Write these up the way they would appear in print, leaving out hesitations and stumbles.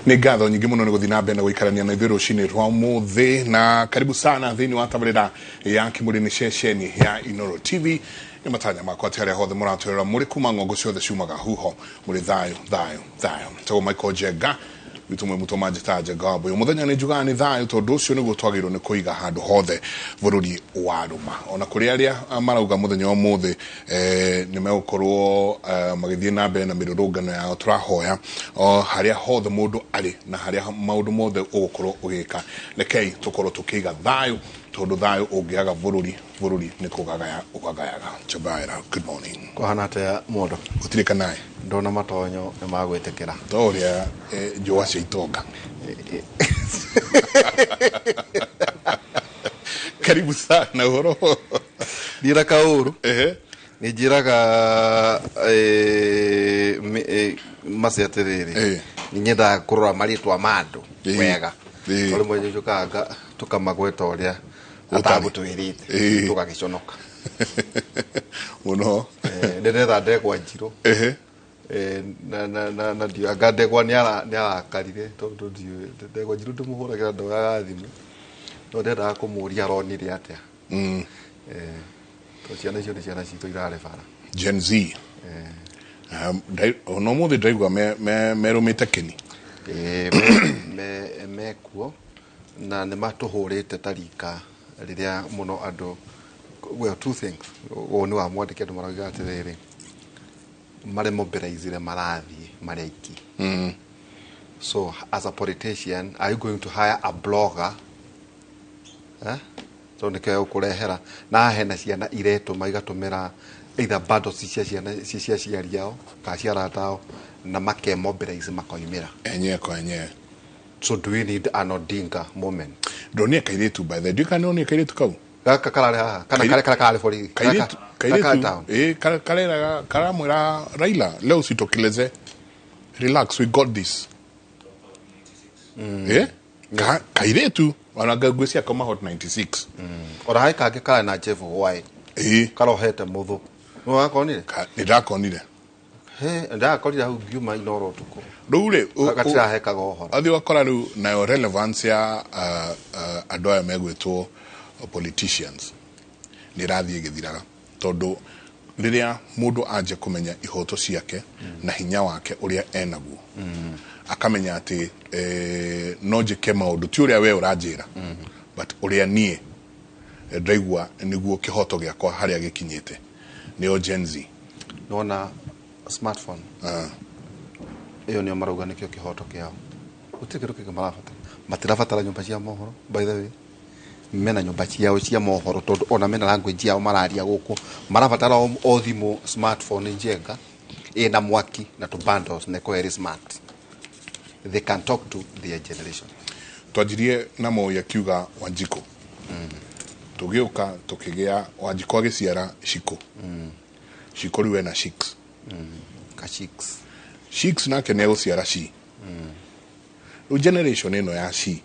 Nĩ ngatho nyingĩ mũno nĩ gũthiĩ na mbere na gũikarania na ithuĩ rũcinĩ rwa ũmũthĩ, na karibu sana thĩinĩ wa tabarĩra ya Kĩmũrĩ, nĩ ceceni ya Inoro TV. Nĩ matanya makwa atĩ harĩa hothe mũratwĩrora mũrĩ kuma ng'ongo ciothe ciumaga huho, mũrĩ thayũ, thayũ, thayũ. Tagwo Michael Njenga witũ, mwĩ mũtũ manjĩta Njenga wa Mbũyũ. Mũthenya nĩ njugaga nĩ thayũ, tondũ ũcio nĩguo twagĩrĩirwo nĩ kũiga handũ hothe bũrũri wa rũma. Ona kũrĩ arĩa marauga mũthenya wa ũmũthĩ nĩ megũkorwo magĩthiĩ na mbere na mĩrũrũngano yao, tũrahoya o harĩa hothe mũndũ arĩ na harĩa maũndũ mothe ũgũkorwo ũgĩka, rekei tũkorwo tũkĩiga thayũ, tondũ thayũ ũngĩaga bũrũri, bũrũri nĩ kũgagaya ũgagayaga. Chabaira, good morning. Kũhana atĩa, mũndũ? Gũtirĩ kanaĩ. Ndona matonyo nĩ magwĩtĩkĩra. To ũrĩa njũa cia itonga. Karibu sana, ũhoro? Niĩ na kaũru. Nĩ njĩraga maci atĩrĩrĩ, nĩ nyendaga kũrora marĩtwa ma andũ wega. Tondũ rĩmwe nĩtũkaga tũkamagweta ũrĩa Ũtarĩ. Atagũtwĩrĩte, tũgagĩconoka. Mũno. Ndĩretha ndegwa njirũ. Na ndianga ndegwa nĩ arakarire, tondũ ndiũĩ ndegwa njirũ ndĩmũhũragĩra, ndoyaga thimũ, no ndendaga kũmũria aronire atĩa. Tondũ ciana icio nĩ ciana citũ irarĩ bara. Gen Z. Ona ũmũthĩ ndaigua merũmĩte kĩni. Ĩĩ, mekuo na nĩ matũhũrĩte ta rika rĩrĩa mũno andũ. Well, two things, woni wa mwandĩki, andũ marauga atĩrĩrĩ, marĩ mobilizire, marathiĩ marĩ aingĩ. So as a politician, are you going to hire a blogger, eh? So nĩkĩo gũkũrehera na hena ciana iretũma igatũmĩra either bundles cia ciana cia aciari ao kana cia arata ao na makemobilize makoimĩra. Enyewe kwa enyewe. So do we need an Odinga moment? Ndonire kairĩtu, by the way, ndiũĩ kana nĩonire kairĩtu kau. Gaka kararĩ haha kana karĩa karĩa kararĩ borithi? Kairĩtu. Gaka Kairĩtu town. Ĩ kareraga, karamwĩra Raila, "Leo usitokeleze, relax, we got this." Kairĩtu ona ngwĩcia kauma Hot 96. Ona harĩ kangĩ kararĩ na Jeff White. Karohete mũthũ, nĩ wakonire? Nĩ ndakonire. He ndakorire hau ngiuma Inoro ũtukũ. Rĩu rĩ Gatirahekaga ũhoro. Athiĩ ũgakora rĩu nayo relevance ya andũ aya megwĩtwo politicians nĩ ĩrathiĩ ĩgĩthiraga, tondũ rĩrĩa mũndũ anjia kũmenya ihoto ciake na hinya wake ũrĩa enaguo, akamenya atĩ no njĩke maũndũ ti ũrĩa we ũranjĩra, but ũrĩa niĩ ndaigua nĩguo kĩhoto gĩakwa harĩa gĩkinyĩte, nĩo Gen Z. Nona smartphone ĩyo nĩyo marauga nĩkĩo kĩhoto kĩao. Gũtirĩ kĩndũ kĩngĩ marabatara. Matirabatara nyũmba cia mohoro. By the way, mena nyũmba ciao cia mohoro, tondũ ona mena language yao mararia gũkũ. Marabatara o thimũ smartphone njega ĩna mwaki na tũ bundles na ĩkorwo ĩrĩ smart. They can talk to their generation. Twanjirie na Moi akiuga Wanjikũ, tũgĩũka tũkĩgĩa Wanjikũ agĩciara Shiko. Shiko rĩu ena Shix. Ka chicks. Shix nake nĩ egũciara Shi. Rĩu generation ĩno ya Shi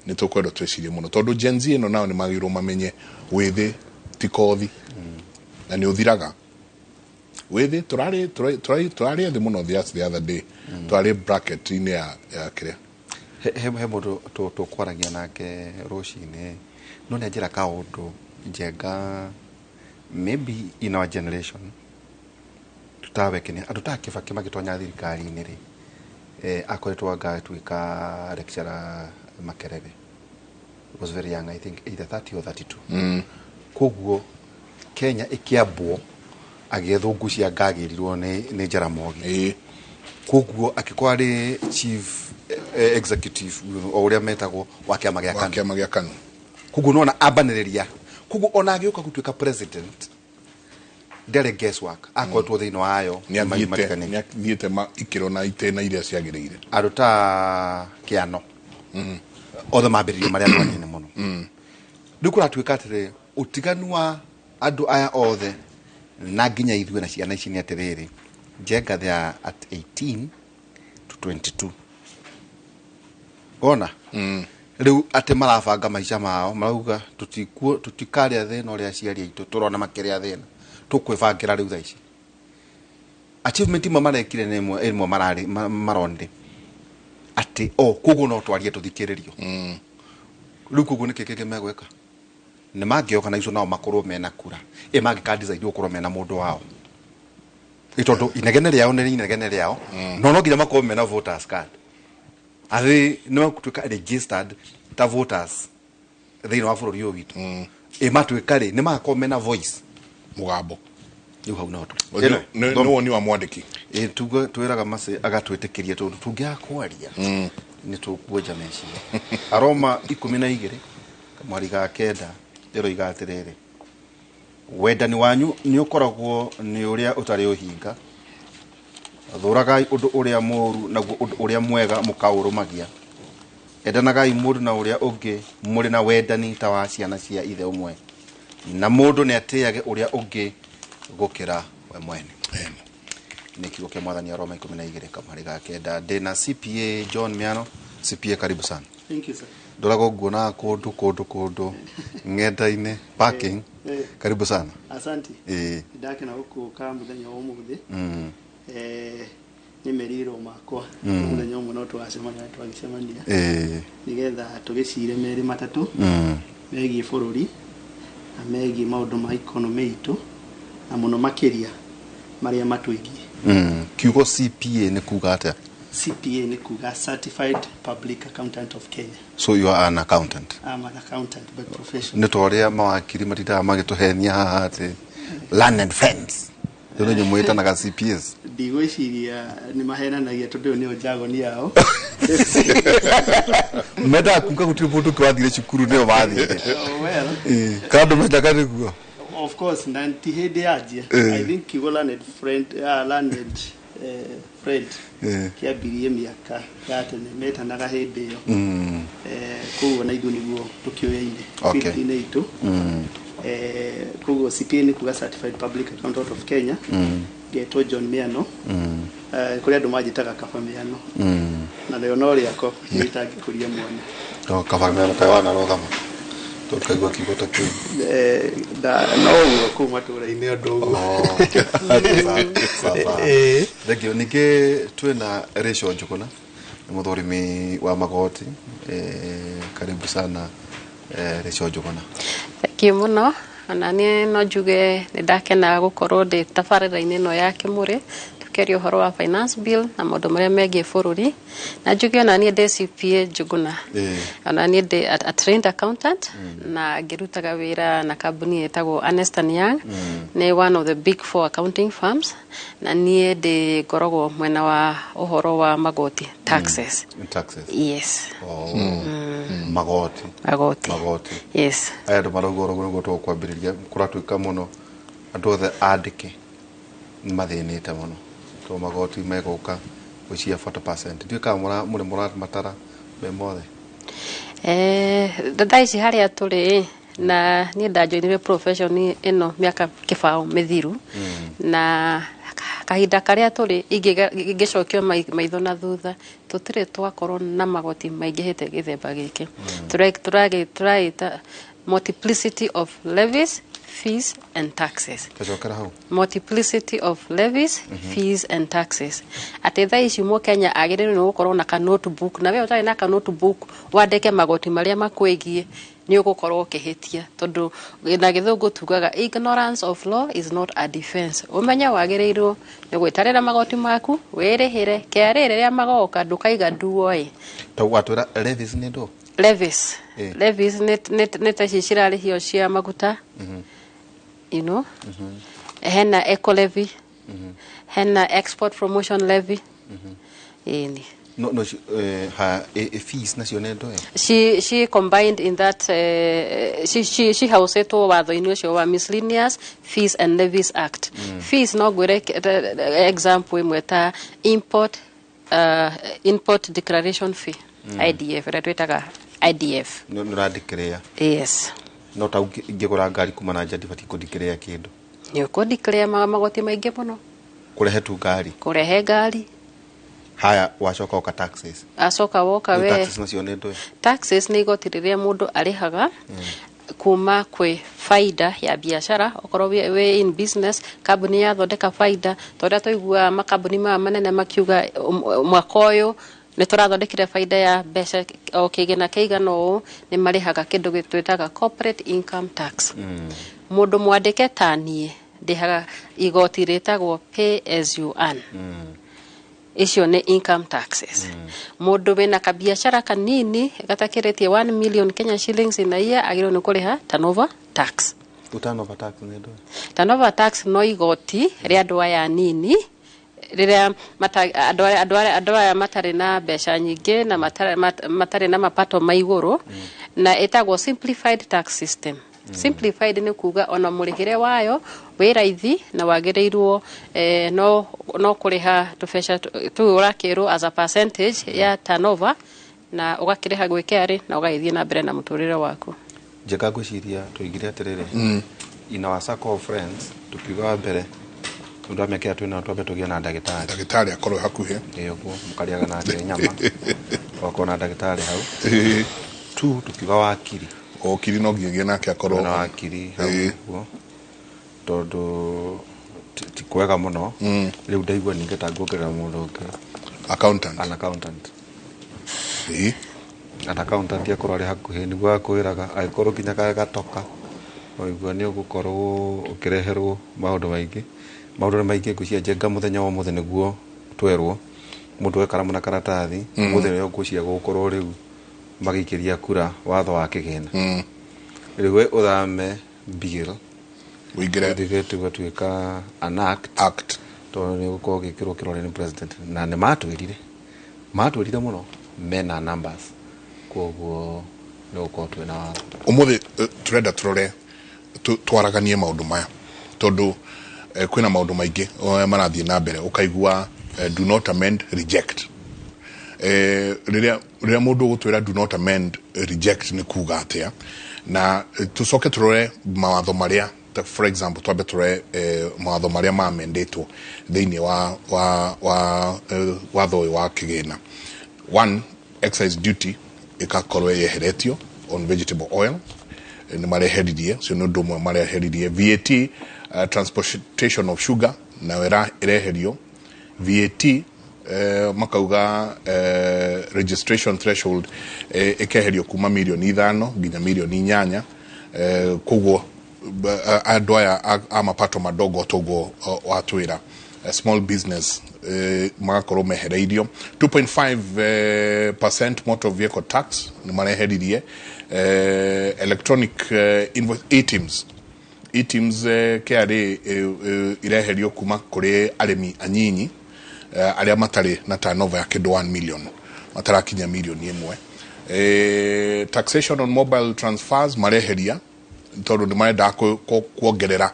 nĩ tũkwenda twĩcirie mũno, tondũ Gen Z ĩno nao nĩ magĩrĩirwo mamenye wĩthĩ ti kothi na nĩ ũthiraga. Wĩthĩ tũrarĩ ethĩ mũno. The other day tũrarĩ bracket-inĩ ya kĩrĩa. He mũndũ tũkwaragia nake rũcinĩ, no nĩ anjĩra kaũndũ njenga, maybe in our generation tutawekenia andũ ta Kibaki magĩtonya thirikari-inĩ rĩ, akoretwo anga atuĩka lecturer Makerere. He was very young, I think either 30 or 32. Koguo Kenya ĩkĩambwo agĩethwo ngucia ngagĩrirwo nĩ Jaramogi. Koguo akĩkorwo arĩ chief executive o ũrĩa metagwo wa kĩama gĩa wa KANU. Kĩama gĩa KANU. Koguo nona ambanĩrĩria, koguo ona agĩũka gũtuĩka president ndarĩ guesswork, akoretwo thĩinĩ wayo. Nĩ athiĩte matiganĩte. Nĩ athiĩte ikĩro na itĩna iria ciagĩrĩire. Andũ ta Kĩano othe mambĩrĩirie marĩ andũ anini mũno. Rĩu kũratuĩka atĩrĩ, ũtiganu wa andũ aya othe na nginya ithuĩ na ciana ici nĩ atĩrĩrĩ, Njenga, they are at 18 to 22. Wona rĩu atĩ marabanga maica mao, marauga tũtikuo, tũtikarĩa thĩna ũrĩa aciari aitũ tũrona makĩrĩa thĩna, tũkwĩbangĩra rĩu thaa ici. Achievement imwe marekire nĩ ĩmwe maronire. Atĩ o koguo no twarie tũthikĩrĩrio. Rĩu koguo nĩkĩ kĩngĩ megwĩka? Nĩ mangĩorganize nao makorwo mena kura, ĩ mangĩka decide gũkorwo mena mũndũ wao. Ĩ tondũ inegene rĩao nĩ inegene rĩao, no nginya makorwo mena voters card, arĩ nĩ magũtuĩka registered ta voters thĩinĩ wa bũrũri ũyũ witũ. Ĩ matuĩka rĩ, nĩ magakorwo mena voice. Mũgambo. Rĩu hau no tũrĩ. Nĩ woni wa mwandĩki. Ĩ tuge twĩraga macĩ agatwĩtĩkĩria, tondũ tũngĩaga kwaria nĩ tũkuenja meciria. Aroma 12 kamwari ga 9 ĩroiga atĩrĩrĩ, wendani wanyu nĩ ũkoragwo nĩ ũrĩa ũtarĩ ũhinga, thũragai ũndũ ũrĩa mũũru, naguo ũndũ ũrĩa mwega mũkaũrũmagia. Endanagai mũndũ na ũrĩa ũngĩ mũrĩ na wendani ta wa ciana cia ithe ũmwe, na mũndũ nĩ atĩage ũrĩa ũngĩ gũkĩra we mwene. Nĩ kiugo kĩa Mwathani. Aroma 12 kamwari ga 9. Ndĩna CPA John Miano. CPA, karibu sana. Thank you, sir. Ndoragwo nguonaga kũndũ kũndũ kũndũ ng'enda-inĩ parking. Karibu sana. Asante. Ndakena gũkũka mũthenya wa ũmũthĩ. Nĩ merirwo makwa mũthenya ũmwe no tũgacemania, twagĩcemania nĩgetha tũgĩcire merĩ matatũ megiĩ bũrũri na megiĩ maũndũ ma economy itũ, na mũno makĩria marĩa matwĩgiĩ. Kiugo CPA nĩ kuga atĩa? CPA nĩ kuga Certified Public Accountant of Kenya. So you are an accountant? I'm an accountant by profession. Nĩ ta ũrĩa mawakiri matindaga magĩtũhenia haha atĩ learned friends, ĩyo nĩ nyũmũ ĩtanaga CPAs. Ndigwĩciria nĩ mahenanagia, tondũ ĩyo nĩyo jargon yao. Mendaga kuga gũtirĩ mũndũ ũngĩ wathire cukuru, nĩo mathire. Oh, well. Kana andũ mendaga nĩguo. Of course, na ti hĩndĩ yanjia. I think kiugo learned friend, learned friend kĩambirie mĩaka ya tene, metanaga hĩndĩ ĩyo. Koguo na ithuĩ nĩguo tũkĩoyaine field-inĩ itũ. Koguo CPA nĩ kuga Certified Public Accountant of Kenya. Ngetwo John Miano. Kũrĩ andũ manjĩtaga Kaba Miano, na rĩo no rĩako nĩitangĩkũria mwana. No kaba meno kaĩ wanarũgama tondũ kaigua kiugo ta kĩu? No ũguo kũu matũũra-inĩ ũndũ ũguo. Thank you. Ningĩ twĩna Rachel Njuguna, nĩ mũthũrimi wa magoti. Karibu sana, Rachel Njuguna. Thank you mũno. Ona niĩ no njuge nĩ ndakena gũkorwo ndĩ tabarĩra-inĩ ĩno ya Kĩmũrĩ, tũkĩaria ũhoro wa finance bill na maũndũ marĩa megiĩ bũrũri. Na njuge ona niĩ ndĩ CPA Njuguna. Ona niĩ ndĩ a trained accountant, na ngĩrutaga wĩra na kambuni ĩtagwo Ernst and Young, nĩ one of the big four accounting firms, na niĩ ndĩ ngoragwo mwena wa ũhoro wa magoti, taxes. Taxes. Yes. Oh. Magoti. Magoti. Magoti. Yes. Aya andũ marauga oro nĩguo tũkwambĩrĩria, kũratuĩka mũno andũ othe andĩke nĩ mathĩnĩte mũno tondũ magoti megũka gwĩciria 40%. Ndiũĩ kana mũrĩ mũramatara me mothe. Thaa ici harĩa tũrĩ, na niĩ ndanjoinire profession ĩno mĩaka 20 mĩthiru, na kahinda karĩa tũrĩ, ingĩcokio maitho na thutha, tũtirĩ twakorwo na magoti maingĩhĩte gĩthemba gĩkĩ. Tũraĩta multiplicity of levies, fees and taxes. Tacokera hau. Multiplicity of levies, fees and taxes, atĩ thaa ici mũkenya agĩrĩirwo nĩ gũkorwo na ka notebook, na we ũtarĩ na ka notebook wandĩke magoti marĩa makwĩgiĩ, nĩ ũgũkorwo ũkĩhĩtia, tondũ na gĩthũngũ tugaga ignorance of law is not a defense. Ũmenye wagĩrĩirwo nĩ gwĩtarĩra magoti maku, wĩrĩhĩre KRA rĩrĩa magoka, ndũkaiga nduoĩ. Ta watwĩra levies nĩ ndũ? Levies. Levies nĩ ta ici cirarĩhio cia maguta, hena eco levy, hena export promotion levy, ĩni. No ha fees nacio nĩ ndũ? She combined in that she haucĩtwo watho-inĩ ũcio wa Miscellaneous Fees and Levies Act. Fees no ngwĩre example ĩmwe ta import declaration fee, IDF, ĩrĩa twĩtaga IDF. Nĩ ũrandĩkĩrĩa? Yes. No ta ingĩgũra ngari kuma na nja, ndibatiĩ kũndikĩrĩa kĩndũ? Nĩ ũkũndeclare magoti maingĩ mũno. Kũrehe tu ngari? Kũrehe ngari. Haya, wacoka ũka taxes. Acoka woka Rĩu we taxes nacio nĩ ndũ? Taxes nĩ igoti rĩrĩa mũndũ arĩhaga kuma kwĩ faida ya biacara, okorwo wĩ in business, kambuni yathondeka faida, ta ũrĩa tũiguaga makambuni maya manene makiuga mwaka ũyũ Nĩ tũrathondekire baida ya mbeca o kĩgĩna kĩigana ũũ, nĩ marĩhaga kĩndũ twĩtaga corporate income tax. Mũndũ mwandĩke ta niĩ ndĩhaga igoti rĩtagwo pay as you earn. Icio nĩ income taxes. Mũndũ wĩna kabiacara kanini gatakĩrĩtie 1 million Kenya shillings in a year agĩrĩirwo nĩ kũrĩha turnover tax. Turnover tax nĩ ndũ? Turnover tax no igoti rĩa andũ aya anini, rĩrĩa andũ aya matarĩ na mbeca nyingĩ na matarĩ na mapato ma igũrũ, na ĩtagwo simplified tax system. Simplified nĩ kuga ona mũrĩhĩre wayo wĩ raithi na wagĩrĩirwo no kũrĩha tũbeca tũu ũrakĩrwo as a percentage ya turnover, na ũgakĩrĩha gwĩ KRA na ũgagĩthiĩ na mbere na mũtũrĩre waku. Njega, ngwĩciria tũigire atĩrĩrĩ, in our circle of friends tukiuga wa mbere ũndũ wa mĩaka ĩrĩa twĩnayo, twambe tũgĩe na ndagĩtarĩ. Ndagĩtarĩ akorwo hakuhĩ. Ĩ ũguo mũkarĩaga nake nyama, ũgakorwo na ndagĩtarĩ hau tu. Tukiuga wakiri. Okiri no nginyagia nake akorwo na wakiri hau ũguo, tondũ ti kwega mũno. Rĩu ndaigua ningĩ ta nguongerera mũndũ ũngĩ. Accountant. An accountant. An accountant akorwo arĩ hakuhĩ nĩguo akwĩraga angĩkorwo nginya gatoka waigua nĩ ũgũkorwo ũkĩreherwo maũndũ maingĩ. Maũndũ nĩ maingĩ. Ngwĩciria, Njenga, mũthenya wa ũmũthĩ nĩguo twerwo mũndũ we karamu na karatathi. Ũmũthĩ nĩyo ngwĩciria gũgũkorwo rĩu magĩikĩria kura watho wa kĩgĩna. Rĩu we ũthame bill ũingĩre ũthige tũgatuĩka an act, act, tondũ nĩ ũgũkorwo ũgĩkĩrwo kĩrore nĩ president, na nĩ matwĩrire mũno mena numbers, koguo nĩ gũkorwo twĩna watho. Ũmũthĩ tũrenda tũrore twaraganie maũndũ maya, tondũ kwĩna maũndũ maingĩ marathiĩ na mbere. Ũkaigua do not amend, reject. Rĩrĩa mũndũ ũgũtwĩra do not amend, reject nĩ kuga atĩa? Na tũcoke tũrore mawatho marĩa for example, twambe tũrore mawatho marĩa mamendetwo thĩinĩ wa watho ũyũ wa kĩgĩna. One, excise duty ĩgakorwo yeheretio on vegetable oil. Nĩ mareheririe ũcio, nĩ ũndũ ũmwe mareheririe. VAT transportation of sugar nayo ĩreherio VAT. Makauga registration threshold ĩkeherio kuma mirioni 5 nginya mirioni 8. Koguo andũ aya a mapato madogo toguo watwĩra, small business, magakorwo mehereirio 2.5 percent motor vehicle tax nĩ mareheririe. Electronic invoice, eTIMS. eTIMS, KRA ireherio kuma kũrĩ arĩmi anyinyi, arĩa matarĩ na turnover ya kĩndũ 1 million, matarakinya mirioni 1. Taxation on mobile transfers mareheria, tondũ nĩ marendaga kuongerera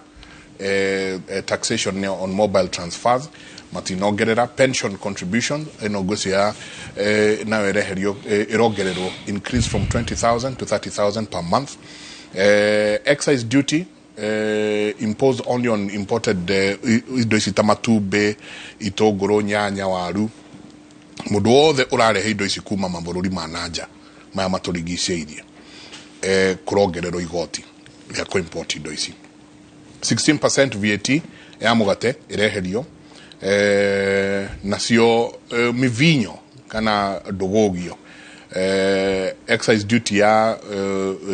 taxation on mobile transfers, matinongerera. Pension contribution ĩno ngwĩciria nayo ĩreherio, ĩrongererwo, increase from 20,000 to 30,000 per month. Excise duty imposed only on imported indo ici ta matumbĩ, itũngũrũ, nyanya, waru. Mũndũ wothe ũrarehe indo ici kuma mabũrũri ma nanja maya matũrigicĩirie, kũrongererwo igoti rĩa kũ-import indo ici. 16% VAT ya mũgate ĩreherio. Nacio mivinyo kana ndũgũgio, excise duty ya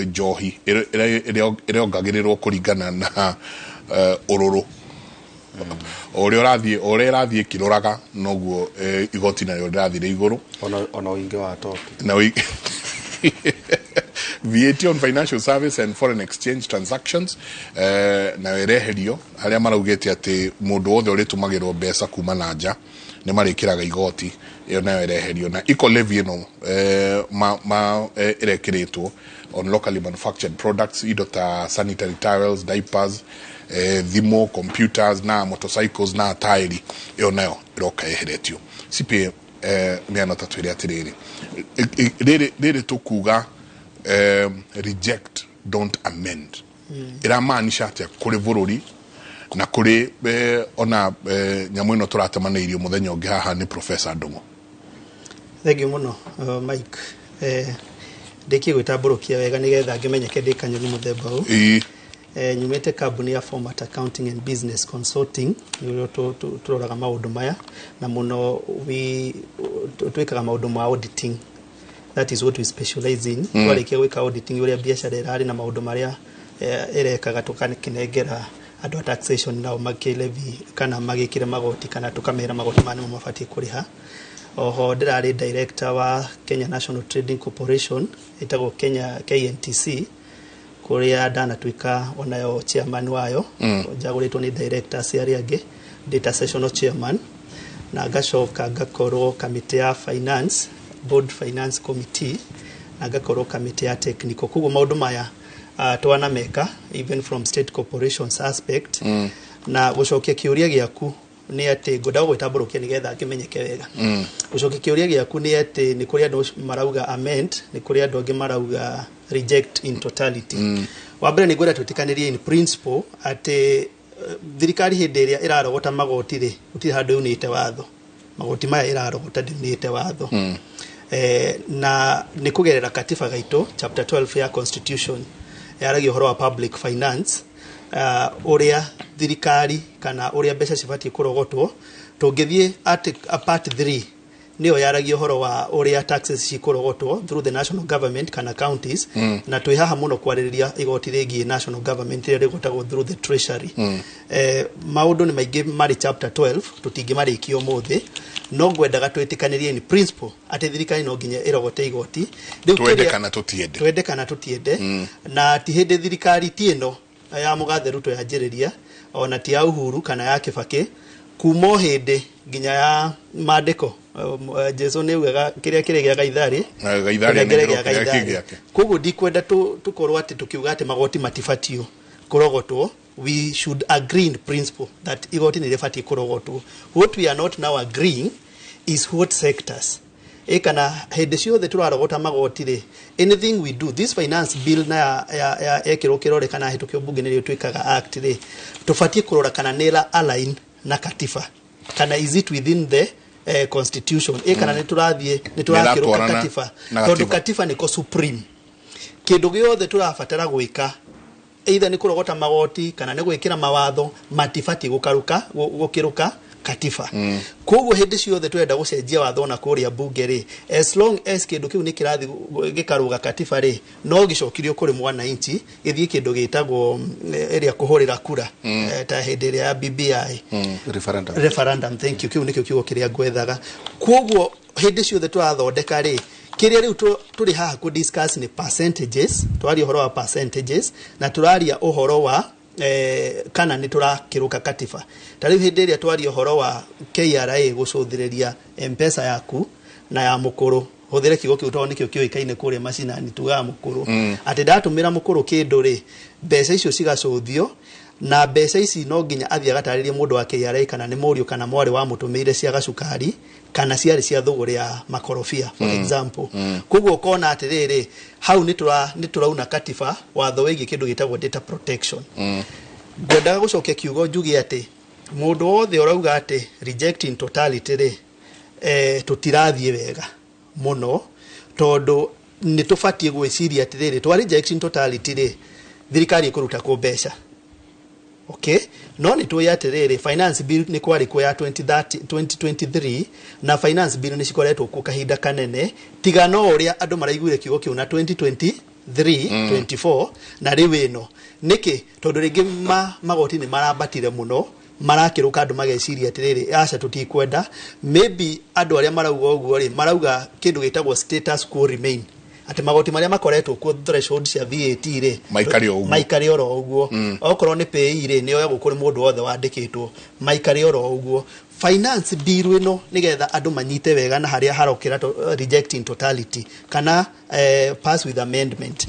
njohi ĩrongagĩrĩrwo kũringana na ũrũrũ o ũrĩa ũrathiĩ, o ũrĩa ĩrathiĩ ĩkĩroraga noguo igoti narĩo rĩrathiĩ rĩ igũrũ. Ona ũingĩ wa toki. Na VAT on financial service and foreign exchange transactions nayo ĩreherio. Arĩa maraugĩte atĩ mũndũ wothe ũrĩtũmagĩrwo mbeca kuma na nja nĩ marĩkĩraga igoti, ĩyo nayo ĩreherio. Na eco levy ĩno ĩrekĩrĩtwo on locally manufactured products, indo ta sanitary towels, diapers, thimũ, computers na motorcycles na tairi, ĩyo nayo ĩroka yeheretio. CPA nĩ ta twĩre atĩrĩrĩ, rĩrĩ tũkuga reject, don't amend, ĩramaanisha atĩa kũrĩ bũrũri na kũrĩ ona nyamũ ĩno tũratemanĩirio mũthenya ũngĩ haha nĩ Professor Ndung'u? Thank you mũno, Mike. Ndĩkie gwĩtambũrũkia wega nĩgetha ngĩmenyeke ndĩ kanyoni mũthemba ũyũ. Nyumĩte kambuni ya Format Accounting and Business Consulting, nĩ ũrĩa tũroraga maũndũ maya na mũno twĩkaga maũndũ ma auditing. That is what we specialize in. Twarĩkia gwĩka auditing ũrĩa biacara ĩrarĩ na maũndũ marĩa ĩrekaga, tũkanengera andũ a taxation nao makĩlevy kana magĩkĩre magoti kana tũkamera magoti maya nĩmo mabatiĩ kũrĩha. Oho ndĩrarĩ director wa Kenya National Trading Corporation, ĩtagwo Kenya KNTC, kũrĩa ndanatuĩka onayo chairman wayo, njagũrĩtwo nĩ directors arĩa angĩ, ndĩ ta sessional chairman, na ngacoka ngakorwo kamĩtĩ ya finance board, finance committee, na ngakorwo kamĩtĩ ya technical. Koguo maũndũ maya twanameka even from state corporations aspect. Na gũcokia kĩũria gĩaku nĩ atĩ ngwendaga gwĩtambũrũkia nĩgetha ngĩmenyeke wega. Gũcokia kĩũria gĩaku nĩ atĩ nĩ kũrĩ andũ marauga amend, nĩ kũrĩ andũ angĩ marauga reject in totality. Wa mbere nĩ ngwenda twĩtĩkanĩrie in principle atĩ thirikari hĩndĩ ĩrĩa ĩrarogota magoti rĩ, gũtirĩ handũ yunĩte watho. Magoti maya ĩrarogota ndĩunĩte watho. Na nĩ kũgerera katiba gaitũ, chapter 12 ya constitution yaragia ũhoro wa public finance, ũrĩa thirikari kana ũrĩa mbeca cibatiĩ kũrogotwo. Tũngĩthiĩ part 3, nĩyo yaragia ũhoro wa ũrĩa taxes cikũrogotwo through the national government kana counties. Na twĩ haha mũno kwarĩrĩria igoti rĩgiĩ national government rĩrĩa rĩgotagwo through the treasury. Maũndũ nĩ maingĩ marĩ chapter 12, tũtingĩmarĩkia ũmũthĩ, no ngwendaga twĩtĩkanĩrie in principle atĩ thirikari no nginya ĩrogote igoti. Rĩu twende kana tũtiende. Twende kana tũtiende. Na ti hĩndĩ thirikari ti ĩno ya mũgathe Ruto yanjĩrĩria, ona ti ya Uhuru kana ya Kibaki, kuma o hĩndĩ nginya ya mandĩko. Jesu nĩ augaga kĩrĩa kĩrĩ gĩa gaitharĩ gaitharĩ kĩrĩa anengerwo gĩa kĩrĩa gaitharĩ. kĩ gĩake. Koguo ndikwenda tũkorwo atĩ tũkiuga atĩ magoti matibatio kũrogotwo. We should agree in principle that igoti nĩ rĩbatiĩ kũrogotwo. What we are not now agreeing is what sectors ĩ kana hĩndĩ ciothe tũrarogota magoti rĩ, anything we do, this finance bill na ya ekĩrwo kĩrore kana hĩtũkio bunge nĩrĩo twĩkaga act rĩ, tũbatiĩ kũrora kana nĩ ĩra align na katiba kana is it within the constitution ĩ kana nĩ tũrathiĩ nĩ tũrakĩrũka Nĩratwarana katiba na tondũ gatiba. Katiba nĩko supreme. Kĩndũ gĩothe tũrabatara gwĩka, either nĩ kũrogota magoti kana nĩ gwĩkĩra mawatho, matibatiĩ gũkarũka gũkĩrũka katiba. Koguo hĩndĩ ciothe tũrenda gũcenjia watho na kũrĩa bunge rĩ, as long as kĩndũ kĩu nĩ kĩrathiĩ gĩkarũga katiba rĩ, no gĩcokirio kũrĩ mwananchi gĩthiĩ kĩndũ gĩtagwo ĩrĩa kũhũrĩra kura, ta hĩndĩ ĩrĩa ya BBI. Referendum. Referendum, thank you. Kiu nikio kiugo kiria ngwethaga. Koguo hĩndĩ ciothe tũrathondeka rĩ, kĩrĩa rĩu tũrĩ haha kũ discuss nĩ percentages. Twaria ũhoro wa percentages na tũraria ũhoro wa kana nĩ tũrakĩrũka katiba. Ta rĩu hĩndĩ ĩrĩa twaria ũhoro wa KRA gũcũthĩrĩria M-Pesa yaku na ya mũkũrũ, hũthĩre kiugo kĩu tondũ nĩkĩo kĩũĩkaine kũrĩa macinani, tugaga mũkũrũ, atĩ ndatũmĩra mũkũrũ kĩndũ rĩ, mbeca icio cigacũthio, na mbeca ici no nginya athiĩ agatarĩrie mũndũ wa KRA kana nĩ mũriũ kana mwarĩ wamũtũmĩire cia gacukari kana ciarĩ cia thũgũrĩ ya makorobia, for example. Koguo ũkona atĩrĩrĩ, hau nĩ tũrauna katiba, watho wĩgiĩ kĩndũ gĩtagwo data protection. Ngwendaga gũcokia kiugo njuge atĩ mũndũ wothe ũrauga atĩ reject in totality rĩ, tũtirathiĩ wega mũno, tondũ nĩ tũbatiĩ gwĩciria atĩrĩrĩ, twa reject in totality rĩ, thirikari ĩkũruta kũ mbeca? Okay, no nĩ tũĩ atĩrĩrĩ, finance bill nĩ kwarĩ kuo ya 2030, 2023, na finance bill nĩ cikoretwo kuo kahinda kanene, tiga no ũrĩa andũ maraiguire kiugo kĩu na 2023, 24 na rĩu ĩno nĩkĩ, tondũ rĩngĩ magoti nĩ marambatire mũno, marakĩrũka, andũ mageciria atĩrĩrĩ, aca tũtikwenda. Maybe andũ arĩa marauga ũguo rĩ, marauga kĩndũ gĩtagwo status quo remain, atĩ magoti marĩa makoretwo kuo, threshold cia VAT rĩ, maikare o ũguo. Maikare oro ũguo. Okorwo nĩ PAYE rĩ, nĩ yoyagwo kũrĩ mũndũ wothe wandĩkĩtwo, maikare oro ũguo. Finance bill ĩno, nĩgetha andũ manyite wega na harĩa harokĩra reject in totality kana pass with amendment,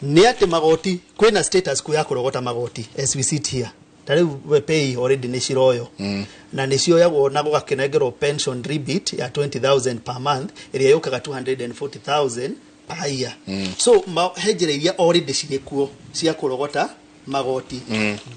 nĩ atĩ magoti kwĩna status quo ya kũrogota magoti as we sit here. Ta rĩu we pay already nĩ ciroyo na nĩ cioyagwo na gũgakĩnengerwo pension rebate ya 20,000 per month ĩrĩa yũkaga 240,000 per year. So he njĩra iria already cirĩ kuo cia kũrogota magoti.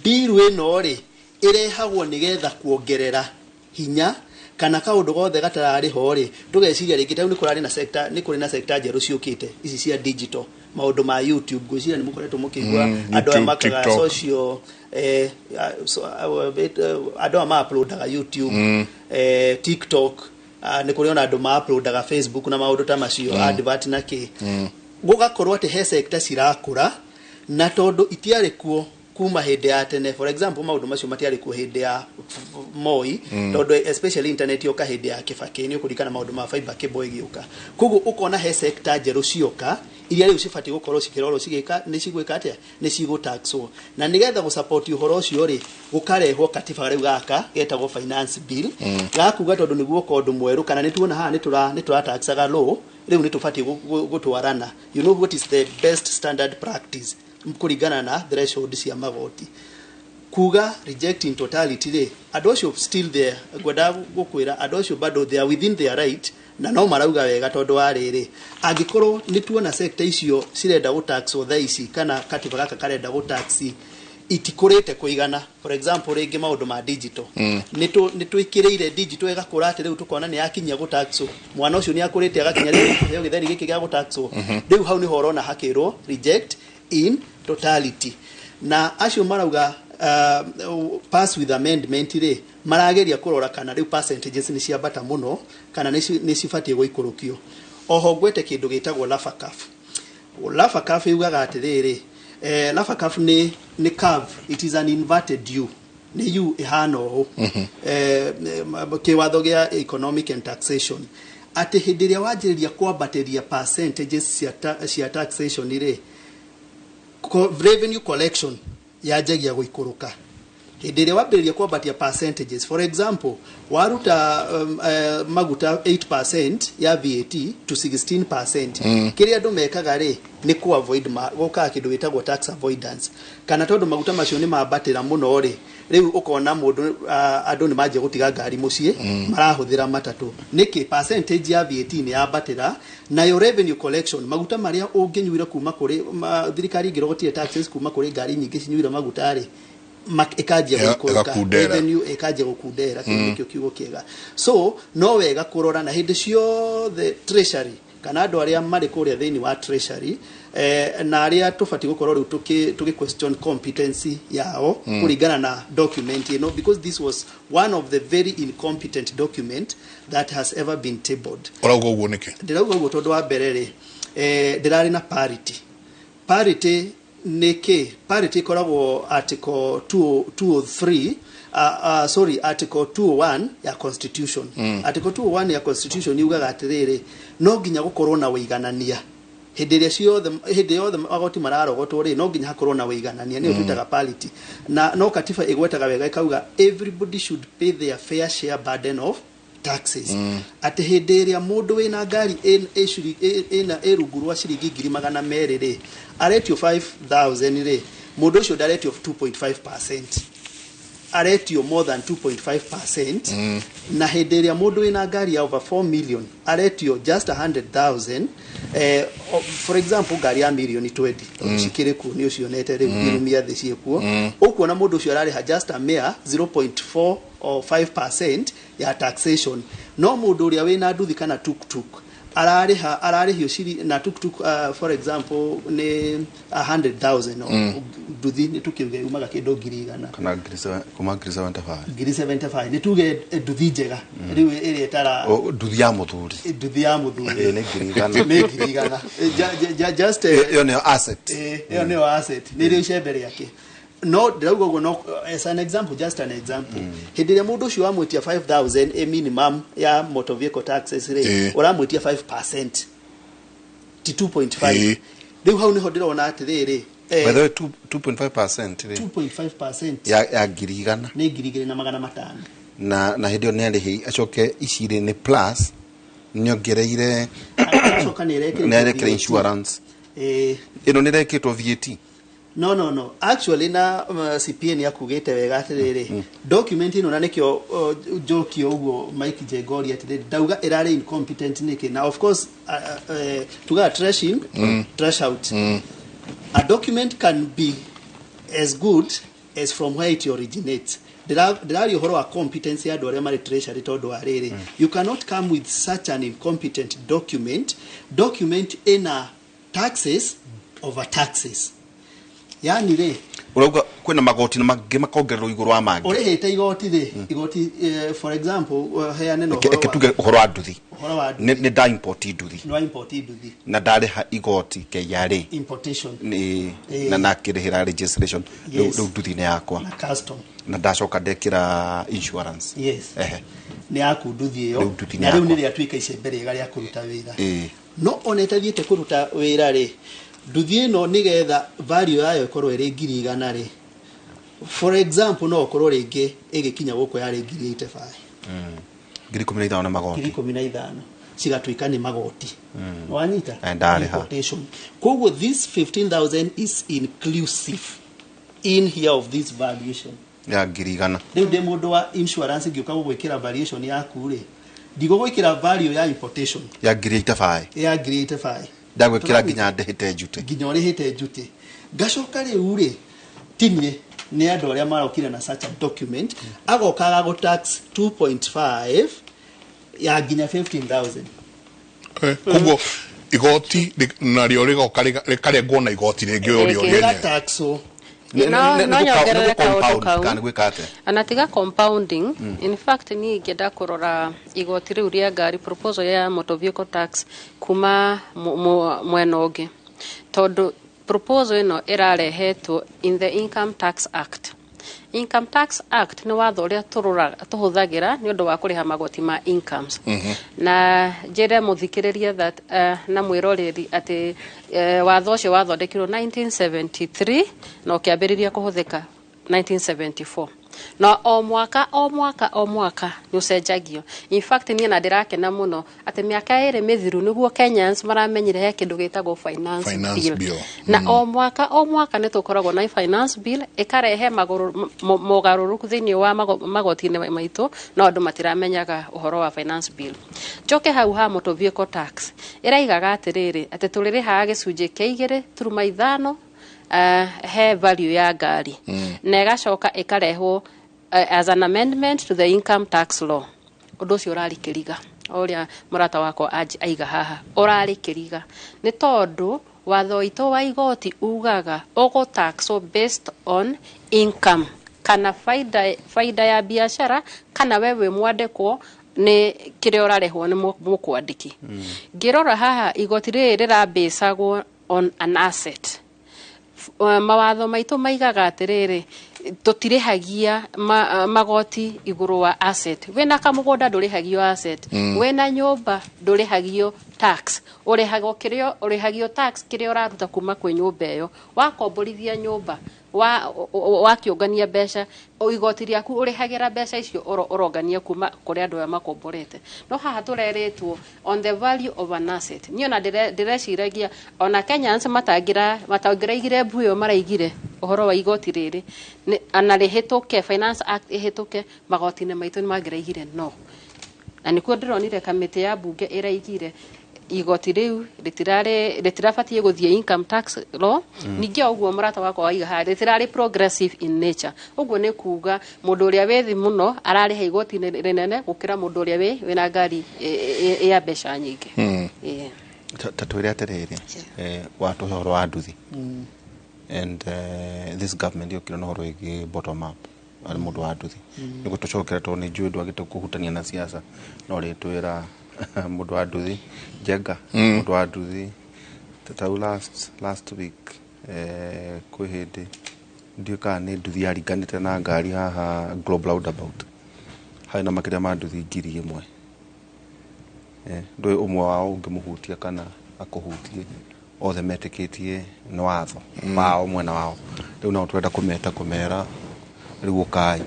Bill ĩno rĩ, ĩrehagwo nĩgetha kuongerera hinya kana kaũndũ gothe gatararĩ ho rĩ, tũgeciria rĩngĩ ta rĩu nĩ kũrarĩ na sector, nĩ kũrĩ na sector njerũ ciũkĩte ici cia digital. Maũndũ ma YouTube, ngwĩciria nĩ mũkoretwo mũkĩigua andũ aya YouTube, makaga TikTok. Social so, andũ aya ma-uploadaga YouTube, TikTok, nĩ kũrĩ ona andũ ma-uploadaga Facebook na maũndũ ta macio, advert na kĩ. Gũgakorwo atĩ he sector cirakũra na tondũ itiarĩ kuo kuma hĩndĩ ya tene. For example, maũndũ macio matiarĩ kuo hĩndĩ ya Moi, tondũ especially internet yoka hĩndĩ ya Kibaki. Nĩ ũkũririkana maũndũ ma fiber cable ĩgĩũka. Koguo ũkona he sector njerũ cioka iria rĩu cibatiĩ gũkorwo cikĩrorwo cigĩka nĩ cigwĩka atĩa, nĩ cigũtaxwo. Na nĩgetha gũsupport ũhoro ũcio rĩ, gũkarehwo katiba rĩu gaka getagwo finance bill, gakuga tondũ nĩguo ũndũ mwerũ kana nĩ tuona haha nĩ tũrataxaga low, rĩu nĩ tũbatiĩ gũtwarana, you know what is the best standard practice kũringana na threshold cia magoti. Kuga reject in totality rĩ, andũ acio still there, ngwenda gũkwĩra andũ acio bado they are within their right na no marauga wega, tondũ wa rĩrĩ, angĩkorwo nĩ tuona sector icio cirenda gũtaxwo thaa ici kana katiba gaka karenda gũtax itikũrĩte kũigana. For example, rĩngĩ maũndũ ma digital, nĩ twĩkĩrĩire digital ĩgakũra atĩ rĩu tũkona nĩ yakinyia gũtaxwo, mwana ũcio nĩ akũrĩte agakinya rĩu kũheo gĩtheri gĩkĩ gĩa gũtaxwo. Rĩu hau nĩho ũrona hakĩrwo reject in totality. Na acio marauga pass with amendment rĩ, marageria kũrora kana rĩu percentages nĩ ciambata mũno kana nĩ cibatiĩ gũikũrũkio. Oho ngwete kĩndũ gĩtagwo Laffer curve. Laffer curve yugaga atĩrĩrĩ, Laffer curve nĩ curve, it is an inverted U, nĩ U ĩhana ũũ, kĩwatho gĩa economic and taxation, atĩ hĩndĩ ĩrĩa wanjĩrĩria kwambatĩria percentages cia taxation rĩ, revenue collection yanjagia gũikũrũka. Hĩndĩ ĩrĩa wambĩrĩria kwambatia percentages, for example, waruta maguta 8% ya VAT to 16%, kĩrĩa andũ mekaga rĩ, nĩ ku avoid gũkaga kĩndũ gĩtagwo tax avoidance, kana tondũ maguta macio nĩ mambatĩra mũno rĩ, rĩu ũkona mũndũ, andũ nĩ manjia gũtiga ngari mũciĩ, marahũthĩra matatũ. Nĩkĩ? Percentage ya VAT nĩ yambatĩra, nayo revenue collection, maguta marĩa ũngĩnyuire kuma kũrĩ thirikari ĩngĩrogotire taxes kuma kũrĩ ngari nyingĩ cinyuire maguta rĩ, ĩkanjia gũikũrũka. Ĩgakundera. Revenue ĩkanjia gũkundera. Kĩu nĩkĩo kiugo kĩega. So no wega kũrora na hĩndĩ ciothe treasury kana andũ arĩa marĩ kũrĩa thĩinĩ wa treasury, na arĩa tũbatiĩ gũkorwo rĩu tũgĩ question competency yao kũringana na document ĩno, because this was one of the very incompetent document that has ever been tabled. Ũrauga ũguo nĩkĩ? Ndĩrauga ũguo tondũ wa mbere rĩ, ndĩrarĩ na parity. Parity nĩ kĩ? Parity ĩkoragwo article 2 203, sorry, article 201 ya constitution. Article 201 ya constitution yugaga atĩrĩrĩ, no nginya gũkorwo na ũiganania hĩndĩ ĩrĩa ciothe, hĩndĩ yothe magoti mararogotwo rĩ, no nginya hakorwo na ũiganania, nĩyo twĩtaga parity. Na no katiba ĩgwetaga wega ĩkauga everybody should pay their fair share burden of taxes, atĩ hĩndĩ ĩrĩa mũndũ wĩna ngari ĩna ĩ rungu rwa ciringi 200,000 rĩ, aretio 5000 rĩ, mũndũ ũcio ndaretio 2.5%, aretio more than 2.5%. Na hĩndĩ ĩrĩa mũndũ wĩna ngari ya over 4 million aretio just 100,000, for example, ngari ya mirioni 20, tondũ cikĩrĩ kuo, nĩ ũcionete rĩu irumia thĩ ciĩkuo, ũkuona mũndũ ũcio ararĩha just a mere 0.4 or 5% ya taxation. No mũndũ ũrĩa wĩna nduthi kana tuktuk ararĩha, ararĩhio ciri na tuktuk, for example, nĩ 100,000, nduthi nĩ tũkiuge umaga kĩndũ 100,000. Kana kuma 75,000. 75,000, nĩ tuge nduthi njega rĩu ĩrĩa ĩtara O, nduthi ya mũthuri. Nduthi ya mũthuri. Ĩ, nĩ 100,000. Nĩ 100,000. Just Ĩyo nĩyo asset. Ĩyo nĩyo asset, nĩ rĩo icembe rĩake. No ndĩrauga ũguo no as an example, just an example. Hĩndĩ ĩrĩa mũndũ ũcio wamwĩtia 5000 ĩ minimum ya motor vehicle taxes rĩ, ũramwĩtia 5%, ti 2.5. Rĩu hau nĩho ndĩrona atĩrĩrĩ, By the way, 2.5% rĩ, 2.5% ya 100,000 nĩ 2500. Na hĩndĩ ĩyo nĩ arĩhĩ acoke ici rĩ, nĩ plus nĩ ongereire. Acoka nĩ arekĩrĩte nĩ arekĩra VAT. Insurance ĩno nĩ ĩrekĩtwo VAT. No, actually, na CPA nĩ akugĩte wega atĩrĩrĩ, document ĩno, na nĩkĩo njokio ũguo Mike Njengori atĩrĩrĩ, ndauga ĩrarĩ incompetent nĩkĩ. Na of course, tugaga trash in, trash out. A document can be as good as from where it originates. Ndĩraria ũhoro wa competence ya andũ arĩa marĩ treasury, tondũ wa rĩrĩ, you cannot come with such an incompetent document, document ĩna taxes Over taxes, yani rĩ, Ũrauga kwĩna magoti na mangĩ makongererwo igũrũ wa mangĩ. Ũrĩhĩte igoti rĩ, igoti, for example, heane na Reke ũhoro reke wa tuge ũhoro wa nduthi. Ũhoro wa nĩ nduthi. Nĩ nda import nduthi. Nĩ wa import nduthi. Na ndarĩha igoti KRA. Importation. Nĩ na nakĩrĩhĩra registration rĩu. Rĩu nduthi-inĩ yakwa na custom. Na ndacoka ndekĩra insurance. Nĩ yaku nduthi ĩyo. Rĩu nduthi nĩ Na rĩu yakwa. nĩ rĩatuĩka icembe rĩega rĩa kũruta wĩra. No ona ĩtathiĩte kũruta wĩra rĩ, nduthi ĩno nĩgetha value yayo ĩkorwo ĩrĩ 100,000 rĩ, for example, no ũkorwo rĩngĩ ĩgĩkinya gũkũ yarĩ 85,000. 15,000 nĩ ngiri magoti. 15 cigatuĩka nĩ magoti. Wanyita? Na ndarĩha. Importation. Koguo this 15,000 is inclusive in here of this valuation ya 100,000. Rĩu ndĩ mũndũ wa insurance, ngĩũka gũgwĩkĩra valuation yaku rĩ, ndigũgwĩkĩra value ya importation ya 85,000. Ya 85,000. Ndagwĩkĩra nginya ndĩhĩte njute. Nginya ũrĩhĩte njuti. Ngacoka rĩu rĩ, tinie nĩ andũ arĩa marokire na such a document, agoka agagũ tax 2.5 ya nginya 15,000. Koguo igoti narĩo rĩgoka rĩkarengwo na igoti rĩngĩ o rĩo Rĩngĩ. rĩenyewe. Rĩgataxwo. No nyongerere kaũndũ kau. Kana gwĩka atĩa? Ana tiga compounding, in fact niĩ ingĩenda kũrora igoti rĩu rĩa ngari, proposal ya motor vehicle tax, kuma mwena ũngĩ, tondũ proposal ĩno ĩrarehetwo in the Income Tax Act. Income Tax Act nĩ watho ũrĩa tũhũthagĩra nĩ ũndũ wa kũrĩha magoti ma incomes. Na njĩre mũthikĩrĩria that na mwĩroreri atĩ watho ũcio wathondekirwo 1973 na ũkĩambĩrĩria kũhũthĩka 1974, na o mwaka o mwaka o mwaka nĩ ũcenjagio. In fact, niĩ na ndĩrakena mũno atĩ mĩaka 2 mĩthiru nĩguo Kenyans maramenyire he kĩndũ gĩtagwo finance, Finance bill. bill. Na o mwaka o mwaka nĩ tũkoragwo na finance bill ĩkarehe mogarũrũku thĩinĩ wa magoti-inĩ maitũ, no andũ matiramenyaga ũhoro wa finance bill. Njoke hau ha motor vehicle tax, ĩraigaga atĩrĩrĩ, atĩ tũrĩrĩhaga gĩcunjĩ kĩa 2.5 he value ya ngari, na ĩgacoka ĩkarehwo as an amendment to the income tax law. Ũndũ ũcio ũrarĩ kĩriga, o ũrĩa mũrata wakwa aiga haha, ũrarĩ kĩriga nĩ tondũ watho witũ wa igoti ugaga ũgũtaxwo based on income kana faida ya biashara, kana we wĩ mwandĩkwo nĩ kĩrĩa ũrarĩhwo nĩ mũkwandĩki. Ngĩrora haha, igoti rĩrĩ rĩrambĩcagwo on an asset. Mawatho maitũ maigaga atĩrĩrĩ, tũtirĩhagia magoti igũrũ wa asset. Wĩna kamũgũnda ndũrĩhagio asset, wĩna nyũmba ndũrĩhagio tax. Ũrĩhagwo kĩrĩa ũrĩhagio tax kĩrĩa ũraruta kuma kwĩ nyũmba ĩyo. Wakomborithia nyũmba, wakĩũngania mbeca, igoti rĩaku ũrĩhagĩra mbeca icio ũrongania kuma kũrĩ andũ aya makomborete. No haha tũrerĩtwo on the value of an asset. Niĩ ona ndĩreciragia ona Kenyans matangĩraigire mbu ĩyo maraigire ũhoro wa igoti rĩrĩ ana rĩhĩtũke, Finance Act ĩhĩtũke, magoti-inĩ maitũ nĩ mangĩraigire no. Na nĩkuo ndĩronire kamĩtĩ ya mbunge ĩraigire igoti rĩu rĩtirabatiĩ gũthiĩ income tax law. Ningĩ o ũguo mũrata wakwa waiga haha, rĩtirarĩ progressive in nature. Ũguo nĩ kuga mũndũ ũrĩa wĩ thĩ mũno ararĩha igoti rĩnene gũkĩra mũndũ ũrĩa wĩna ngari ya mbeca nyingĩ. Ĩĩ. Ta twĩre atĩrĩrĩ, watũhe ũhoro wa nduthi, and this government yokire na ũhoro wĩgiĩ bottom up arĩ mũndũ wa nduthi nĩ gũtũcokera, tondũ nĩ njũĩ ndwagĩte kũhutania na siasa, no rĩtwĩra mũndũ wa nduthi njenga, mũndũ wa nduthi tau last week, kwĩ hĩndĩ ndiũĩ kana nĩ nduthi yaringanĩte na ngari haha Global Roundabout, harĩ na makĩria ma nduthi 1,000. Ndũĩ ũmwe wao ũngĩmũhutia kana akũhutie, othe metĩkĩtie nĩ watho wao mwena wao. Rĩu no twenda kũmeta kũmera rĩu ũkai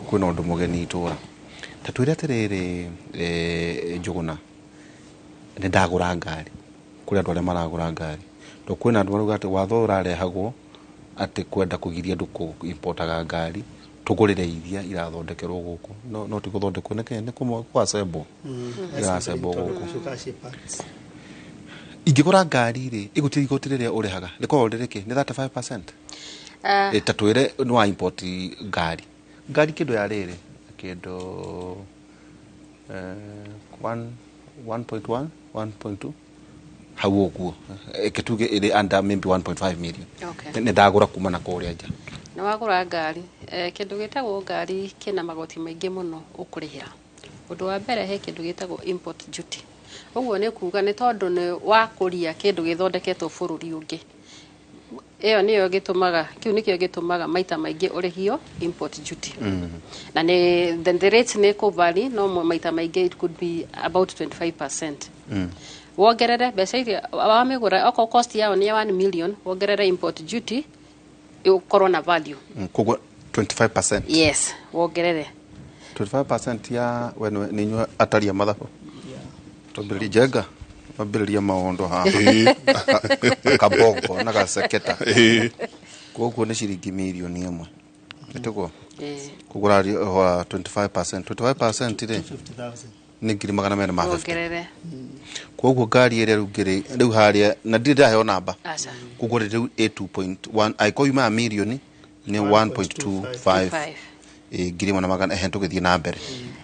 kwĩna ũndũ mũgeni itũra. Ta twĩre atĩrĩrĩ, Njũgũna, nĩ ndagũra ngari, kũrĩ andũ arĩa maragũra ngari, to kwĩna andũ marauga atĩ watho ũyũ ũrarehagwo atĩ kwenda kũgiria andũ kũ importaga ngari, tũgũrĩre iria irathondekerwo gũkũ, no ti gũthondekwo, nĩ nĩ kũ assemble iraassemble gũkũ. Cokaga ciĩ parts. Ingĩgũra ngari rĩ, igũtirĩ igoti rĩrĩa ũrĩhaga rĩkoragwo rĩrĩ kĩ? Nĩ 35%? Ta twĩre nĩ wa import ngari, ngari kĩndũ ya rĩrĩ kĩndũ 1.1 1.2. Hau ũguo ĩke tuge ĩrĩ under maybe 1.5 million. Okay. Nĩ ndagũra kuma na kũrĩa nja. Nĩ wagũra ngari, kĩndũ gĩtagwo ngari kĩna magoti maingĩ mũno ũkũrĩhĩra. Ũndũ wa mbere, he kĩndũ gĩtagwo import duty. Ũguo nĩ kuga nĩ tondũ nĩ wakũria kĩndũ gĩthondeketwo bũrũri ũngĩ, ĩyo nĩyo gĩtũmaga, kĩu nĩkĩo gĩtũmaga maita maingĩ ũrĩhio import duty. Na nĩ the rates nĩ kũvary, no maita maingĩ it could be about 25%. Wongerere mbeca iria wamĩgũra, okorwo cost yao nĩ ya 1 million, wongerere import duty ũkorwo na value. Koguo 25%? Yes, wongerere. 25% ya we nĩ inyuĩ atari a mathabu, twambĩrĩrie njenga wambĩrĩria maũndũ haha kabongo na gaseketa. Koguo nĩ ciringi mirioni 1, ĩtĩguo? Eh. Koguo ũraria ũhoro wa 25%, 25% rĩ 250,000. Nĩ 250,000. Wongerere. Koguo ngari ĩrĩa rĩu ngĩrĩ rĩu harĩa na ndirĩ ndaheo namba. Aca. Koguo rĩu ĩ 2.1, angĩkorwo yuma ya mirioni nĩ 1.25. 5. Ĩ, ngiri ĩmwe na magana ehe, tũgĩthiĩ na mbere.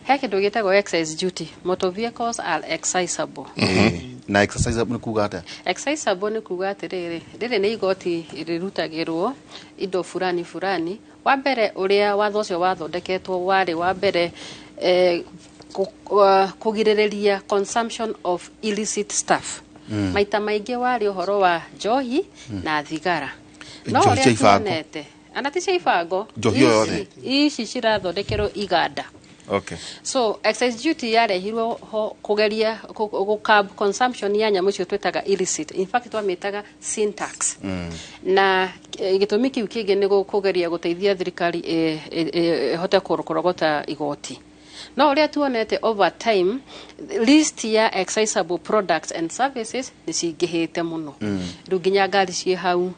He kĩndũ gĩtagwo excise duty. Motor vehicles are excisable. Ĩ, na excise nĩ kuga atĩa? Excisable nĩ kuga atĩrĩrĩ, rĩrĩ nĩ igoti rĩrutagĩrwo indo fulani fulani. Wa mbere, ũrĩa watho ũcio wathondeketwo warĩ wa mbere kũgirĩrĩria consumption of illicit stuff. Maita maingĩ warĩ ũhoro wa njohi na thigara, no Njohi cia ũrĩa ibango. tuonete ana ti cia ibango. Njohi o yothe. Ici cirathondekerwo iganda. So excise duty yarehirwo ho kugeria gũ curb consumption ya nyamũ icio twĩtaga illicit. In fact, twamĩtaga sin tax. Na gĩtũmi kĩu kĩngĩ nĩ kũgeria gũteithia thirikari ĩhote kũrogota igoti. No ũrĩa tuonete over time, list ya excisable products and services nĩ cingĩhĩte mũno. Rĩu nginya ngari ciĩ hau,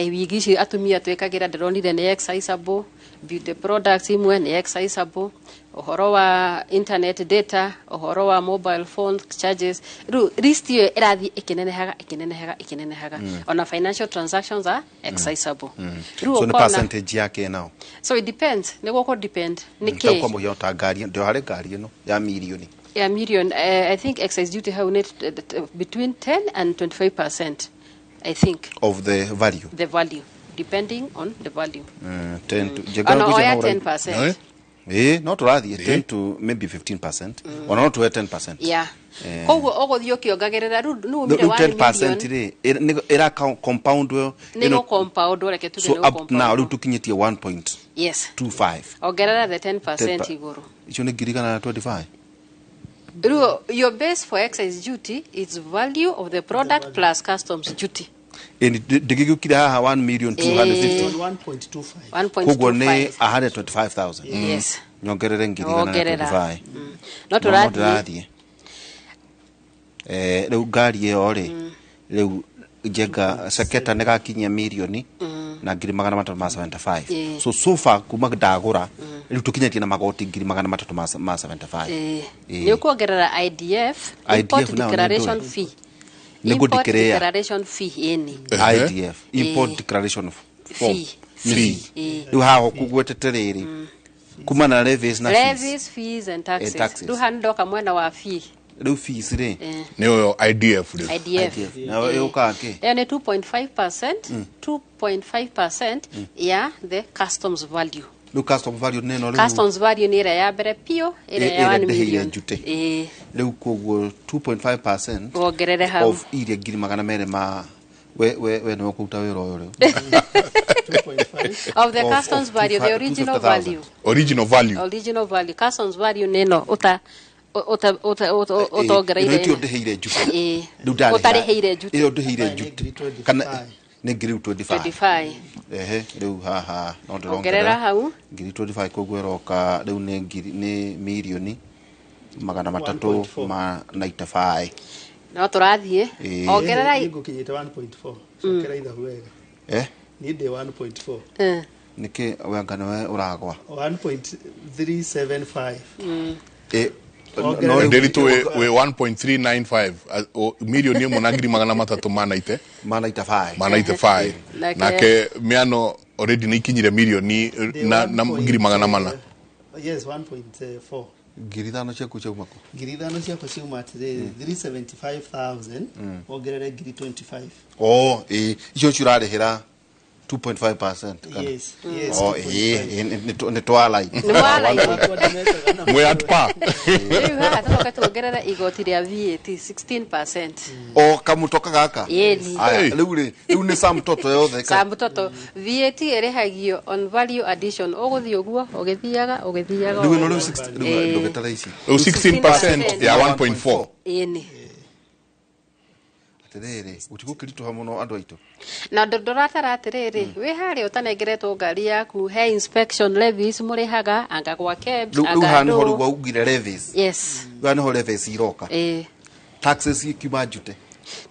wigi ici atumia twĩkagĩra ndĩronire nĩ excisable, beauty products imwe nĩ excisable, ũhoro wa internet data, ũhoro wa mobile phone charges. Rĩu list ĩyo ĩrathiĩ ĩkĩnenehaga, ĩkĩnenehaga, ĩkĩnenehaga. Ona financial transactions are excisable. Rĩu So nĩ ũkona percentage yake nao? So it depends, nĩ gũkũ depend nĩ Ta kwa kĩ. mũhiano ta ngari ndĩ harĩ ngari ĩno ya mirioni. Ya million, I think excise duty hau nĩ between 10 and 25%, I think. Of the value? The value, depending on the value. 10 to njega. Ona Ngwĩciria oya no ũra- 10%. Eh? Ĩ, no tũrathiĩ 10 to maybe 15%, ona no tuoe 10%. Yeah, koguo ũgũthiĩ ũkĩongagĩrĩra rĩu nĩ umire Rĩu 1 10% million. rĩ ĩra compound ĩyo. Nĩ gũ compound, reke tuge So nĩ up now rĩu gũ-compound. tũkinyĩtie 1.25. Yes, ongerera the 10% igũrũ. Icio nĩ 125,000. Rĩu your base for excise duty is value of the product plus customs duty. Ndĩgĩgĩũkire haha 1 million 250. 1.25. Koguo nĩ 1.25. 125,000. Yes. Nyongerere ngiri igana na Ongerera. 25. No No tũrathiĩ. ndĩrathiĩ. Rĩu ngari ĩyo rĩ, rĩu njenga seketa nĩ gakinyia mirioni na 375,000. So far kuma ndagũra rĩu tũkinyĩtie na magoti 375,000. Nĩ ũkuongerera IDF, import IDF nayo nĩ declaration ndũĩ. fee. Nĩ Import ngũ-declare. declaration fee, ĩni. IDF, import declaration form. Fee. Fee. Rĩu haha ũkũgwetete rĩrĩ kuma na levies na fees. Levies, fees and taxes. Taxes. Rĩu haha nĩndoka mwena wa fee. Rĩu fees rĩ? Nĩ ũyũ IDF rĩu. IDF. IDF nayo ĩũkaga kĩ? Ĩyo nĩ 2.5%, 2.5% ya the customs value. Rĩu custom value nĩ ĩno rĩu? Customs value nĩ ĩrĩa ya mbere piũ, ĩrĩa ya Ĩrĩa 1 ndĩhĩire million. duty. Ĩĩ. Rĩu koguo 2.5% Wongerere hau. of iria ngiri magana merĩ ma we nĩwe ũkũruta wĩra ũyũ rĩu. 2.5. Of the customs of value, the original 250,000. value. Original value. Original value, customs value nĩ ĩno ũta ũta ũta ũta- ũtongereire. Ĩno tio ndĩhĩire duty. Ĩĩ. Rĩu ndarĩha- Ũtarĩhĩire duty. ĩyo ndĩhĩire Nĩ duty. ngiri 25. Kana nĩ ngiri rĩu 25. 25. Ehe, rĩu haha no Ongerera ndĩrongerera hau. ngiri 25, koguo ĩroka rĩu nĩ ngiri nĩ mirioni magana matatũ 1.4. ma 95. No tũrathiĩ. Ĩĩ. Ongerera. Niĩ ngũkinyĩte 1.4, cokera ithabu wega. Eh. Niĩ ndĩ 1.4. Nĩkĩ wanga nĩwe ũragwa? 1.375. Eh, Ongerera. no rĩu- Ndĩritũ wĩ 1.395, 1,300,000 ma 90. Ma 95. Ma 95. Nake mĩano already nĩ ikinyire mirioni Ndĩ na 1 ngiri magana mana. Yes, 1.4. 5,000 ciaku ciauma kũ? 5,000 ciakwa ciauma atĩrĩrĩ, 375,000 wongerere ngiri 25. Oh, ĩĩ, icio cirarĩhĩra 2.5%, kana? Yes. Oh, ĩĩ, nĩ twalai. Nĩ mwalai. Mwĩ at par. Rĩu haha tũcoke tuongerere igoti rĩa VAT 16%. O kamutoka gaka? Yeni. Aya, Hey. rĩu rĩ, rĩu nĩ sum total yothe Sum total VAT ĩrĩhagio on value addition, ũgũthiĩ ũguo ũgĩthiaga ũgĩthiaga. Rĩu ĩno rĩu ũguo. 60, rĩu ndũgĩtara ici. Rĩu 16% ya 1.4. Ĩni. Atĩrĩrĩ, gũtigũkĩritũha mũno andũ aitũ. Na ndũratara atĩrĩrĩ, wĩ harĩa ũtanengeretwo ngari yaku, he inspection levies mũrĩhaga anga gwa KEBS, Rĩu rĩu anga haha nĩho rĩu ndũ. waugire levies. Yes. Rĩu haha nĩho levies iroka. Ĩĩ. Taxes ikiuma njute.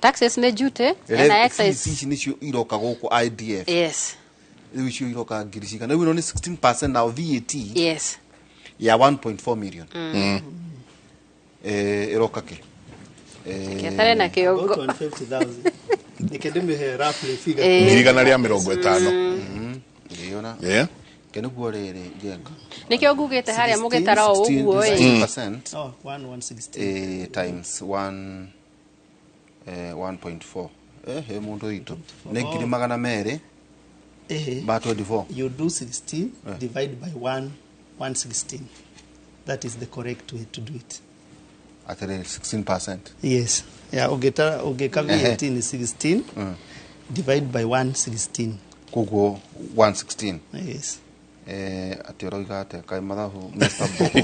Taxes nĩ duty na excise. Ici nĩcio iroka gũkũ IDF. Yes. Rĩu icio iroka ngiri cigana? Rĩu ĩno nĩ 16% now VAT Yes. ya 1.4 million. Ĩroka kĩ? Kĩatare na About kĩongo. 150,000. Reke ndĩmĩhe roughly figure. 150,000. Ngĩona. Yeah. Ke nĩguo rĩrĩ njenga. Nĩkĩo ngugĩte harĩa mũgĩtara o ũguo ĩ. 16% Oh, 1 116. Times 1, 1.4, he mũndũ witũ nĩ 200,000 ma 24. You do 16 divide by 1 116. That is the correct way to do it. Atĩrĩrĩ, 16%. Yes. Yeah, ũngĩtara ũngĩka VAT ni 16 divide by 116. Koguo 116. Yes. Atĩ ũroiga atĩa kaĩ mathabu, Mr. Bogo?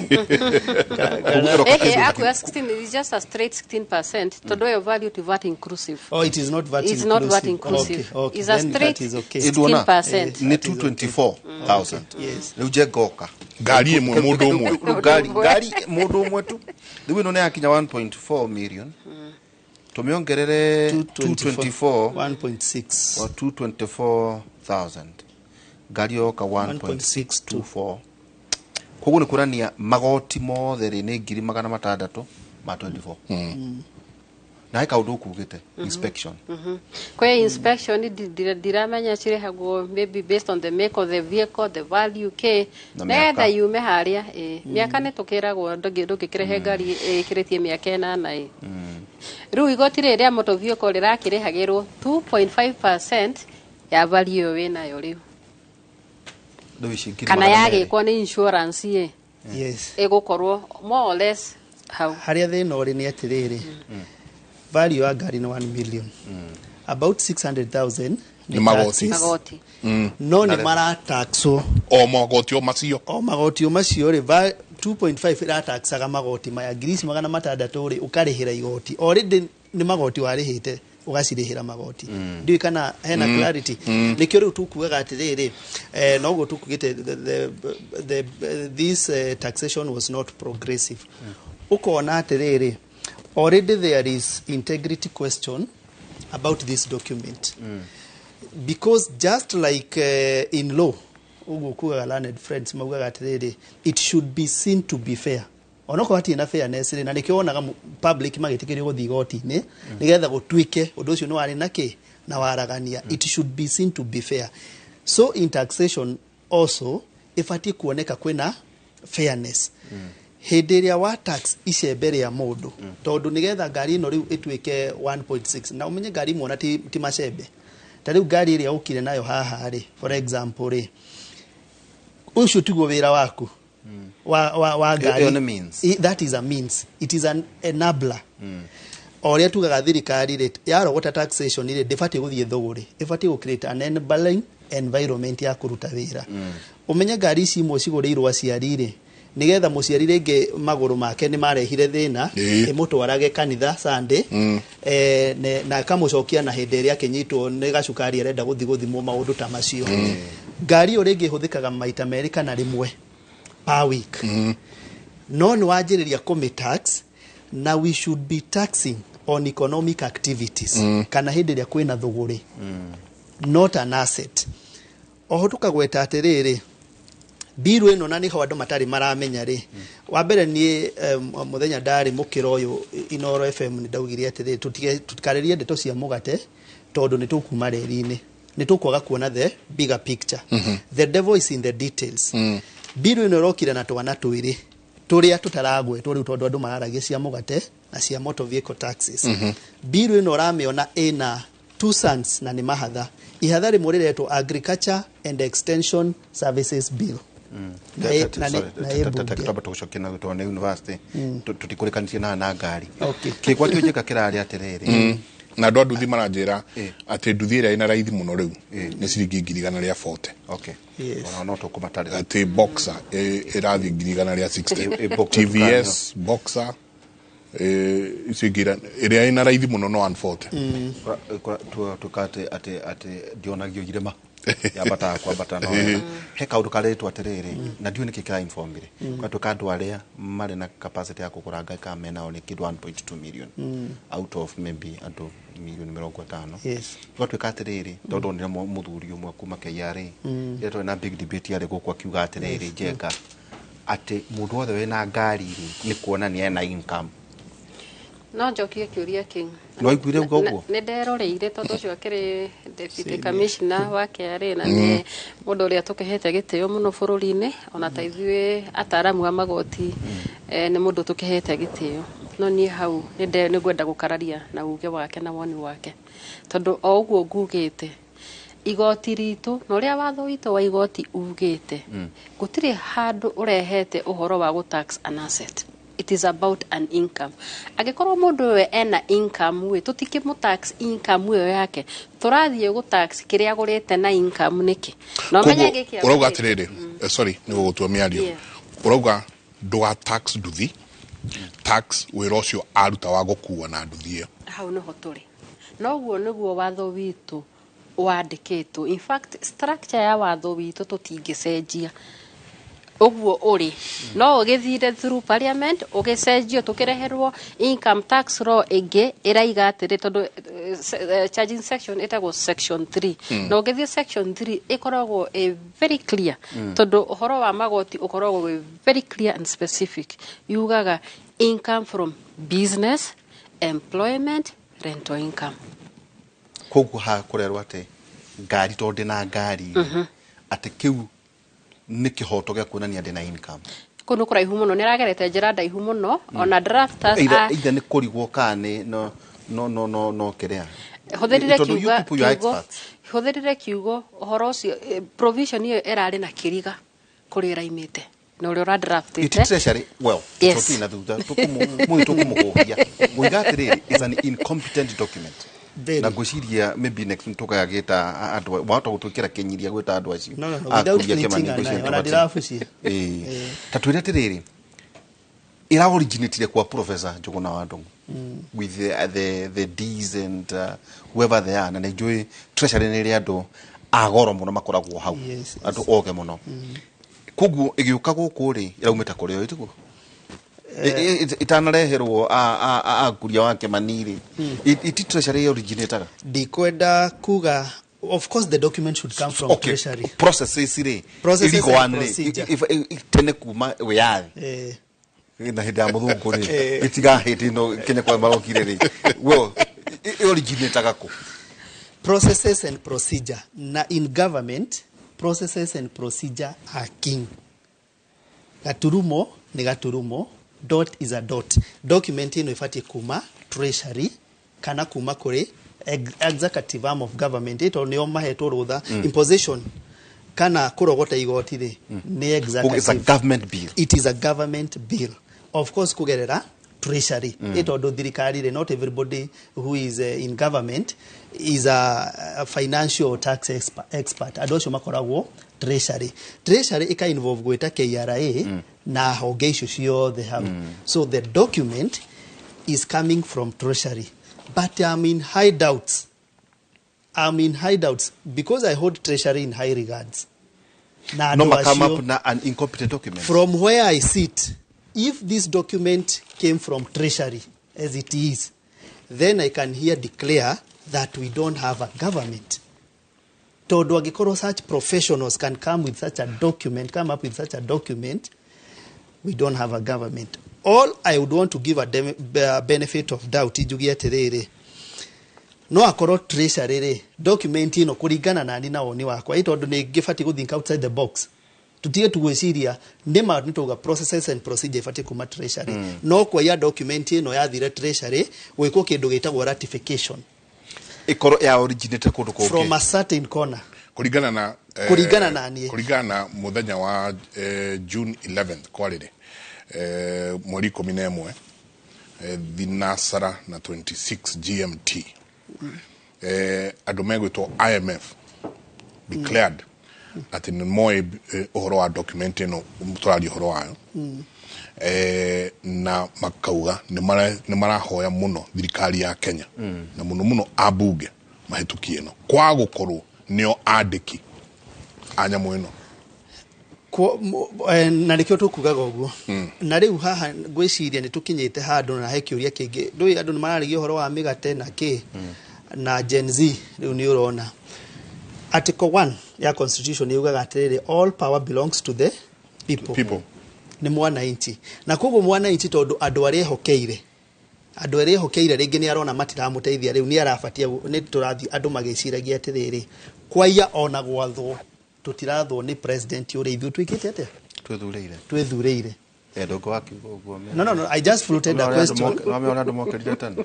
Ehe, akuya 16 is just a straight 16% tondũ ĩyo value ti VAT inclusive. Oh, it is not VAT It's not VAT inclusive. inclusive. Okay. It's a Then straight that is okay. 16%. Nĩ 224,000. Yes. Rĩu njengoka. Ngari ĩmwe mũndũ ũmwe. Rĩu ngari mũndũ ũmwe tu. Rĩu ĩno nĩ yakinya 1.4 million, tũmĩongerere 224 1.6. or 224,000, ngari yoka 1.624. Koguo nĩ kuonania magoti mothe rĩ nĩ 624,000. Na he kaũndũ ũkugĩte, inspection. Kwĩ inspection, ndiramenya cirĩhagwo maybe based on the make of the vehicle, the value k Na nĩgetha mĩaka. yume harĩa ĩ mĩaka nĩ tũkĩragwo ndũngĩkĩrehe ngari ĩkĩrĩtie mĩaka 8 ĩ. Rĩu igoti rĩrĩ rĩa motor vehicle rĩrakĩrĩhagĩrwo 2.5% ya value ĩyo wĩnayo rĩu. Rĩu ici ngiri Kana 200. yagĩkwo nĩ insurance ĩ, ĩgũkorwo more or less hau. Harĩa thĩna ũrĩ nĩ atĩrĩrĩ, value ya ngari nĩ 1 million. About 600,000 Nĩ magoti. taxes. Magoti. No nĩ marataxwo. O magoti o macio. O magoti o macio rĩ, 2.5 ĩrataxaga magoti maya 600,000 rĩ, ũkarĩhĩra igoti already nĩ magoti warĩhĩte, ũgacirĩhĩra magoti. Ndiũĩ kana hena clarity. Nĩkĩo rĩu tukugaga atĩrĩrĩ, noguo tukugĩte this taxation was not progressive. Ũkona atĩrĩrĩ, already there is integrity question about this document, because just like in law ũguo kugaga learned friends maugaga atĩrĩrĩ, it should be seen to be fair, onokorwo hatirĩ na fairness rĩ. Na nĩkĩo wonaga public magĩtĩkĩrio gũthiĩ igoti-inĩ nĩgetha gũtuĩke ũndũ ũcio nĩ warĩ na kĩ na waragania. It should be seen to be fair. So in taxation also ĩbatiĩ kuoneka kwĩna fairness hĩndĩ ĩrĩa wa tax icembe rĩa mũndũ, tondũ nĩgetha ngari ĩno rĩu ĩtuĩke 1.6, na ũmenye ngari imwe ona ti macembe. Ta rĩu ngari ĩrĩa ũkire nayo haha rĩ, for example rĩ, ũcio tiguo wĩra waku wa ngari. Ĩyo nĩ means. That is a means, it is an enabler. O ũrĩa tugaga thirikari rĩ, yarogota taxation rĩ, ndĩbatiĩ gũthiĩ thũgũrĩ, ĩbatiĩ gũ create an enabling environment ya kũruta wĩra. Ũmenye ngari ici imwe cigũrĩirwo aciari rĩ, nĩgetha mũciari rĩngĩ magũrũ make nĩ marehire thĩna, ĩmũtwarage kanitha Sunday, na ĩkamũcokia na hĩndĩ ĩrĩa akĩnyitwo nĩ gacukari arenda gũthiĩ gũthimwo, maũndũ ta macio. Ngari ĩyo rĩngĩ ĩhũthĩkaga maita merĩ kana rĩmwe per week, no nĩ wanjĩrĩria kũmĩ tax. Na we should be taxing on economic activities kana hĩndĩ ĩrĩa kwĩna thũgũrĩ, not an asset. Oho tũkagweta atĩrĩrĩ, biru ĩno na nĩho andũ matarĩ maramenya rĩ, wa mbere niĩ mũthenya ndarĩ mũkĩra ũyũ Inoro FM nĩ ndaugire atĩrĩrĩ, tũtikarĩrie ndeto cia mũgate tondũ nĩ tũkuma reri-inĩ, nĩ tũkwaga kuona the bigger picture. The devil is in the details. Biru ĩno ĩrokire na twana twĩrĩ. Tũrĩa tũtaragwetwo rĩu, tondũ andũ mararagia cia mũgate na cia motor vehicle taxes. Bill ĩno ũramĩona ĩna two sons na nĩ mahatha. Ihatha rĩmwe rĩretwo Agriculture and Extension Services Bill. Na ĩ bunge. Twamba tũgũcokia na tondũ nĩ university, tũtikũrĩkanĩtie na ngari. Okay. Kĩgwa kĩo kĩrarĩ atĩrĩrĩ. Na andũ a nduthi maranjĩra atĩ nduthi ĩrĩa ĩna raithi mũno rĩu nĩ ciringi 140,000. Okay. Yes. Ona no tũkũmatarĩra. Atĩ Boxer ĩrathiĩ 160,000. Boxer. TVS Boxer, icio ingĩ ĩrĩa ĩna raithi mũno no 140. Tuka atĩ ndionagio irĩma yambataga kwambata, no he kaũndũ karetwo atĩrĩrĩ, na ndiũĩ nĩkĩ kĩra informire gwatuĩka andũ arĩa marĩ na capacity ya kũgũra ngari kana menao nĩ kĩndũ 1.2 million out of maybe andũ milioni 50. Gwatuĩka atĩrĩrĩ, tondũ ndonire mũthuri ũmwe kuma KRA rĩrĩa twarĩ na big debate yarĩ gũkũ, akiuga atĩrĩrĩ, Njenga, atĩ mũndũ wothe wĩna ngari rĩ, nĩ kuonania ena income. No njokie kĩũria kĩu. Nĩwaiguire uga ũguo? Nĩ nderoreire, tondũ ũcio akĩrĩ deputy commissioner wa KRA na nĩ mũndũ ũrĩa tũkĩhete gĩtĩo mũno bũrũri-inĩ, ona ta ithuĩ ataaramu a magoti, nĩ mũndũ tũkĩhete gĩtĩo. No niĩ hau nĩ ngwenda gũkararia na uge wake na woni wake, tondũ o ũguo ngugĩte, igoti ritũ na ũrĩa watho witũ wa igoti ugĩte, gũtirĩ handũ ũrehete ũhoro wa gũ tax an asset. It is about an income. Angĩkorwo mũndũ ũyũ ena income ĩ, tũtikĩmũ tax income ĩyo yake, tũrathiĩ gũ tax kĩrĩa agũrĩte na income nĩkĩ? Na ũmenye Koguo gĩkĩ ũrauga agũrĩte. atĩrĩrĩ, sorry nĩ gũgũtua mĩario, ũrauga ndũga tax nduthi, tax wĩra ũcio aruta wa gũkua na nduthi ĩyo. Hau nĩho tũrĩ. Noguo nĩguo watho witũ wandĩkĩtwo. In fact, structure ya watho witũ tũtingĩcenjia ũguo ũrĩ, no ũgĩthire through parliament, ũgĩcenjio, tũkĩreherwo income tax law ĩngĩ ĩraiga atĩrĩ, tondũ charging section ĩtagwo section 3, na ũngĩthiĩ section 3 ĩkoragwo ĩ very clear, tondũ ũhoro wa magoti ũkoragwo wĩ very clear and specific. Yugaga income from business, employment, rental income. Koguo ha kũrerwo atĩ ngari, tondũ ndĩna ngari, atĩ kĩu nĩ kĩhoto gĩa kuonania ndĩna income. Kũu nĩ kũraihu mũno, nĩ aragerete njĩra ndaihu mũno, ona drafters either either nĩ kũrigwo kana nĩ no kĩrĩa. Hũthĩrire Tondũ you kiuga people, you are kiugo experts. Hũthĩrire kiugo ũhoro ũcio, provision ĩyo ĩrarĩ na kĩriga kũrĩa ĩraimĩte na ũrĩa ũra Iti draftĩte. Treasury, well, tũthiĩ na thutha, mũyũ tũkũmũhũhia ngũiga atĩrĩrĩ, is an incompetent document. Very. Na ngwĩciria maybe next tũgagĩta andũ, wahota gũtwĩkĩra kĩnyiria gwĩta andũ acio. No, A without Kuria flinching Kĩmani, an ngwĩciria eye, ona tũbatiĩ. ndĩrabucia. Ĩĩ. Ta twĩre atĩrĩrĩ, ĩra originatire kwa Professor Njũgũna wa Ndung'u with the Ds and whoever they are, na nĩ njũĩ Treasury nĩ ĩrĩ andũ a goro mũno makoragwo hau, andũ oge mũno. Koguo ĩgĩũka gũkũ rĩ, ĩraumĩte kũrĩ o, ĩtiguo itanareherwo a Kuria wa Kĩmani rĩ, iti Treasury originataga. Ndikwenda kuga, of course the document should come from Treasury. Processes rĩ, Processes illegal and one rĩ, procedure. tene kuma wĩyathi na hĩndĩ ya mũthũngũ rĩ, ĩtiga hĩndĩ ĩno Kenya kwa marokire rĩ, well, originataga kũ? Processes and procedure, na in government processes and procedure are king. Gaturumo nĩ gaturumo, dot is a dot. Document ĩno ĩbatiĩ kuma Treasury kana kuma kũrĩ executive arm of government, tondũ nĩo mahetwo rũtha. Imposition kana kũrogota igoti rĩ, nĩ It's a executive. government bill. It is a government bill, of course kugerera Treasury, tondũ thirikari rĩ, not everybody who is in government is a financial tax expert. Andũ acio makoragwo Treasury. Treasury ĩka involve gwĩta KRA na honge icio ciothe hau. So the document is coming from Treasury, but I'm in high doubts. I'm in high doubts because I hold Treasury in high regards na No andũ ma come acio. up na an incompetent document. From where I sit, if this document came from Treasury as it is, then I can here declare that we don't have a government. Tondũ angĩkorwo such professionals can come with such a document, come up with such a document, we don't have a government. All I would want to give a benefit of doubt, njuge atĩrĩrĩ, no akorwo Treasury rĩ, document ĩno kũringana nani na woni wakwa, ĩ tondũ nĩ ngĩbatiĩ gũ think outside the box. Tutige tugwiciria nĩ ma nĩ tauga processes and procedure ibatiĩ kuma Treasury, no kwaiya document ĩno yathire Treasury gwĩkwo kĩndũ gĩtagwo ratification. Ĩkorwo ya originate kũndũ kũngĩ. From a certain corner. Kũringana na Kũringana na niĩ. Kũringana na mũthenya wa June 11th, kwarĩrĩ mweri 11, thinasara na 26 GMT, andũ megwĩtwo IMF declared atĩ nĩ moĩ ũhoro wa document ĩno tũraria ũhoro wayo, na makauga nĩ marahoya mũno thirikari ya Kenya na mũno mũno ambunge mahĩtũkie ĩno kwa gũkorwo nĩo andĩki a nyamũ ĩno. Na nĩkĩo tũkugaga ũguo. Na rĩu haha ngwĩciria nĩ tũkinyĩte handũ na he kĩũria kĩngĩ. Ndũĩ andũ nĩ mararĩgia ũhoro wa mĩgate na kĩ na Gen Z. Rĩu nĩ ũrona Article 1 ya Constitution yugaga atĩrĩrĩ, "All power belongs to the people." People. Nĩ mwananchi, na koguo mwananchi, tondũ andũ arĩa ehokeire rĩngĩ nĩ arona matiramũteithia, rĩu nĩ arabatia nĩ tũrathiĩ andũ magĩciragia atĩrĩrĩ, kwaiya ona gwathwo tũtirathwo nĩ president ũrĩa ithuĩ twĩkĩte atĩa? Twĩthurĩire. Twĩthurĩire. Ndũngĩ wakiuga ũguo. No, I just floated a question. Wamĩona andũ mokĩrire tene.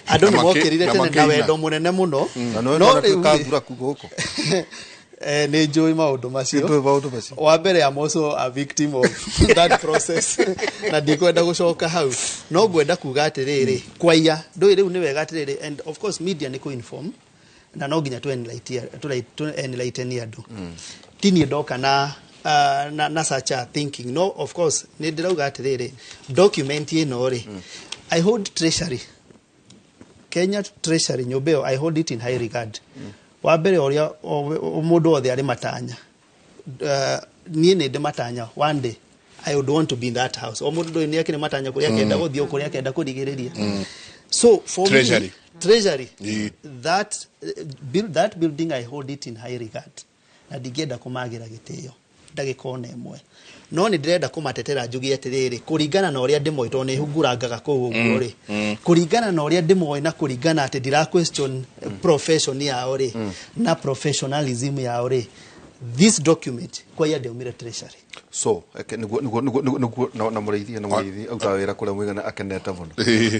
Andũ nĩ Na mokĩrire na tene na makĩina. wendo mũnene mũno. Na nĩwe No no rĩu rĩ, kathura gũkũ. Nĩ njũĩ maũndũ macio. Nĩ njũĩ maũndũ macio. Wa mbere, I'm also a victim of that process na ndikwenda gũcoka hau, no ngwenda kuga atĩrĩrĩ, kwaiya ndũĩ rĩu nĩ wega atĩrĩrĩ, and of course media nĩ kũ-inform na no nginya tũ enlighten andũ. Ti niĩ ndoka na such a thinking. No of course nĩ ndĩrauga atĩrĩrĩ, document ĩno rĩ, I hold Treasury, Kenya Treasury, nyũmba ĩyo, I hold it in high regard. Wa mbere, ũrĩa mũndũ wothe arĩ matanya, niĩ nĩ ndĩ matanya, one day I would want to be in that house. O mũndũ ndũĩ nĩ akĩrĩ matanya kũrĩa akenda gũthiĩ o kũrĩa akenda kũrigĩrĩria. So for Treasury. me, Treasury, that build, that building, I hold it in high regard na ndingĩenda kũmagĩra gĩtĩo ndagĩka ona ĩmwe, no nĩ ndĩrenda kũmatetera njuge atĩrĩrĩ, kũringana na ũrĩa ndĩmoĩ, tondũ nĩ hungurangaga kũu ũguo rĩ, kũringana na ũrĩa ndĩmoĩ na kũringana atĩ ndira question profession yao rĩ na professionalism yao rĩ, this document kwaiya ndĩaumire Treasury. So eke, nĩguo na mũrĩithi autaga wĩra kũrĩa mũigana akenete mũno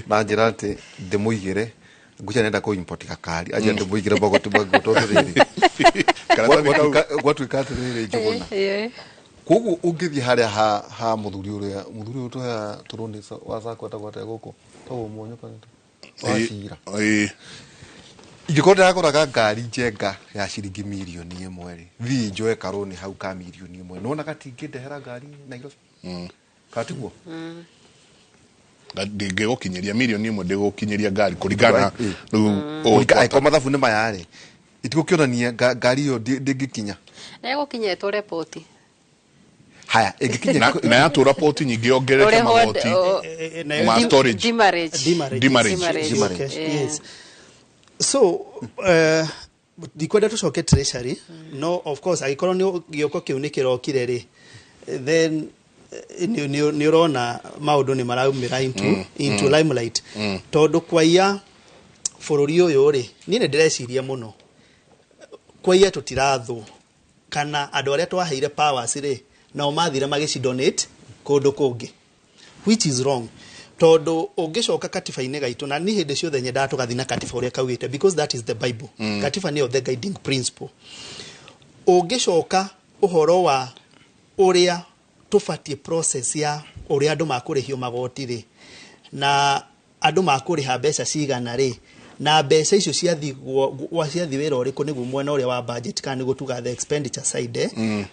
na njĩra atĩ ndĩmũigĩre ngucia nenda kũ import gakari anjĩra ndĩmũigĩre magoti maguo tondũ rĩrĩ Karatathi kau. Gwatuĩka atĩrĩrĩ, Njũgũna, koguo ũngĩthiĩ harĩa ha mũthuri ũrĩa mũthuri ũyũ tũheaga tũrũni wa sacco etagwo atĩa gũkũ, tagwo Mwonyo kana wa Cira? Ingĩkorwo ndĩragũraga ngari njenga ya ciringi 1 mirioni rĩ, thiĩ njoe karũni hau ka 1 mirioni nona gatingĩndehera ngari Nairobi, kana tiguo? Ndingĩgũkinyĩria 1 mirioni, ndĩgũkinyĩria ngari kũringana rĩu Angĩkorwo mathabu nĩ maya rĩ, itigũkĩonania ngari ĩyo ndĩngĩkinya. Nĩgũkinya ĩtũre poti. Haya, ĩngĩkinya na yatũra poti nyingĩ yongerereke Ũrĩhwo magoti ma storage. Demurrage. Demurrage. Demurrage. Demurrage. Demurrage. Okay. Yes. So ndikwenda tucoke Treasury, no of course angĩkorwo nĩ gĩũko kĩu nĩ kĩrokire rĩ, then nĩ ũrona maũndũ nĩ maraumĩra into limelight, tondũ kwaiya bũrũri ũyũ rĩ, niĩ nĩ ndĩreciria mũno kwaiya tũtirathwo kana andũ arĩa twaheire powers rĩ, nao mathire magĩcidonate kũndũ kũngĩ, which is wrong, tondũ ũngĩcoka katiba-inĩ gaitũ, na niĩ hĩndĩ ciothe nyendaga tũgathiĩ na katiba ũrĩa kaugĩte, because that is the Bible. Katiba nĩyo the guiding principle. Ũngĩcoka ũhoro wa ũrĩa tũbatiĩ process ya ũrĩa andũ makũrĩhio magoti rĩ, na andũ makũrĩha mbeca cigana rĩ, na mbeca icio ciathi wĩra ũrĩkũ, nĩguo mwena ũrĩa wa budget kana nĩguo tuga the expenditure side,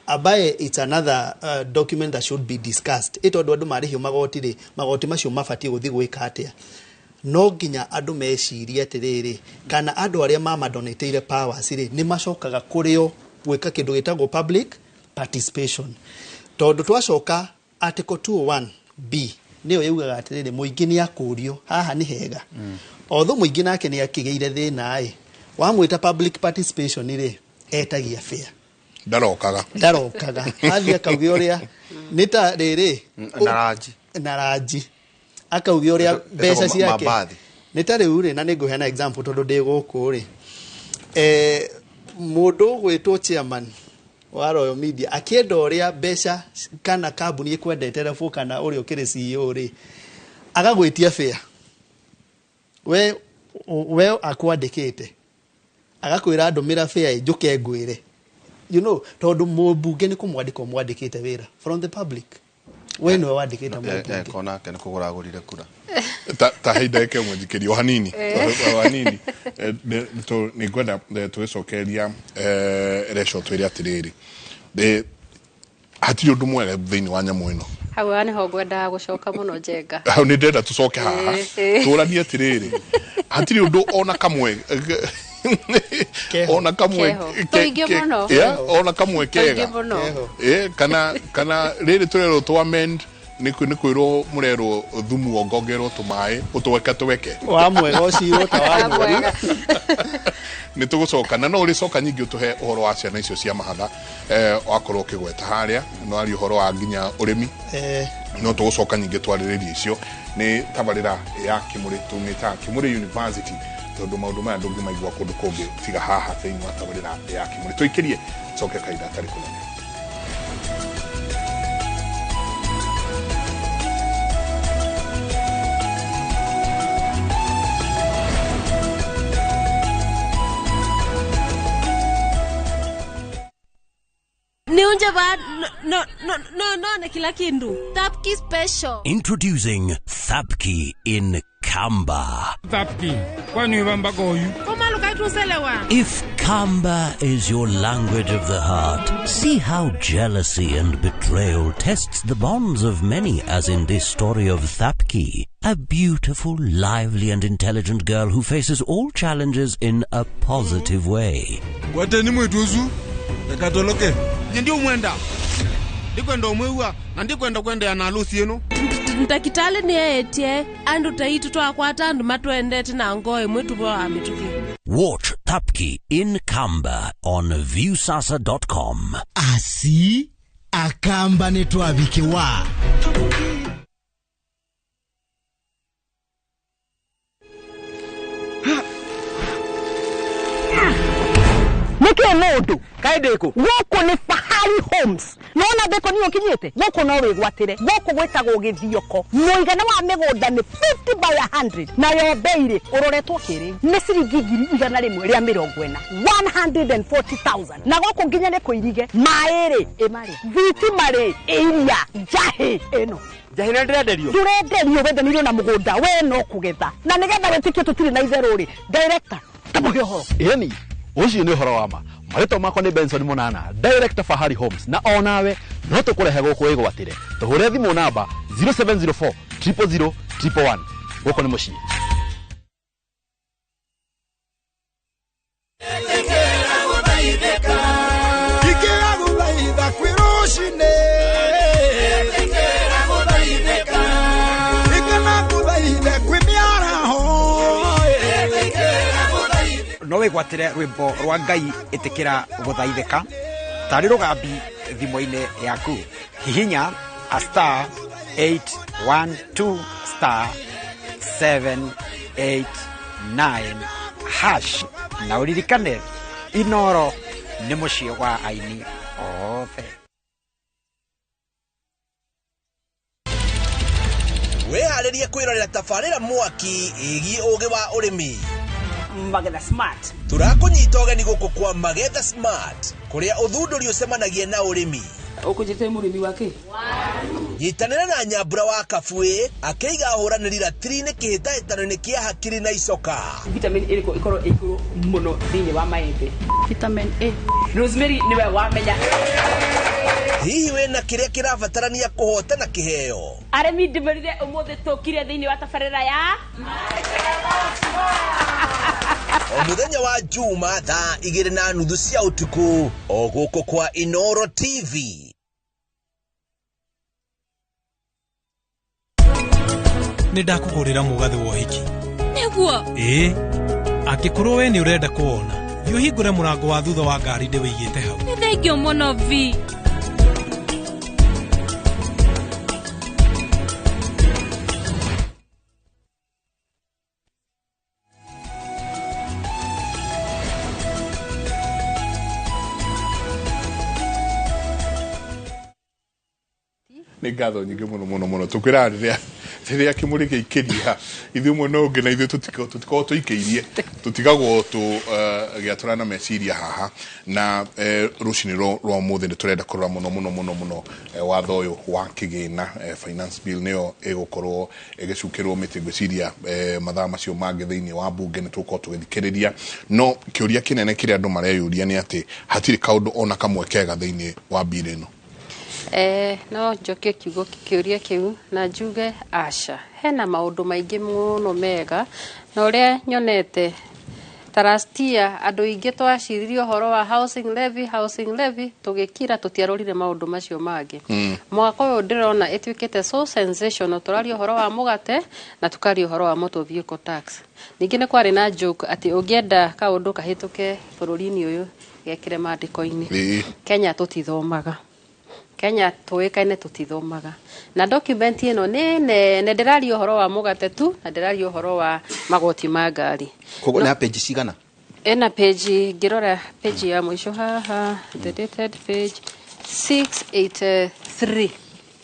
ambaye it's another document that should be discussed, ĩ tondũ andũ marĩhio magoti rĩ, magoti macio mabatiĩ gũthiĩ gwĩka atĩa? No nginya andũ mecirie atĩrĩrĩ, kana andũ arĩa mamadonatĩire powers rĩ, nĩ macokaga kũrĩo gwĩka kĩndũ gĩtagwo public participation, tondũ twacoka Article 201 B nĩyo yugaga atĩrĩrĩ, mũingĩ nĩ akũrio haha nĩ hega. Although mũingĩ nake nĩ akĩgĩire thĩna ĩ, wamwĩta public participation rĩ, etagia fare. Ndarokaga. Ndarokaga, athiĩ akauge ũrĩa nĩ ta rĩrĩ. Na ranji. Na ranji akauge ũrĩa mbeca Ĩtagwo ciake mambathi. Nĩ ta rĩu rĩ, na nĩ ngũheana example tondũ ndĩ gũkũ rĩ, mũndũ ũgwĩtwo chairman Wa Royal Media akĩenda ũrĩa mbeca kana kambuni ĩkwendete level kana ũrĩa ũkĩrĩ CEO rĩ, agagwĩtia fare. We akwandĩkĩte agakwĩra ndũmĩra fare njũke ngwĩre, you know, tondũ mũmbunge nĩ kũmwandĩka ũmwandĩkĩte wĩra from the public. We nĩwe wandĩkĩte mũmbunge. Kona ake nĩ kũgũra agũrire kura. Ta he ndagĩka ĩmwe njikĩrie o hanini, o hanini. Nĩ ngwenda tũgĩcokeria Recho twĩre atĩrĩrĩ, hatirĩ ũndũ mwega thĩinĩ wa nyamũ ĩno. Hau nĩho ngwendaga gũcoka mũno, Njenga. Hau nĩ ndĩrenda tũcoke haha tũranie atĩrĩrĩ, hatirĩ ũndũ ona kamwe, ona kamwe ona kamwe kega kana rĩrĩ tũrerwo tũ amend nĩ kwĩrwo mũrerwo thumu wongongerwo tũmaĩ ũtweke tweke wa mwega ũcirwo ta wa mwega. Nĩ tũgũcoka na no ũrĩcoka nyingĩ ũtũhe ũhoro wa ciana icio cia mahatha, wakorwo ũkĩgweta harĩa no aria ũhoro wa nginya ũrĩmi, no tũgũcoka nyingĩ twarĩrĩrie icio. Nĩ tabarĩra ya Kĩmũrĩ tũmĩtaga Kĩmũrĩ University, tondũ maũndũ maya ndũngĩmaigua kũndũ kũngĩ tiga haha thĩinĩ wa tabarĩra ya Kĩmũrĩ. Tũikĩrie coke kahinda atarĩ kũnene. Niunje ba no no no no na kila kindu. Thapki special. Introducing Thapki in Kamba. Thapki. Kwani bamba goyu. If Kamba is your language of the heart, see how jealousy and betrayal tests the bonds of many, as in this story of Thapki, a beautiful, lively and intelligent girl who faces all challenges in a positive way. Kwateni mwituzu ekatoloke. Ndio mwenda. Ndikwenda omwewa na ndikwenda kwenda na harusi eno. Ndakitale ni etie andu taitu twakwata andu matwendete na ngoe mwetu bo amituki. Watch Thapki in Kamba on viewsasa.com. Asi akamba ne twabikewa. Niki mundu kaideko guku ni Fahari Homes nona beko ni ukinyite guku no wigwatire guku gwitagwo githioko muigana wa migunda ni 50 by 100 nayo beire uroretwo kiri ni ciringi 140 140,000 na guku nginya ni kuirige mairi imari thitima ri iria njahi ino njahina ndirenderio ndurenderio wendanĩirio na mũgũnda we no kũgetha na nĩgetha wĩtĩkie tũtirĩ na itherũ rĩ director tamũhe ũhoro. Ĩni ucio ni uhoro wa ma. Marĩtwa makwa nĩ Benson Munana, director Fahari Homes, na onawe no tũkũrehe gũkũ wĩgwatĩre. Tũhũre thimũ namba 0704 000 111. Gũkũ nĩ mũciĩ. No wĩgwatĩre rwĩmbo rwa Ngai ĩtĩkĩra gũthaithĩka tarĩ rũgambi thimũ-inĩ yaku. Hihinya a star 812 star 789 hash na ũririkane Inoro nĩ mũciĩ wa aini othe. Wĩharĩrie kwĩrorera tabarĩra mwaki ĩgiĩ ũgĩ wa ũrĩmi. Magetha Smart. Tũrakũnyita ũgeni gũkũ kwa Magetha Smart kũrĩa ũthundũri ũcemanagia na ũrĩmi. Ũkũnjĩte mũrĩmi wake? Nyitanĩra na Nyambura wa Kabuĩ akĩiga ahũranĩri ratiri-inĩ kĩhĩtahĩtano-inĩ kĩa hakiri na icoka. Vitamin ĩrĩkũ ĩkorwo ĩ igũrũ mũno thĩinĩ wa maembe? Vitamin A. Rosemary nĩwe wamenya. Hihi wĩna kĩrĩa kĩrabatarania kũhotana kĩheo? Arĩmi ndĩmerire ũmũthĩ tũkire thĩinĩ wa tabarĩra ya O mũthenya wa Juma thaa 2:30 cia ũtukũ o gũkũ kwa Inoro TV. Nĩ ndakũgũrĩra mũgathĩ wa ũhiki. Nĩguo? Ĩĩ, angĩkorwo we nĩ ũrenda kũwona, thiĩ ũhingũre mũrango wa thutha wa ngari ndĩwĩigĩte hau. Nĩ thengiũ mũno Vi. Nĩ ngatho nyingĩ mũno mũno mũno. Tũkwĩraga rĩrĩa kĩmũrĩ gĩikĩria ithuĩ mwena ũngĩ na ithuĩ tũtikoragwo tũikĩirie, tũtigagwo tũgĩatũra na meciria haha. Na rũcinĩ rwa ũmũthĩ nĩ tũrenda kũrora mũno mũno mũno mũno watho ũyũ wa kĩgĩna, finance bill, nĩyo ĩgũkorwo ĩgĩcukĩrwo mĩtĩ. Ngwĩciria mathaa macio mangĩ thĩinĩ wa bunge nĩ tũgũkorwo tũgĩthikĩrĩria, no kĩũria kĩnene kĩrĩa andũ mareyũria nĩ atĩ hatirĩ kaũndũ ona kamwe kega thĩinĩ wa bill ĩno. No njokie kiugo kĩũria kĩu na njuge aca, hena maũndũ maingĩ mũno mega. Na ũrĩa nyonete ta last year, andũ aingĩ twaciririe ũhoro wa housing levy, housing levy, tũgĩkira, tũtiarorire maũndũ macio mangĩ. Mwaka ũyũ ndĩrona ĩtuĩkĩte so sensational. Tũraria ũhoro wa mũgate na tũkaria ũhoro wa motor vehicle tax. Ningĩ nĩ kwarĩ na joke atĩ ũngĩenda kaũndũ kahĩtũke bũrũri-inĩ ũyũ, gekĩre maandĩko-inĩ. Kenya tũtithomaga, Kenya tũĩkaine tũtithomaga, na document ĩno nĩ nene, ndĩraria ũhoro wa mũgate tu na ndĩraria ũhoro wa magoti ma ngari. Koguo nĩ page cigana? Ĩna page, ngĩrora page ya mũico haha, the dated page 683.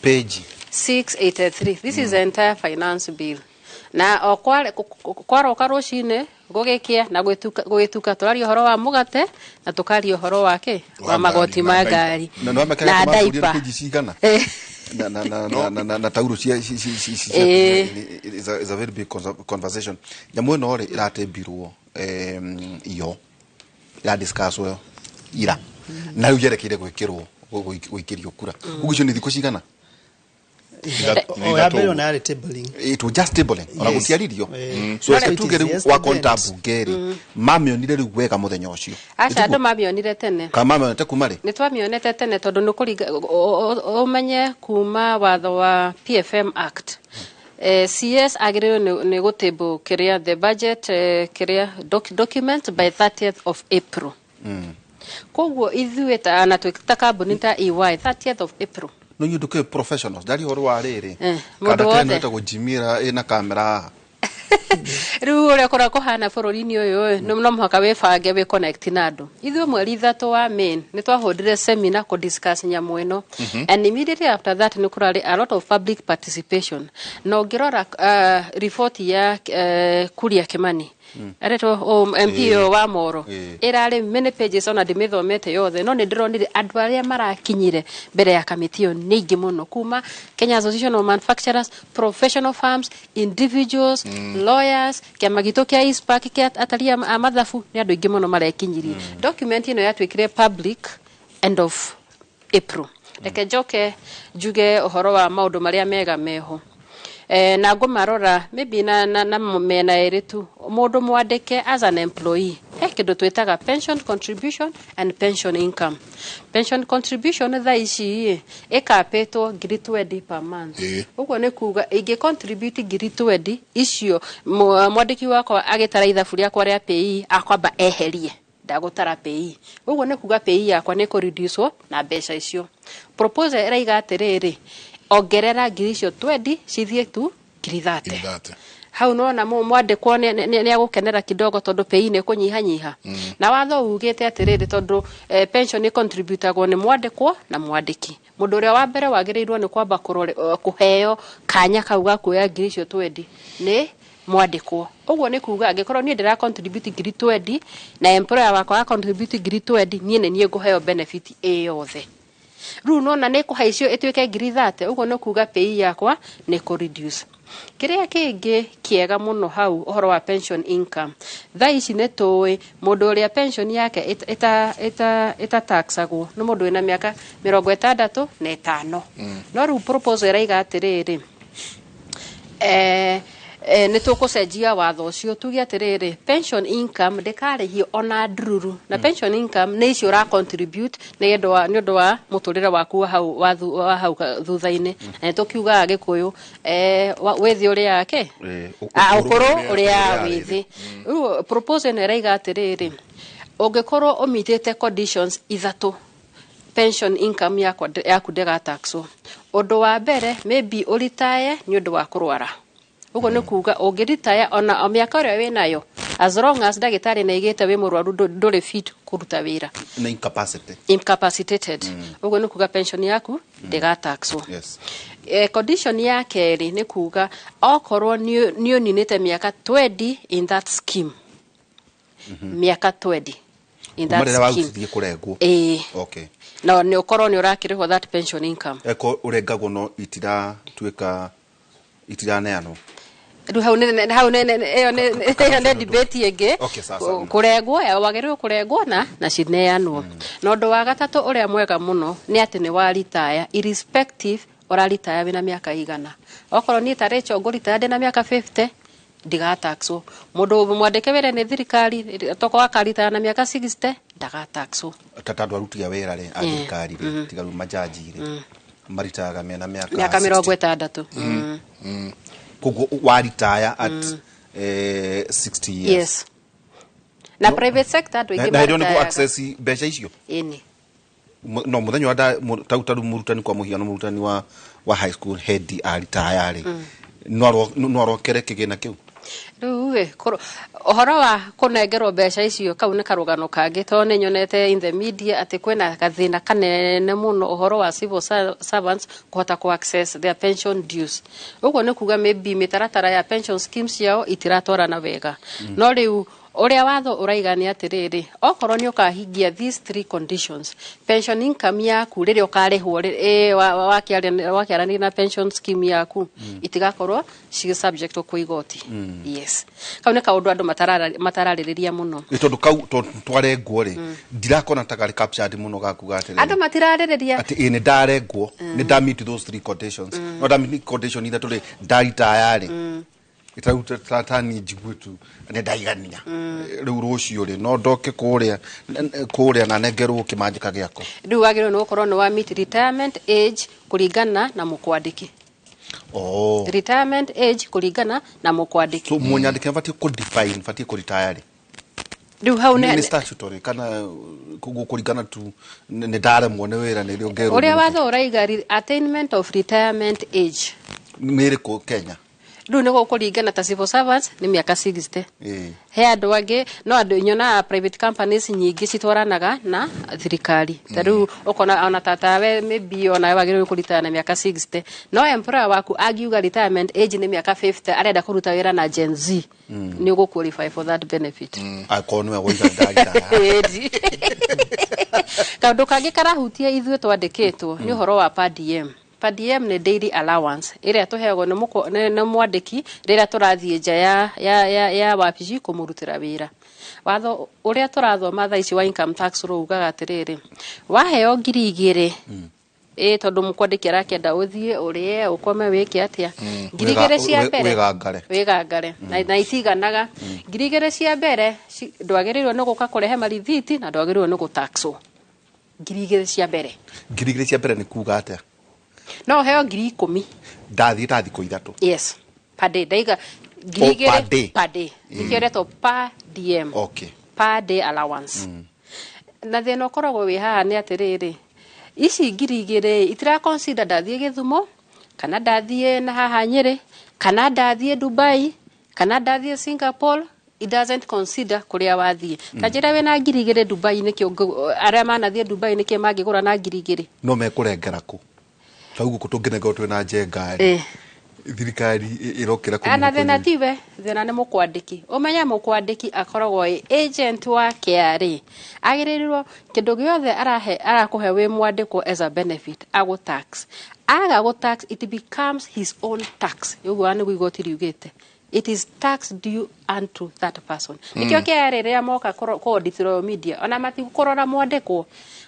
Page? 683. This is the entire finance bill. Na o kwaroka rũcinĩ gũgĩkĩa na gũgĩtuka, tũraria ũhoro wa mũgate na tũkaria ũhoro wa kĩ, wa magoti ma ngari. Na nĩ wamekaga na mabũrũri diaper. Page cigana na tauro cia is a very big conversation. Nyamũ ĩno rĩ, ĩratembirwo iyo ĩradiscusswo ira na rĩu yerekeire gwĩkĩrwo gũikĩrio kura. Ũguo icio nĩ thikũ cigana? O ya mbere ona yarĩ tabling. It was just tabling ona Yes. gũtiaririo. So reke tuge rĩu wakonta mbunge rĩ, mamĩonire rĩu wega mũthenya ũcio? Aca, andũ mamĩonire tene. Kana mamĩonete kuma rĩ? Nĩ twamĩonete tene, tondũ nĩ kũringa ũmenye kuma watho wa PFM Act, CS agĩrĩirwo nĩ gũtable kĩrĩa the budget, kĩrĩa document by 30th of April. Koguo ithuĩ ta na twĩ ta kambuni ta EY, 30th of April. No inyuĩ ndũkĩrĩ professionals, ndaria ũhoro wa rĩrĩ. Mũndũ Kanda wothe. ĩtagwo Jimira ĩna kamera haha. Rĩu ũrĩa kũrĩa kũhana bũrũri-inĩ ũyũ, no mũhaka wĩbange, wĩ connect na andũ. Ithuĩ mweri 3 wa May nĩ twahũndire seminar kũ discuss nyamũ ĩno, and immediately after that nĩ kũrarĩ a lot of public participation. Na ũngĩrora report ya Kuria Kimani, aretwo MP ũyũ wa Moro, ĩrarĩ many pages, ona ndĩmĩthomete yothe, no nĩ ndĩronire andũ arĩa marakinyire mbere ya kamĩtĩ ĩyo nĩ aingĩ mũno, kuma Kenya Association of Manufacturers, professional firms, individuals, lawyers, kĩama gitũ kĩa ICPAK kĩa atari a mathabu. Nĩ andũ aingĩ mũno marekinyirie. Document ĩno yatuĩkire public end of April. Reke njoke njuge ũhoro wa maũndũ marĩa mega meho, na ngũmarora maybe na mena ĩrĩ tu. Mũndũ mwandĩke as an employee, he kĩndũ twĩtaga pension contribution and pension income. Pension contribution thaa ici ĩ ĩkapĩtwo ngiri 20 per month. Ũguo nĩ kuga ingĩ contribute ngiri 20 icio, mwandĩki wakwa agĩtara ithabu rĩakwa rĩa PAYE akwamba eherie, ndagũtara PAYE. Ũguo nĩ kuga PAYE yakwa nĩ kũreducwo na mbeca icio. Proposal ĩraiga atĩrĩrĩ, ongerera ngiri icio 20 cithiĩ tu ngiri 30. Hau nona mwandĩkwo nĩ agũkenera kidogo, tondũ PAYE nĩ kũnyihanyiha. Na watho ugĩte atĩrĩrĩ, tondũ pension ĩ contributagwo nĩ mwandĩkwo na mwandĩki, mũndũ ũrĩa wa mbere wagĩrĩirwo nĩ kwamba kũheo kanya kau ga kuoya ngiri icio 20 nĩ mwandĩkwo. Ũguo nĩ kuga angĩkorwo niĩ ndĩra contribute ngiri 20 na employer wakwa contribute ngiri 20, niĩ nĩ niĩ ngũheo benefit ĩ yothe. Rĩu nona nĩ kũhaicio ĩtuĩke ngiri 30. Ũguo nĩ kuga PAYE yakwa nĩ kũ reduce. Kĩrĩa kĩngĩ kĩega mũno hau, ũhoro wa pension income. Thaa ici nĩ tũĩ mũndũ ũrĩa pension yake ĩtataxagwo nĩ mũndũ wĩna mĩaka 65. No rĩu proposal ĩraiga atĩrĩrĩ, nĩ tũkũcenjia watho ũcio, tuge atĩrĩrĩ, pension income ndĩkarĩhio ona ndururu. Na pension income nĩ icio ũra contribute nĩ ũndũ wa mũtũrĩre waku wa hau wa hau thutha-inĩ. Na nĩ tũkiugaga Gĩkũyũ, wĩthĩ ũrĩa ke ũkũrũ ũrĩa wĩthĩ. Rĩu proposal ĩno ĩraiga atĩrĩrĩ, ũngĩkorwo ũmitĩte conditions ithatũ, pension income yakwa yaku ndĩgataxwo. Ũndũ wa mbere, maybe ũritaye nĩ ũndũ wa kũrwara. Ũguo nĩ kuga ũngĩritaya ona o mĩaka ĩrĩa wĩnayo, As long as ndagĩtarĩ nĩ aigĩte wĩ mũrwaru, ndũrĩ fit kũruta wĩra. Na incapacity. Incapacitated, ũguo nĩ kuga pension yaku ndĩgataxwo. Condition ya kerĩ nĩ kuga okorwo nĩ ũninĩte mĩaka 20 in that scheme, mĩaka 20 in that Kuma rĩrĩa scheme. Warutithie kũrengwo. Ĩĩ. No nĩ ũkorwo nĩ ũrakĩrĩhwo that pension income. Eko ũrengagwo no itiratuĩka, itiraneanwo. Rĩu hau hau ĩyo nĩ debate ĩngĩ. Okay, sasa. Kũrengwo ya wagĩrĩirwo kũrengwo na cineanwo. Na ũndũ wa gatatũ ũrĩa mwega mũno nĩ atĩ nĩ waritaya, irrespective ũraritaya wĩna mĩaka igana. Okorwo niĩ ta Rachel ngũritaya ndĩna mĩaka 50, ndigataxwo. Mũndũ mwandĩke wĩra nĩ thirikari tokorwo akaritaya na mĩaka 60, ndagataxwo. Ta andũ aruti a wĩra rĩ, a thirikari rĩ, tiga rĩu majaji rĩ, maritaga mena mĩaka mĩaka 60. 60. Koguo waritaya at 60 years. Yes, na private sector andũ aingĩ Na hĩndĩ ĩyo nĩguo maritayaga. Access mbeca icio. Ĩni. No mũthenya wa tau mũrutani, kwa mũhiano mũrutani wa high school head aritaya rĩ, no arokere kĩgĩna kĩu. Rĩu ĩ ũhoro wa kũnengerwo mbeca icio, kau nĩ karũgano kangĩ, tondũ nĩ nyonete in the media atĩ kwĩna gathĩna kanene mũno ũhoro wa civil servants kũhota ku access their pension dues. Ũguo nĩ kuga maybe mĩtaratara ya pension schemes ciao itiratwarana wega. No rĩu ũrĩa watho ũraiga nĩ atĩrĩrĩ, okorwo nĩ ũkahingia these three conditions, pension income yaku rĩrĩa ũkarĩhwo wakĩaranĩria na pension scheme yaku, itigakorwo ci subject kwĩ igoti. Yes, kau nĩ kaũndũ andũ matararĩrĩria mũno. Nĩ tondũ kau, tondũ twarengwo rĩ, ndirakona ta karĩ captured mũno gakuga atĩrĩrĩ, Andũ matirarĩrĩria. Atĩ ĩ nĩ ndarengwo, nĩ nda meet those three conditions, no nda meet condition ithatũ rĩ, ndaritaya rĩ, ĩtarau tani njigue tu nĩ ndaigania. Rĩu rũciũ rĩ, no ndoke kũrĩa na nengerwo kĩmanjĩka gĩakwa? Rĩu wagĩrĩirwo nĩ gũkorwo nĩ wa meet retirement age kũringana na mũkwandĩki. Oh. Retirement age kũringana na mũkwandĩki. So mũnyandĩki abatiĩ kũ define batiĩ kũritaya rĩ? Rĩu hau nĩ nĩ statutory kana kũringana tu nĩ ndaremwo nĩ wĩra nĩrĩo ngerwo? Ũrĩa watho ũraiga, attainment of retirement age. Nĩ ĩrĩkũ Kenya? Rĩu nĩ gũkũringana, ta civil servants nĩ mĩaka 60. He andũ angĩ, no andũ nyonaga private companies nyingĩ citwaranaga na thirikari. Ta rĩu ũkona ona tatawe maybe ona wagĩrĩirwo kũritaya na mĩaka 60, no employer waku angiuga retirement age nĩ mĩaka 50, arenda kũruta wĩra na Gen Z, nĩ ũgũ qualify for that benefit. Akorwo nĩwe woiga ndaritaya. Ĩĩ. Kaũndũ kangĩ karahutia ithuĩ twandĩkĩtwo nĩ ũhoro wa per diem. Per diem nĩ daily allowance ĩrĩa tũheagwo nĩ mwandĩki rĩrĩa tũrathiĩ nja ya wabici kũmũrutĩra wĩra. Watho ũrĩa tũrathoma thaa ici wa income tax ũraugaga atĩrĩrĩ, waheo 2000 ĩ, tondũ mũkwandĩki arakĩenda ũthiĩ ũrĩe, ũkome, wĩke atĩa, 2000 cia mbere Wĩgangare. Wĩgangare na itiganaga. 2000 cia mbere ndwagĩrĩirwo nĩ gũka kũrehe marithiti na ndwagĩrĩirwo nĩ gũtaxwo 2000 cia mbere. 2000 cia mbere nĩ kuga atĩa? No ũheo 10,000. Ndathiĩ ta thikũ 3. Yes, per day, ndaiga ngiri Oh, igĩrĩ per day. Per day, nĩkĩo ĩretwo per diem. Per day allowance. Na thĩna ũkoragwo wĩ haha nĩ atĩrĩrĩ, ici 2000 itira consider ndathiĩ Gĩthumo kana ndathiĩ na haha Nyĩrĩ kana ndathiĩ Dubai kana ndathiĩ Singapore. It doesn't consider kũrĩa wathiĩ. Ta njĩra, wĩna 2000 Dubai nĩkĩ arĩa manathiĩ Dubai nĩkĩ mangĩgũra na 2000? No mekũrengera kũ? Tau gũkũ tũngĩnengerwo twĩna njenga rĩ, thirikari ĩrokĩra kũ Na thĩna mũhuko-inĩ? tiwe thĩna, nĩ mũkwandĩki. Ũmenye mũkwandĩki akoragwo ĩ agent wa KRA, agĩrĩirwo kĩndũ gĩothe arahe arakũhe wĩ mwandĩkwo as a benefit agũ tax. Aga gũ tax, it becomes his own tax. Ũguo nĩguo igoti riugĩte, it is tax due unto that person. Nĩkĩo KRA rĩrĩa moka kũ audit Royal Media, ona matigũkũrora mwandĩkwo,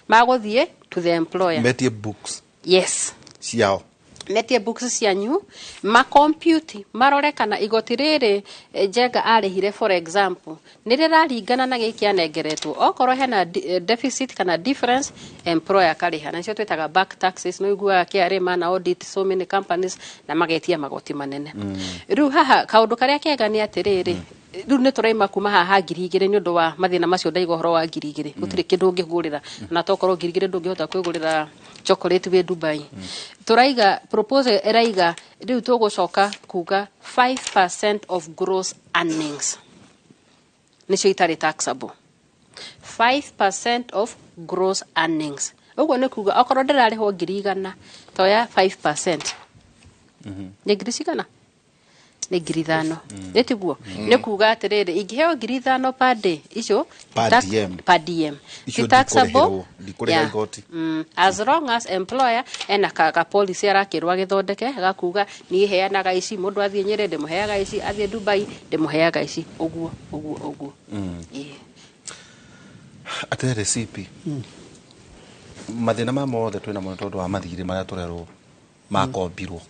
magũthiĩ to the employer. Metie books. Yes. Ciao. Metie books cianyu, macompute, marore kana igoti rĩrĩ Njenga arĩhire, for example, nĩ rĩraringana na gĩkĩ anengeretwo. Okorwo hena deficit kana difference, employer akarĩha, na nĩcio twĩtaga back taxes. Nĩ ũiguaga KRA mana audit so many companies na magetia magoti manene. Rĩu haha kaũndũ karĩa kega nĩ atĩrĩrĩ, rĩu nĩ tũraima kuma haha 2000 nĩ ũndũ wa mathĩna macio. Ndaiga ũhoro wa 2000, gũtirĩ kĩndũ ũngĩgũrĩra, na tokorwo 2000 ndũngĩhota kwĩgũrĩra chocolate wĩ Dubai. Tũraiga proposal ĩraiga rĩu tũgũcoka kuga 5% of gross earnings. Nĩcio itarĩ taxable. 5% of gross earnings. Ũguo nĩ kuga okorwo ndĩrarĩhwo 100,000, toya 5%. Nĩ ngiri cigana? Nĩ 5,000. Nĩ tiguo? Nĩ kuga atĩrĩrĩ, ingĩheo 5,000 per day, icio Per diem. Per diem. Icio Ti taxable. ndikũrĩhĩrwo, ndikũrĩha igoti. As long as employer ena ka policy arakĩrwo agĩthondeke gakuga niĩ heanaga ici, mũndũ athiĩ Nyĩrĩ ndĩmũheaga ici, athiĩ Dubai ndĩmũheaga ici, ũguo ũguo ũguo. Ĩĩ. Atĩrĩrĩ CP, mathĩna maya mothe twĩna mo nĩ tondũ wa mathirĩ marĩa tũrerwo makombirwo.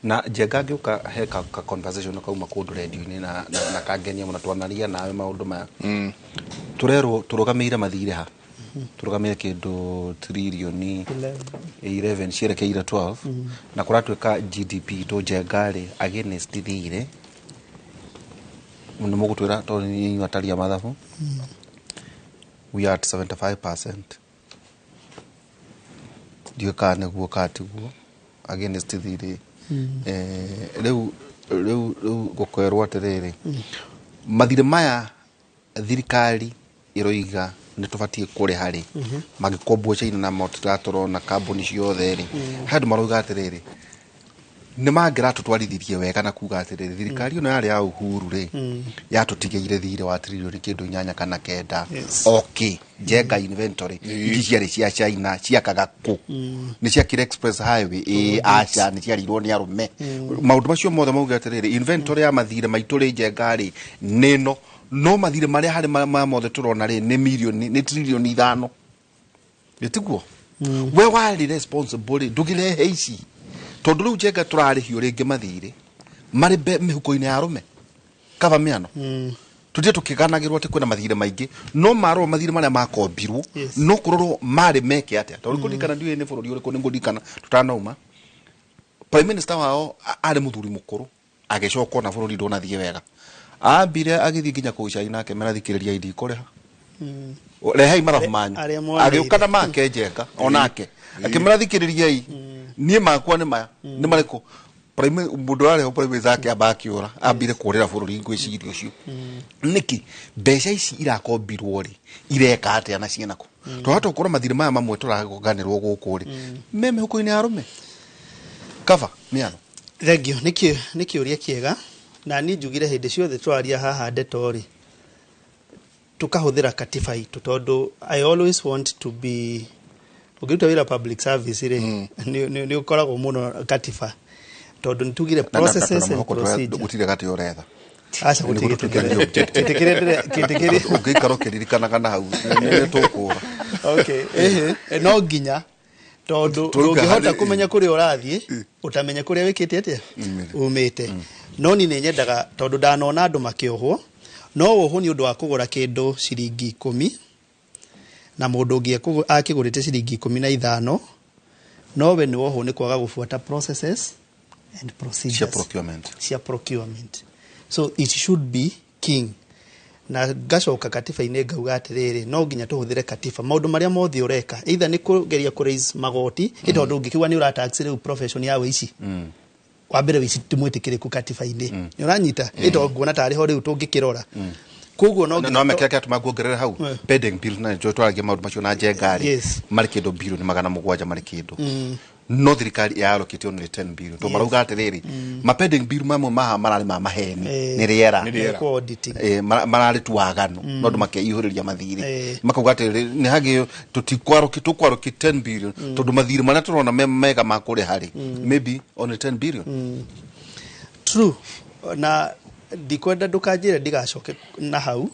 Na Njenga ngĩũka he ka conversation kauma kũndũ redio-inĩ na kangenia mũno, twanaria nawe maũndũ maya. Tũrerwo tũrũgamĩire mathirĩ ha? Tũrũgamĩire kĩndũ tririoni 11 cierekeire 12, na kũratuĩka GDP itũ Njenga rĩ against thirĩ nĩ mũgũtwĩra tondũ nĩ inyuĩ atari a mathabu. We are at 75%, ndiũĩ kana nĩguo kana tiguo against thirĩ. Rĩu gũkerwo atĩrĩrĩ, mathirĩ maya thirikari ĩroiga nĩ tũbatiĩ kũrĩha rĩ, mangĩkombwo China na tũratũrona kambuni ciothe rĩ, he andũ marauga atĩrĩrĩ, nĩ mangĩratũtwarithirie wega na kuga atĩrĩrĩ, thirikari ĩno yarĩ ya Uhuru rĩ, yatũtigĩire thirĩ wa tririoni kĩndũ 8 kana 9. Okay, Njenga, inventory ici ciarĩ cia China ciakaga kũ? Nĩ ciakire express highway? Ĩ aca, nĩ ciarirwo nĩ arũme. Maũndũ macio mothe mauge atĩrĩrĩ, inventory ya mathirĩ maitũ rĩ, Njenga rĩ, nĩ ĩno, no mathirĩ marĩa harĩ maya mothe tũrona rĩ, nĩ mirioni, nĩ tririoni 5, ĩtiguo? We warĩ responsible rĩ, ndũgĩrehe ici, tondũ rĩu Njenga tũrarĩhio rĩngĩ mathirĩ marĩ mĩhuko-inĩ ya arũme kaba mĩano. Tũthiĩ tũkĩganagĩrwo atĩ kwĩna mathirĩ maingĩ, no marorwo mathirĩ marĩa makombirwo, no kũrorwo marĩ meke atĩa, tondũ kũririkana ndiũĩ nĩ bũrũri ũrĩkũ, nĩ ngũririkana tũtanauma prime minister wao arĩ mũthuri mũkũrũ, agĩcoka ona bũrũri ndũnathiĩ wega, ambire agĩthiĩ nginya kũu China akĩmera, thikĩrĩria, ndikũrĩha, rehei mathabu manyu. Arĩa moneire. Agĩũka na make Njenga onake akĩmera, thikĩrĩriai, niĩ makwa nĩ maya. Nĩ marĩkũ? Mũndũ ũrarĩho prime minister akĩamba akĩũra, ambire kũrĩra bũrũri. Ngwĩciria ũcio nĩkĩ mbeca ici irakombirwo rĩ, ireka atĩa na ciĩnako? Twahota gũkorwo mathirĩ maya mamwe tũraganĩrwo gũkũ rĩ, me mĩhuko-inĩ ya arũme kaba mĩano. Thank you. Nĩ kĩũria kĩega, na niĩ njugire hĩndĩ ciothe twaria haha ndeto rĩ, tukahũthĩra katiba itũ, tondũ I always want to be, ũngĩruta wĩra public service rĩ, nĩ ũkoragwo mũno katiba, tondũ nĩ tugire processes and procedure. Gũtirĩ gatĩ ũretha. Aca, gũtirĩ. Kĩtĩkĩrĩ. Ũngĩikara ũkĩririkanaga na hau nĩ tũkũra. Okay, ehe, no nginya, tondũ Tũrauga ndũngĩhota kũmenya kũrĩa ũrathiĩ ũtamenye kũrĩa wĩkĩte atĩa umĩte. No niĩ nĩ nyendaga, tondũ ndanona andũ makĩohwo, no wohwo nĩ ũndũ wa kũgũra kĩndũ ciringi 10 na mũndũ ũngĩ akĩgũrĩte ciringi 15, no we nĩ wohwo nĩ kwaga gũbuata processes and procedures cia procurement. Cia procurement. So it should be king. Na ngacoka katiba-inĩ ngauga atĩrĩrĩ, no nginya tũhũthĩre katiba maũndũ marĩa mothe ũreka, either nĩ kũgeria kũ raise magoti, ĩ tondũ ũngĩkiuga nĩ ũratax rĩu profession ya wĩici, wa mbere wĩici ti mwĩtĩkĩrĩku katiba-inĩ, nĩ ũranyita? Ĩ tondũ nguona tarĩ ho rĩu tũngĩkĩrora, koguo no no nginya mekĩra kĩratũma nguongerere hau, pending bills, na nĩtũĩ twaragia maũndũ macio na Njenga rĩ, marĩ kĩndũ bilioni 700 marĩ kĩndũ, no thirikari ĩrallocate only 10 billion, tondũ marauga atĩrĩrĩ, ma pending bill mamwe maha mararĩ ma maheni, nĩ rĩera. Nĩ rĩera. Kwa auditing. Mararĩ tu waganu, no andũ makeihũrĩria mathirĩ, makauga atĩrĩrĩ, nĩ hagĩ tũtikwarũki, tũkwarũki 10 billion, tondũ mathirĩ marĩa tũrona me mega ma kũrĩha rĩ, maybe only 10 billion. True, na ndikwenda ndũkanjĩre ndigacoke na hau,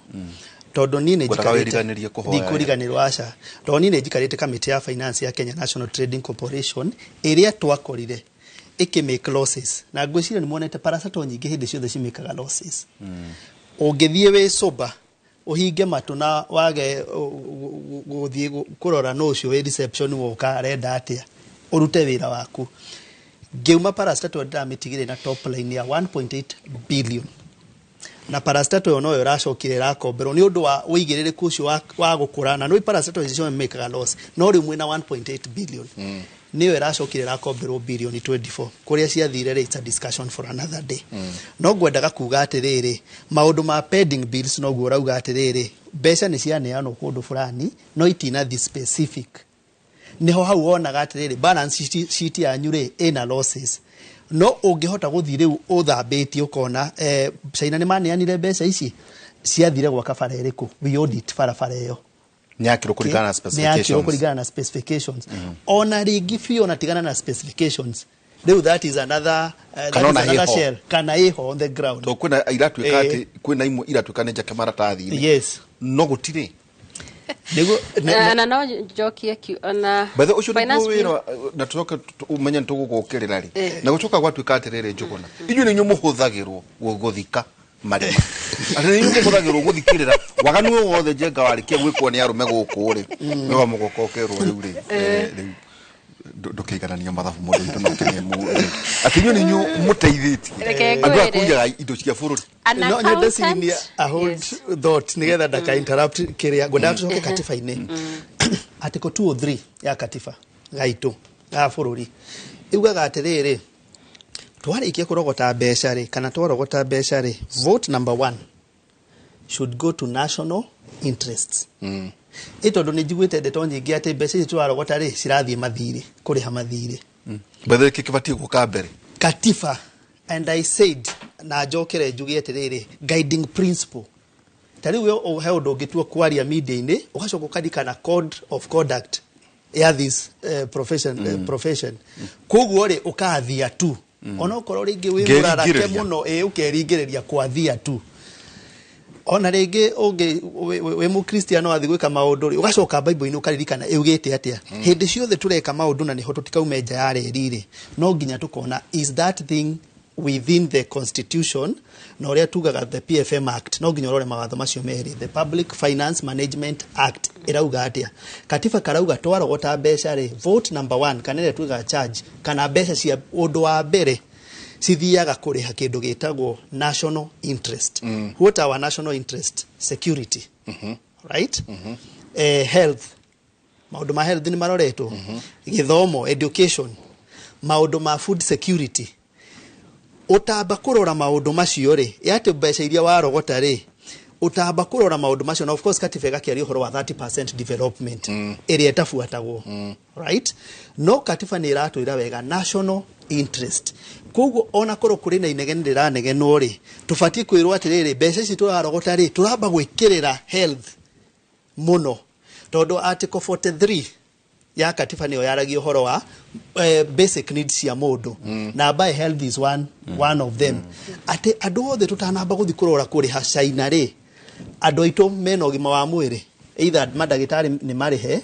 tondũ niĩ nĩ Ngwendaga njikarĩte wĩriganĩrie kũhoya. Ndikũriganĩrwo, aca, tondũ niĩ nĩ njikarĩte kamĩtĩ ya finance ya Kenya National Trading Corporation ĩrĩa twakorire ĩkĩ make losses, na ngwĩciria nĩ muonete parastatal nyingĩ hĩndĩ ciothe cimĩkaga losses. Ũngĩthiĩ wĩ sober, ũhinge matũ na wage gũthiĩ kũrora nũ ũcio wĩ reception woka arenda atĩa, ũrute wĩra waku. Ngĩuma parastatal ndĩramĩtigĩrĩ na top line ya 1.8 billion, na parastatal ĩyo noyo ĩracokire ĩrakomberwo nĩ ũndũ wa ũigĩrĩrĩku ũcio wa gũkũra, na nĩ parastatal icio mĩkaga loss, no rĩu mwĩna 1.8 billion. Nĩyo ĩracokire ĩrakomberwo birioni 24. Kũrĩa ciathire rĩ, it's a discussion for another day. No ngwendaga kuga atĩrĩrĩ, maũndũ ma pending bills, noguo ũrauga atĩrĩrĩ, mbeca nĩ cianeanwo kũndũ fulani no itinathi specific. Niho hau wonaga atĩrĩrĩ, balance sheet yanyu rĩ ĩna losses, no ũngĩhota gũthiĩ rĩu ũthambĩtie ũkona China nĩ maneanire mbeca ici, ciathire gwaka bara ĩrĩkũ, we audit barabara ĩyo. Nĩ yakĩrwo kũringana na Nĩ yakĩrwo specifications. Kũringana na specifications. Ona rĩngĩ biũ ona tigana na specifications rĩu, that is another that Kana is ona another ĩho. shell, kana ĩho on the ground. To kwĩna iratuĩka Eh. atĩ kwĩna imwe iratuĩka nĩ njake maratathi-inĩ. Yes. No gũtirĩ. Nĩguo. Na no njokie ona Bethe ũcio nĩguo finance bill- wĩra na tũcoke ũmenye nĩ tũgũgũkĩrĩra rĩ. Eh. Na gũcoka gwatuĩka atĩrĩrĩ, Njũgũna, inyuĩ nĩ inyuĩ mũhũthagĩrwo gũthika marima, atĩ nĩ inyuĩ mũhũthagĩrwo gũthikĩrĩra waganu o wothe. Njenga warĩkia gwĩkwo nĩ arũme gũkũ rĩ, nĩwe mũgoka ũkerwo rĩu rĩ, rĩu ndũkĩiganania mathabu mũndũ witũ no kĩng'e atĩ inyuĩ nĩ inyuĩ mũteithĩtie Reke andũ aya ngwĩre. kũiyaga indo cia bũrũri. An No nyende accountant- cinia a hold thought nigetha ndaka interrupt kiria ngwendaga tucoke katiba-inĩ. Article 203 ya katiba gaitũ ga bũrũri iugaga atĩrĩrĩ, twarĩkia kũrogota mbeca rĩ, kana twarogota mbeca rĩ, vote number one should go to national interests. Ĩ tondũ nĩ njiguĩte ndeto nyingĩ atĩ mbeca ici tũrarogota rĩ cirathiĩ mathirĩ, kũrĩha mathirĩ. Bethe kĩ kĩbatiĩ gũka mbere? Katiba, and I said, na njokere njuge atĩrĩrĩ, guiding principle. Ta rĩu we he ũndũ ũngĩtua kwaria media-inĩ, ũgacoka ũkarikana code of conduct ya this profession, profession. Koguo rĩ ũkathia tu, onokorwo rĩngĩ wĩ mũrarake Ngeringĩrĩria. mũno, ĩ ũkeringĩrĩria kwathia tu. Ona rĩngĩ ũngĩ wĩ mũkristiano wathiĩ gwĩka maũndũ rĩ, ũgacoka Bible-inĩ ũkaririkana ĩugĩte atĩa. Hĩndĩ ciothe tũreka maũndũ na nĩho tũtikaume nja ya reri rĩ, no nginya tũkona is that thing within the constitution na ũrĩa tugaga the PFM Act. No nginya ũrore mawatho macio merĩ. The Public Finance Management Act ĩrauga atĩa? Katiba karauga twarogota mbeca rĩ, vote number one, kana ĩrĩa tugaga charge, kana mbeca cia ũndũ wa mbere cithiaga kũrĩha kĩndũ gĩtagwo national interest. What are our national interest? Security, right? Health, maũndũ ma health nĩ maroretwo, gĩthomo, education, maũndũ ma food security. Ũtamba kũrora maũndũ macio rĩ, atĩ mbeca iria warogota rĩ, ũtamba kũrora maũndũ macio. Na of course katiba ĩgakĩaria ũhoro wa 30% development ĩrĩa ĩtabuatagwo, right? No katiba nĩ ĩratwĩra wega national interest. Koguo ona korwo kũrĩ na inegene rĩranegenwo rĩ, tũbatiĩ kwĩrwo atĩrĩrĩ, mbeca ici tũrarogota rĩ, tũramba gwĩkĩrĩra health mũno, tondũ article 43 ya katiba nĩyo yaragia ũhoro wa basic needs cia mũndũ, na by health is one of them. Atĩ andũ othe tũtanamba gũthiĩ kũrora kũrĩha China rĩ, andũ aitũ mena ũgima wa mwĩrĩ, either mandagĩtarĩ nĩ marĩhe,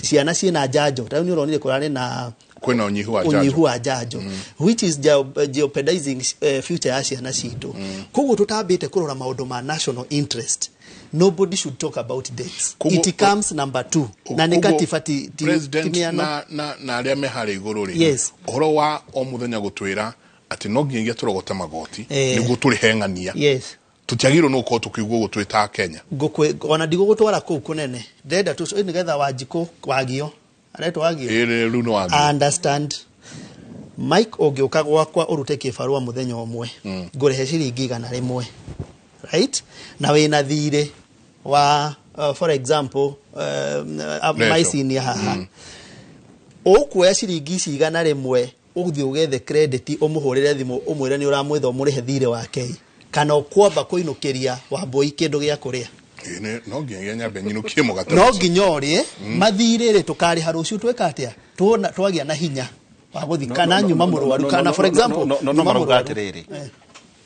ciana ciĩna njanjo. Ta rĩu nĩ ũronire kũrarĩ na Kwĩna ũnyihu wa njanjo. Ũnyihu wa njanjo, which is jeopardizing future ya ciana citũ. Koguo tũtambĩte kũrora maũndũ ma national interest, nobody should talk about debts. It comes number two, na nĩ Koguo katiba ti president ti mĩano. na arĩa me harĩa igũrũ rĩ, Yes. ũhoro wa o mũthenya gũtwĩra atĩ no nginyagia tũrogote magoti nĩguo tũrĩhe ng'ania, tũtiagĩrĩirwo nĩ gũkorwo tũkĩigua ũguo twĩ ta Kenya. Ona ndigũgũtwara kũu kũnene, ndĩrenda tu nĩgetha Wanjikũ wagio aretwo wagio. Ĩrĩ rĩu nĩ wagio. Understand, Mike, ũngĩũka gwakwa ũrute kĩbarũa mũthenya ũmwe, ngũrĩhe ciringi 100, right? Na wĩna thirĩ wa for example Leso. my haha, ũkuoya ciringi ici 100 ũthiĩ ũgethe credit, ũmũhũrĩre thimũ ũmwĩre nĩ ũramwĩtha ũmũrĩhe thirĩ wake, kana ũkwamba kũinũkĩria Wambũi kĩndũ gĩa kũrĩa? Ĩ, no nginyagia nyambe nyinũkie mũgate. No nginya ũrĩe mathirĩ rĩ, tũkarĩha rũciũ. Twĩka atĩa? Tuona twagĩa na hinya wa gũthiĩ kana nyuma mũrwaru, kana for example no nyuma marauga mũrwaru. atĩrĩrĩ,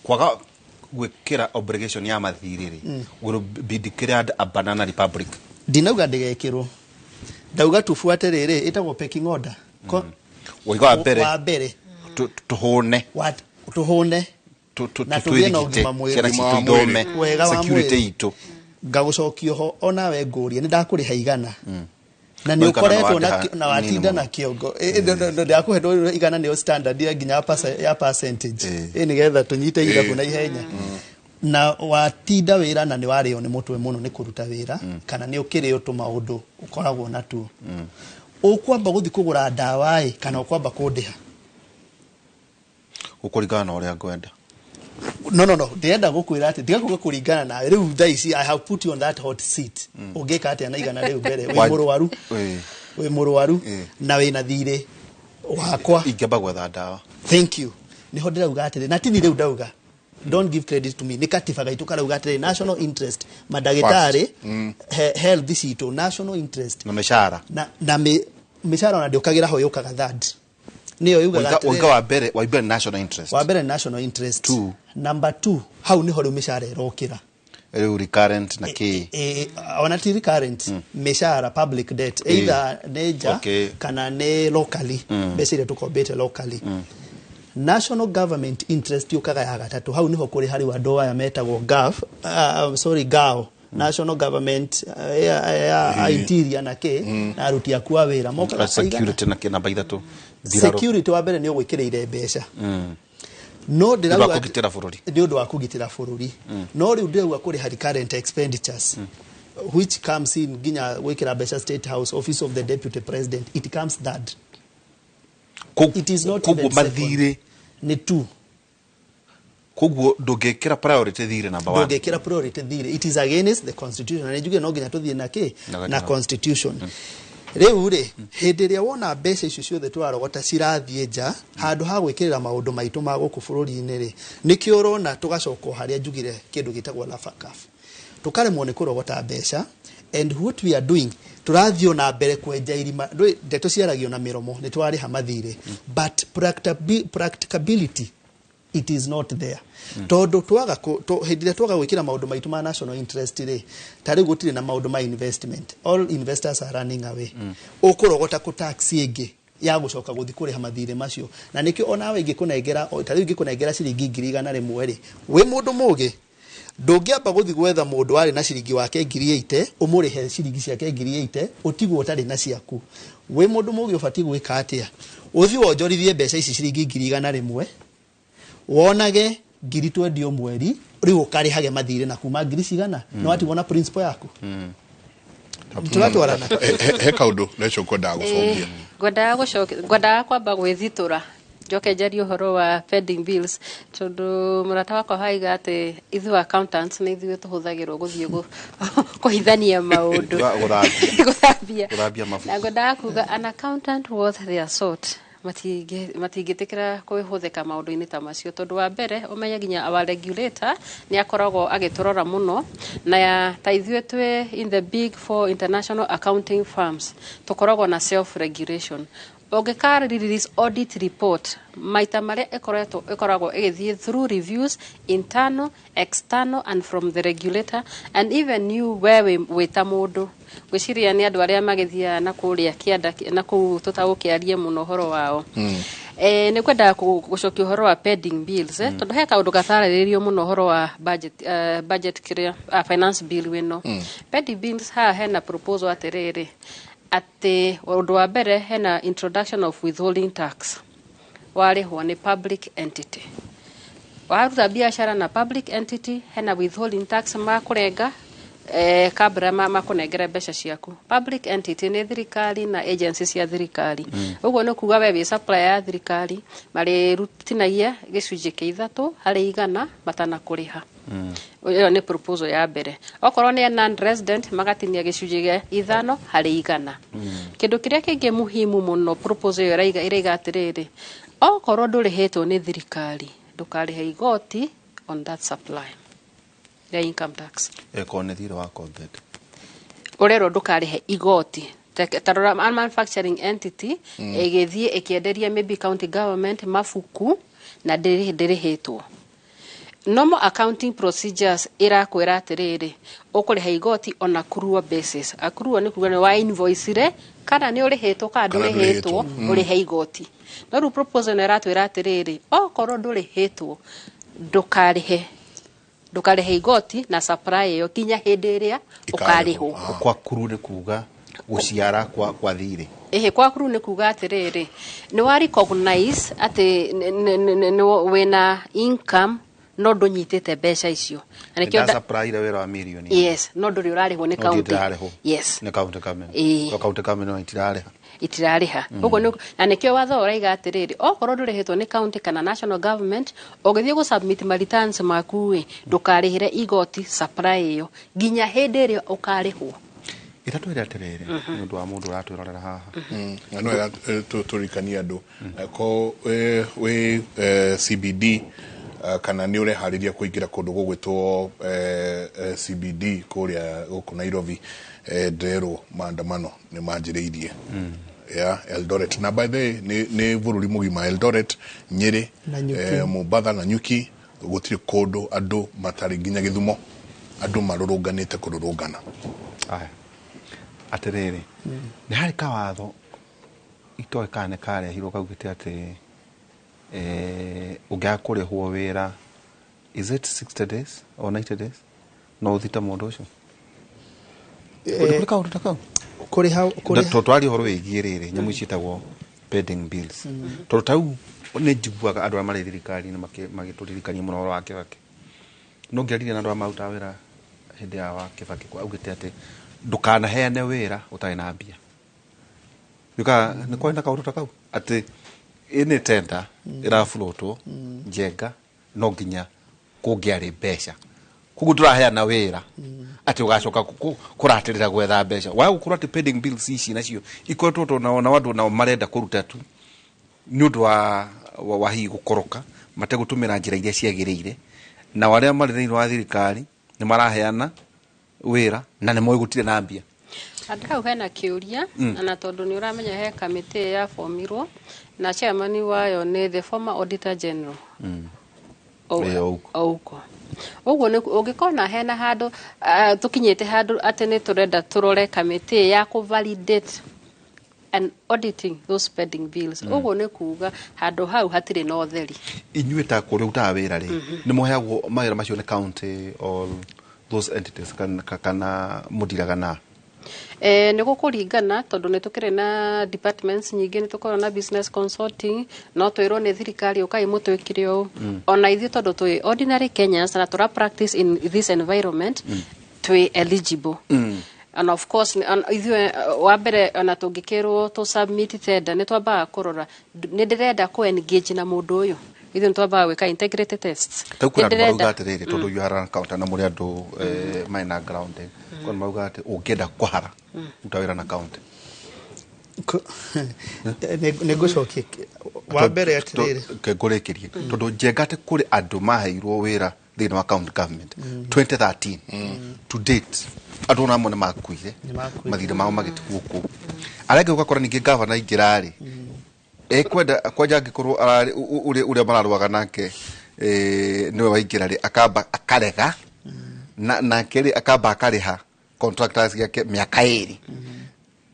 kwaga gwĩkĩra obligation ya mathirĩ rĩ, will be declared a banana republic. Ndinauga ndĩgekĩrwo, ndauga tubuate rĩrĩ ĩtagwo pecking order. Waiga wa mbere. Wa mbere. Tũhũne. Tũhũne na tũgĩe na twĩrigite ũgima mwega. ciana citũ ithome, Wega wa security mwĩrĩ. itũ. Ngagũcokia ho onawe ngũrie, nĩ ndakũrĩha 100 na No nĩ igana ũkoretwo nĩ wandĩha na watinda nini. Na kĩongo. Ndakũhe 100 nĩyo standard ya nginya ya percentage ĩ, nĩgetha tũnyite ithabu na ihenya. Na watinda wĩra na nĩ warĩo nĩ mũtwe mũno nĩ kũruta wĩra, kana nĩ ũkĩrĩo tũmaũndũ ũkoragwo natuo. Ũkwamba gũthiĩ kũgũra ndawa ĩ kana ũkwamba kũndĩha? Gũkũringana na ũrĩa ngwenda. No, ndĩrenda gũkwĩra atĩ tiga kuga kũringana nawe. Rĩu thaa ici I have put you on that hot seat. Ũngĩka atĩa na 100 rĩu mbere wĩ mũrwaru? Wĩ mũrwaru na wĩna thirĩ wakwa. Ingĩamba gwetha ndawa. Thank you. Niho ndĩrauga atĩrĩ, na tini rĩu ndauga, don't give credit to me, nĩ katiba gaitũ karauga atĩrĩ, national interest, mandagĩtarĩ, health citũ, national interest. Na mĩcara. Na mĩcara ona ndĩũkagĩra ho, yũkaga third, nĩyo yugaga Ũiga atĩrĩrĩ, wa mbere national interest. Wa mbere national interest. Two. Number two, hau niho rĩu mĩcara ĩrokĩra. Rĩu recurrent na kĩ? Ona ti recurrent, mĩcara, public debt, either nĩ nja kana nĩ locally, mbeca iria tũkombĩte locally. National government interest yũkaga ya gatatũ. Hau niho kũrĩ harĩ andũ aya metagwo GAF, sorry, GAO, national government, ya interior na kĩ, na aruti aku a wĩra mokaga aigana? Security na kĩ namba ithatũ, mbirarũ. Security wa mbere nĩ ũgwĩkĩrĩire mbeca, no Nĩ ũndũ wa ndĩrauga kũgitĩra bũrũri. Nĩ ũndũ wa kũgitĩra bũrũri. No rĩu ndĩrauga kũrĩha recurrent expenditures, which comes in nginya gwĩkĩra mbeca State House, Office of the Deputy President, it comes third. It is not Koguo even second. Mathirĩ Nĩ two. Koguo ndũngĩkĩra priority thirĩ number one. Ndũngĩkĩra priority thirĩ. It is against the constitution, na njuge no nginya tũthiĩ na kĩ? Na Na gatiba. constitution. Rĩu rĩ, hĩndĩ ĩrĩa wona mbeca icio ciothe tũrarogota cirathiĩ nja handũ ha gwĩkĩrĩra maũndũ maitũ ma gũkũ bũrũri-inĩ rĩ, nĩkĩo ũrona tũgacoka o harĩa njugire kĩndũ gĩtagwo Lafacaf, tũkaremwo nĩ kũrogota mbeca. And what we are doing, tũrathiĩ o na mbere kwenja irima. Ndũĩ, ndeto ciaragio na mĩromo, nĩ twarĩha mathirĩ, but practicability, it is not there, tondũ twaga hĩndĩ ĩrĩa twaga gwĩkĩra maũndũ maitũ ma national interest rĩ, ta rĩu gũtirĩ na maũndũ ma investment, all investors are running away. Ũkũrogota kũ tax ĩngĩ ya gũcoka gũthiĩ kũrĩha mathirĩ macio? Na nĩkĩo onawe ingĩkũnengera, ta rĩu ingĩkũnengera ciringi 100,000 rĩ, wĩ mũndũ mũgĩ, ndũngĩamba gũthiĩ gwetha mũndũ warĩ na ciringi wake 80,000, ũmũrĩhe ciringi ciake 80,000, ũtigwo ũtarĩ na ciaku. Wĩ mũndũ mũgĩ, ũbatiĩ gwĩka atĩa? Ũthiĩ wonjorithie mbeca ici ciringi 100,000, wonage 20,000 o mweri, rĩu ũkarĩhage mathirĩ na kuma ngiri cigana. No watigwo na principal yaku. Tũratwarana? He kaũndũ Rachel kwendaga gũcokia. Ngwendaga kwamba gwĩthitũra, njoke njarie ũhoro wa pending bills, tondũ mũrata wakwa haiga atĩ ithuĩ accountants nĩ ithuĩ tũhũthagĩrwo gũthiĩ kũhithania maũndũ. Gũthambia. Gũthambia. Gũthambia mabuku. Na ngwendaga kuga an accountant worth their salt matingĩtĩkĩra kwĩhũthĩka maũndũ-inĩ ta macio, tondũ wa mbere ũmenye nginya our regulator nĩ akoragwo agĩtũrora mũno na ya, ta ithuĩ twĩ in the big four international accounting firms, tũkoragwo na self regulation. Ũngĩka release audit report, maita marĩa ĩkoretwo ĩkoragwo ĩgĩthiĩ through reviews, internal, external and from the regulator, and even you, we wĩ ta mũndũ, ngwĩciria nĩ andũ arĩa magĩthiaga na kũrĩa kĩanda na kũu tũtagũkĩarie mũno ũhoro wao. Nĩ ngwendaga gũcokia ũhoro wa pending bills, tondũ he kaũndũ gatarĩrĩirio mũno ũhoro wa budget, budget kĩrĩa, finance bill ĩno. Pending bills, haha hena proposal atĩrĩrĩ, atĩ ũndũ wa mbere hena introduction of withholding tax warĩhwo nĩ public entity. Waruta biacara na public entity, hena withholding tax makũrenga kabla makũnengere mbeca ciaku. Public entity nĩ thirikari na agency cia thirikari. Ũguo nĩ kuga we wĩ supplier ya thirikari, marĩrutinagia gĩcunjĩ kĩa 3% matanakũrĩha. Ĩyo nĩ proposal ya mbere. Okorwo nĩ non resident, magatinia gĩcunjĩ gĩa 5%. Kĩndũ kĩrĩa kĩngĩ muhimu mũno proposal ĩyo ĩraiga atĩrĩrĩ, okorwo ndũrĩhĩtwo nĩ thirikari, ndũkarĩhe igoti on that supply ya income tax. Ĩkorwo nĩ thirĩ wa kombete. Ũrerwo ndũkarĩhe igoti. Ta rora a manufacturing entity ĩgĩthiĩ ĩkĩenderia maybe county government mabuku na ndĩrĩhĩtwo, normal accounting procedures ĩrakwĩra atĩrĩrĩ, ũkũrĩha igoti on accrual basis. Accrual nĩ kuga nĩ wa invoice kana nĩ ũrĩhĩtwo kana Kana ndũrĩhĩtwo, ndũrĩhĩtwo. Ũrĩhe igoti. No rĩu proposal ĩno ĩratwĩra atĩrĩrĩ, okorwo ndũrĩhĩtwo, ndũkarĩhe igoti na supply ĩyo nginya hĩndĩ ĩrĩa ũkarĩhwo. Kwa kuru nĩ kuga gũciara kwa thirĩ. Ĩhĩ, kwa kuru nĩ kuga atĩrĩrĩ, nĩ wa recognize atĩ wĩna income No ndũnyitĩte mbeca icio na nĩkĩo Ndasupplyire wĩra wa mirioni. Yes, no ndũrĩ ũrarĩhwo nĩ No county. ndirarĩhwo. Yes. Nĩ county government. Ĩĩ. To county government no itirarĩha. Itirarĩha. Ũguo na nĩkĩo watho ũraiga atĩrĩrĩ, okorwo ndũrĩhĩtwo nĩ county kana national government, ũgĩthiĩ gũ submit ma returns maku ĩ, ndũkarĩhĩre igoti supply ĩyo nginya hĩndĩ ĩrĩa ũkarĩhwo. Ĩtatwĩre atĩrĩrĩ, nĩ ũndũ wa mũndũ ũratwĩrorera haha. Na no wega tũririkanie andũ ko wĩ CBD kana nĩ ũreharĩria kũingĩra kũndũ gũgwĩtwo CBD kũrĩa gũkũ Nairobi, nderwo maandamano nĩ manjĩrĩirie ya Eldoret na by the way nĩ bũrũri mũgima, Eldoret, Nyĩrĩ, Nanyuki. Mombatha na Nyuki, gũtirĩ kũndũ andũ matarĩ, nginya Gĩthumo andũ marũrũnganĩte kũrũrũngana. Aya, atĩrĩrĩ, nĩ harĩ kawatho itoĩ kana nĩ karehirwo kaugĩte atĩ ũngĩaga kũrĩhwo wĩra, is it 60 days or 90 days, no ũthite mũndũ ũcio? Kũrĩ kaũndũ ta kau? Kũrĩha, kũrĩha. Twaria ũhoro wĩgiĩ rĩrĩ nyamũ ici ciĩtagwo pending bills, tondũ ta rĩu nĩ njiguaga andũ arĩa marĩ thirikari-inĩ magĩtũririkania mũno ũhoro wa Kĩbakĩ. No ngĩaririe na andũ arĩa marutaga wĩra hĩndĩ ya wa Kĩbakĩ, augĩte atĩ ndũkanaheane wĩra ũtarĩ na mbia. Nĩ kwarĩ na kaũndũ ta kau atĩ ĩnĩ tender ĩrabulotwo njenga no nginya kũngĩarĩ mbeca, koguo ndũraheana wĩra atĩ ũgacoka kũratĩrĩra gwetha mbeca waga gũkorwo atĩ pending bills ici nacio ikoretwo to nao nao andũ nao marenda kũruta tu nĩ ũndũ wa hihi gũkoroka mategũtũmĩra njĩra iria ciagĩrĩire, nao arĩa marĩ thĩinĩ wa thirikari nĩ maraheana wĩra na nĩ moĩ gũtirĩ na mbia. Handũ hau hena kĩũria. Na tondũ nĩ ũramenya he kamĩtĩ yabomirwo na chairman wayo nĩ the former auditor general. Ĩĩ, Ouko. Ouko. Ũguo nĩ ũngĩkona hena handũ tũkinyĩte handũ atĩ nĩ tũrenda tũrore kamĩtĩ ya kũ validate and auditing those pending bills, ũguo nĩ kuga handũ hau hatirĩ na ũtheri. Inyuĩ ta kũrĩa ũrutaga wĩra rĩ, nĩ mũheagwo mawĩra macio nĩ county or those entities kana mũndiraga na? Nĩ gũkũringana tondũ nĩ tũkĩrĩ na departments nyingĩ, nĩ tũkoragwo na business consulting, no twĩrwo nĩ thirikari ũkai mũtwĩkire ũũ. Ona ithuĩ tondũ twĩ ordinary Kenyans na tũra practice in this environment, twĩ eligible. And of course ithuĩ wa mbere ona tũngĩkĩrwo tũ submit tender nĩ twambaga kũrora nĩ ndĩrenda kũ engage na mũndũ ũyũ, ithuĩ nĩ twambaga gwĩka integrity tests. Tau kwĩna Nĩ andũ marauga ndĩrenda- atĩrĩrĩ, tondũ you are an accountant na mũrĩ andũ marĩ na grounding, kwĩna marauga atĩ ũngĩenda kũhara ruta wĩra na county. Nĩ ngũcokia wa mbere atĩrĩrĩ. Ngũrĩkĩrie tondũ njenga atĩ kũrĩ andũ maheirwo wĩra thĩinĩ wa county government 2013 to date, andũ ona amwe nĩ makuire. Nĩ makuire. Mathirĩ mao magĩtigwo kũu. Arĩa angĩ ũgakora ningĩ gavana aingĩra rĩ, ekwenda kwanja angĩkorwo ararĩ ũrĩa mararũaga nake nĩwe waingĩra rĩ, akamba akarega na nake rĩ akamba akarĩha contractors yake mĩaka 2.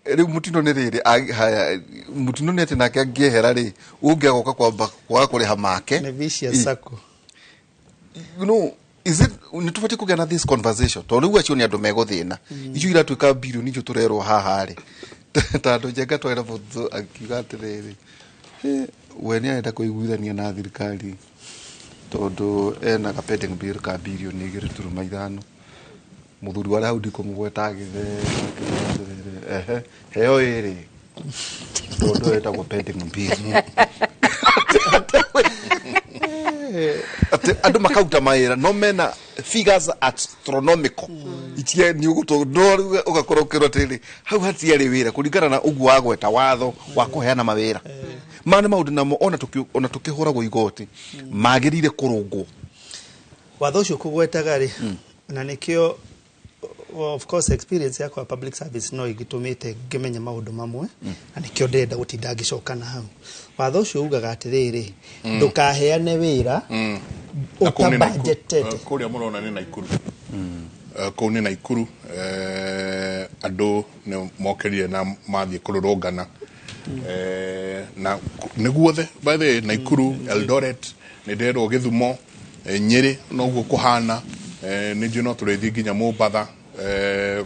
Rĩu mũtino nĩ rĩrĩ haya, mũtino nĩ atĩ nake angĩehera rĩ, ũngĩ agoka kwamba kwaga kũrĩha make. Nĩ vicious circle. Is it nĩ tũbatiĩ kũgĩa na this conversation, tondũ rĩu acio nĩ andũ megũthĩna, icio iratuĩka birioni icio tũrerwo haha rĩ, ta andũ njenga twarĩ na mũndũ akiuga atĩrĩrĩ, we nĩ arenda kũiguithania na thirikari tondũ ena ka pending bill ka birioni 2.5. Mũthuri warĩ hau ndikũmũgweta agĩthe akiuga atĩrĩrĩ, ehe, heo ĩrĩ tondũ ũyũ wĩtagwo pending bill, atĩ andũ makauta mawĩra no mena figures astronomical itia nĩ ũgũtũ no rĩu ũgakorwo ũkĩrwo atĩrĩrĩ, hau hatiarĩ wĩra kũringana na ũguo wagweta watho wa kũheana mawĩra. Maya nĩ maũndũ namo ona tũkĩhũragwo igoti magĩrĩire kũrũngwo. Watho ũcio kũgwetaga rĩ, na nĩkĩo of course experience yakwa ya public service no ĩgĩtũmĩte ngĩmenye maũndũ mamwe, na nĩkĩo ndĩrenda gũtinda ngĩcoka na hau. Watho ũcio ugaga atĩrĩrĩ, ndũkaheane wĩra Na kũu nĩ Naikuru. ũtabudgetete. Kũrĩa mũrona nĩ Naikuru. Kũu nĩ Naikuru, andũ nĩ mokĩrire na mathiĩ kũrũrũngana. Na nĩ guothe by the way, Naikuru, Eldoret, nĩ nderwo Gĩthumo, Nyĩrĩ noguo kũhana, nĩ njũĩ no tũrĩthiĩ nginya Mombatha.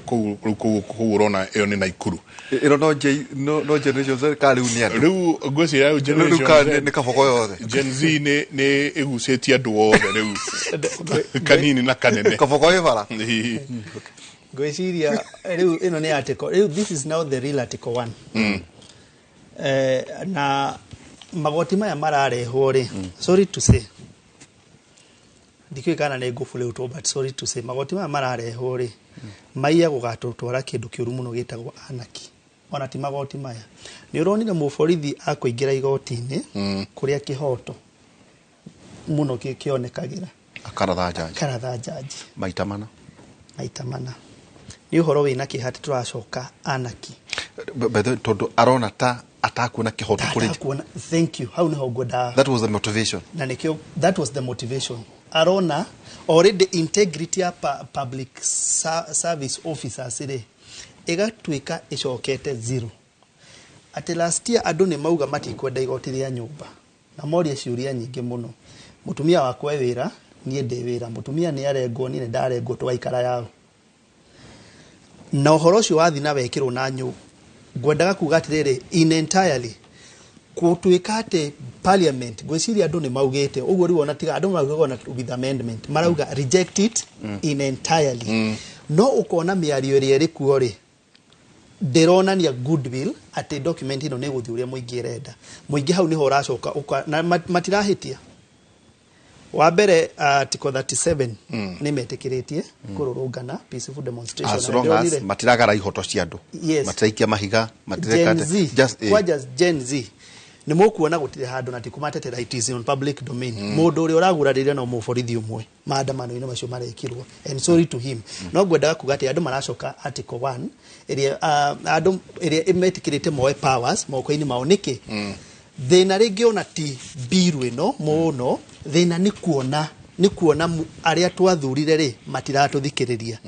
Kũu kũu kũu ũrona ĩyo nĩ Naikuru. Ĩno no J no Generation Z ka rĩu nĩ andũ. Rĩu ngwĩciria rĩu Rĩu Generation ka Z nĩ kabogo yothe. Gen Z nĩ ĩgucĩtie andũ othe rĩu, kanini na kanene. Kabogo ĩ bara. Ĩĩ. Ngwĩciria rĩu ĩno nĩ article, rĩu this is now the real article one. Na magoti maya mararehwo rĩ, sorry to say, ndikĩũĩ kana nĩ ngũbũrĩtwo, but sorry to say, magoti maya mararehwo rĩ, maiya gũgatũtwara kĩndũ kĩũru mũno gĩtagwo anarchy. Ona ti magoti maya, nĩ ũronire mũborithi akũingĩra igoti-inĩ kũrĩa kĩhoto mũno kĩonekagĩra. Akaratha jaji. Karatha jaji. Maita mana. Maita mana. Nĩ ũhoro wĩna kĩeha atĩ tũracoka anarchy. By the way, tondũ arona ta atakuona kĩhoto kũrĩ. Atakuona, thank you, hau nĩho ngwendaga. That was the motivation. Na nĩkĩo that was the motivation. Arona already integrity ya public service officers rĩ, ĩgatuĩka ĩcokete zero. Atĩ last year andũ nĩ mauga matikwenda igoti rĩa nyũmba na moria ciũria nyingĩ mũno. Mũtumia wakwa e wĩra, niĩ ndĩ wĩra, mũtumia nĩ arengwo, niĩ nĩ ndarengwo, tũgaikara yao. Na ũhoro ũcio wathi na wekĩrwo na ngwendaga kuga atĩrĩrĩ, in entirely gũtuĩka atĩ parliament, ngwĩciria andũ nĩ maugĩte ũguo rĩu, ona tiga andũ marauga ona with amendment, marauga reject it in entirely. No ũkona mĩario ĩrĩa ĩrĩ kuo rĩ, ndĩronania goodwill atĩ document ĩno nĩ ĩgũthiĩ ũrĩa mũingĩ ĩrenda. Mũingĩ hau nĩho ũracoka na matirahĩtia. Wa mbere, article 37 nĩ metĩkĩrĩtie kũrũrũngana, peaceful demonstration. As long as matiragara ihoto cia andũ. Yes. Matiraikia mahiga, matireka Gen Z. Just kwanja Gen Z nĩ mũkuona gũtirĩ handũ, na tikumatetera, it is on public domain, mũndũ ũrĩa ũragurarĩria no mũborithi ũmwe maandamano-inĩ macio marekirwo, and sorry to him. No ngwendaga kuga atĩ andũ maracoka article 1 ĩrĩa andũ ĩrĩa ĩmetĩkĩrĩte moe powers moko-inĩ mao. Nĩkĩ thĩna rĩngĩ ona ti mbiru ĩno mũno, thĩna nĩ kuona arĩa twathurire rĩ matiratũthikĩrĩria.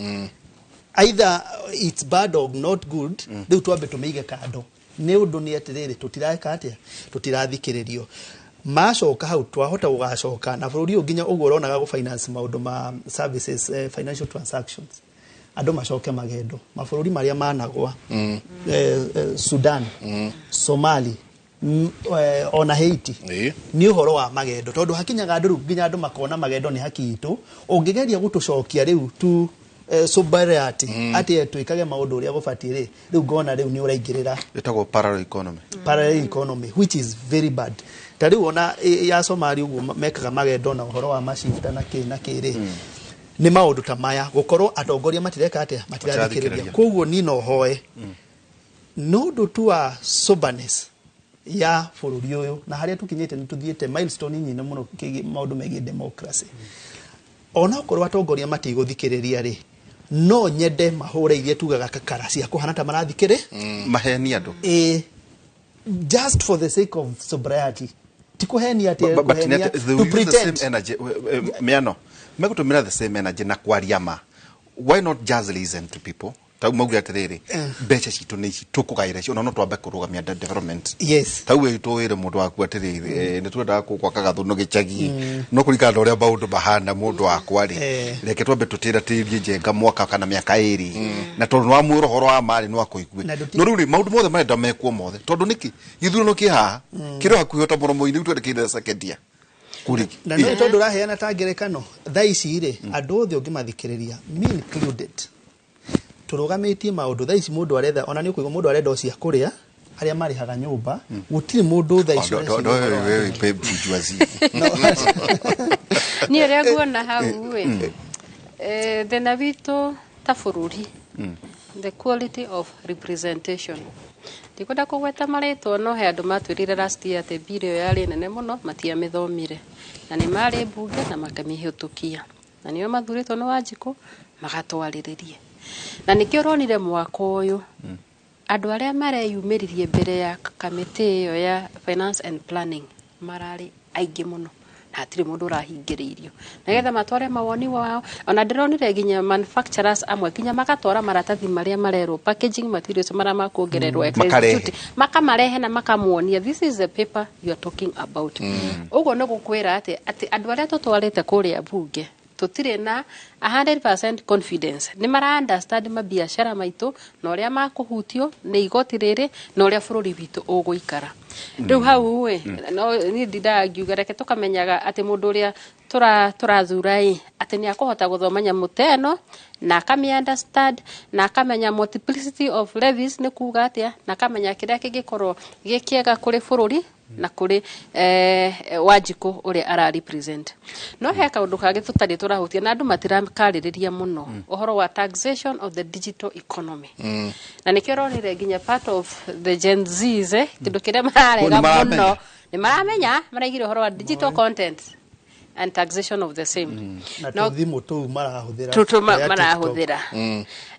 Either it's bad or not good, rĩu twambe tũmĩige kando nĩ ũndũ nĩ atĩrĩrĩ, tũtireka atĩa, tũtirathikĩrĩrio. Macoka hau twahota gũgacoka na bũrũri ũyũ nginya ũguo ũronaga gũ finance maũndũ ma services, financial transactions, andũ macoke magendo mabũrũri marĩa managwa, Sudan, Somali, ona Haiti. Nĩ ũhoro wa magendo, tondũ hakinyaga andũ rĩu nginya andũ makona magendo nĩ haki itũ. Ũngĩgeria gũtũcokia rĩu tu sobriety atĩ twĩkage maũndũ ũrĩa gũbatiĩ rĩ, rĩu ngona rĩu nĩ ũraingĩrĩra. Ĩtagwo parallel economy. Parallel economy, which is very bad. Ta rĩu ona ya Somalia ũguo mekaga magendo na ũhoro wa macifta na kĩ na kĩ rĩ, nĩ maũndũ ta maya gũkorwo atongoria matireka atĩa, matirathikĩrĩria. Matirathikĩrĩria. Koguo niĩ no hoe no ũndũ tu wa soberness ya bũrũri ũyũ na harĩa tũkinyĩte, nĩ tũthiĩte milestone nyingĩ mũno kĩgiĩ maũndũ megiĩ democracy. Onakorwo atongoria matigũthikĩrĩria rĩ, no nyende mahũre iria tugaga kakara cia kũhana ta marathikĩrĩ. Maheni andũ. Ĩ, just for the sake of sobriety, ti kũhenia atĩ But kũhenia, they to will use the same pretend. energy, mĩano megũtũmĩra the same energy na kwaria ma. Why not just listen to people? Tau mauge atĩrĩrĩ, mbeca citũ nĩ ici tũkũgaĩra ici, ona no twambe kũrũgamia development. Tau wĩ tũwĩre mũndũ waku atĩrĩrĩ, nĩ twendaga gwaka gathũnũ gĩcagi, no kũringana na ũrĩa maũndũ mahana, mũndũ wakwa rĩ, reke twambe tũtĩratĩrie njenga mwaka kana mĩaka 2, na tondũ nĩ wamwĩra ũhoro wa marĩ no akũigue. Na No rĩu rĩ, maũndũ mothe marenda mekwo mothe, tondũ nĩkĩ gĩthurano kĩ haha, kĩrĩ hakuhĩ ota mũromo-inĩ, rĩu twerekeire second year kũrĩ. Na no tondũ ũraheana ta ngerekano thaa ici rĩ, andũ othe ũngĩmathikĩrĩria, me included, tũrũgamĩtie maũndũ thaa ici. Mũndũ aretha, ona nĩ ũkũigua mũndũ arenda o cia kũrĩa, arĩa marĩhaga nyũmba, gũtirĩ mũndũ thaa ici ũreciria ũhoro wa Bourgeoisie. Niĩ ũrĩa nguona hau ĩ, thĩna witũ ta bũrũri, the quality of representation. Ndikwenda kũgweta marĩtwa, no he andũ matwĩrire last year atĩ bill ĩyo yarĩ nene mũno, matiamĩthomire, na nĩ marĩ mbunge na makamĩhĩtũkia, na nĩo mathurĩtwo nĩ Wanjikũ magatwarĩrĩrie. Na nĩkĩo ũronire mwaka ũyũ andũ arĩa mareyumĩririe mbere ya kamĩtĩ ĩyo ya finance and planning mararĩ aingĩ mũno, na hatirĩ mũndũ ũrahingĩrĩirio nĩgetha matware mawoni wao. Ona ndĩronire nginya manufacturers amwe nginya magatwara maratathi marĩa marerwo packaging materials marĩa makuongererwo excise Makarehe. duty, makamarehe na makamuonia, "This is the paper you are talking about." Ũguo nĩ gũkwĩra atĩ andũ arĩa tũtwarĩte kũrĩa bunge Tũtirĩ na 100% confidence nĩ mara understand mabiacara maitũ na ũrĩa makũhutio nĩ igoti rĩrĩ na ũrĩa bũrũri witũ ũgũikara. Rĩu hau ĩ, no niĩ ndindaga ngiuga reke tũkamenyaga atĩ mũndũ ũrĩa tũrathura ĩ, atĩ nĩ akũhota gũthoma nyamũ ta ĩno na akamĩ understand na akamenya multiplicity of levies nĩ kuga atĩa, na akamenya kĩrĩa kĩngĩkorwo gĩ kĩega kũrĩ bũrũri na kũrĩ Wanjikũ ũrĩa ara represent. No he kaũndũ kangĩ tũtarĩ tũrahutia na andũ matirakarĩrĩria mũno, ũhoro wa taxation of the digital economy. Na nĩkĩo ũronire nginya part of the Gen Zs, kĩndũ kĩrĩa mararega mũno nĩ maramenya, maraigire ũhoro wa digital content and taxation of the same. Na tũthimũ tũu marahũthĩra. Tũtũ marahũthĩra.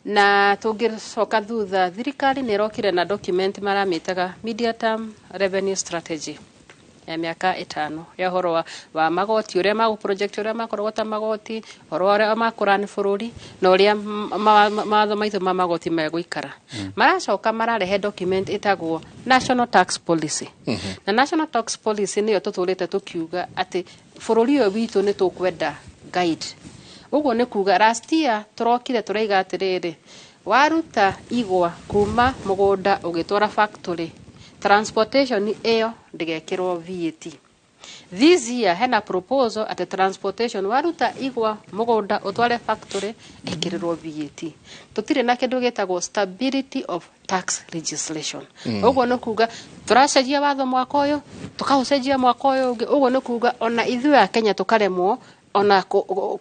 Na tũngĩcoka thutha, thirikari nĩ ĩrokire na document maramĩtaga Media Term Revenue Strategy ya mĩaka 5 ya ũhoro wa magoti, ũrĩa magũ project, ũrĩa makũrogota magoti, ũhoro wa ũrĩa makũrani bũrũri na ũrĩa mawatho maitũ ma magoti megũikara. Maracoka mararehe document ĩtagwo National Tax Policy. Na National Tax Policy nĩyo tũtũrĩte tũkiuga atĩ bũrũri ũyũ witũ nĩ tũkwenda guide. Ũguo nĩ kuga last year tũrokire tũraiga atĩrĩrĩ, waruta igwa kuma mũgũnda ũgĩtwara factory, transportation ĩyo ndĩgekĩrwo VAT. This year hena proposal atĩ transportation, waruta igwa mũgũnda ũtware factory, ĩkĩrĩrwo VAT. Tũtirĩ na kĩndũ gĩtagwo stability of tax legislation. Ũguo nĩ kuga tũracenjia watho mwaka ũyũ, tũkaũcenjia mwaka ũyũ ũngĩ. Ũguo nĩ kuga ona ithuĩ a Kenya tũkaremwo ona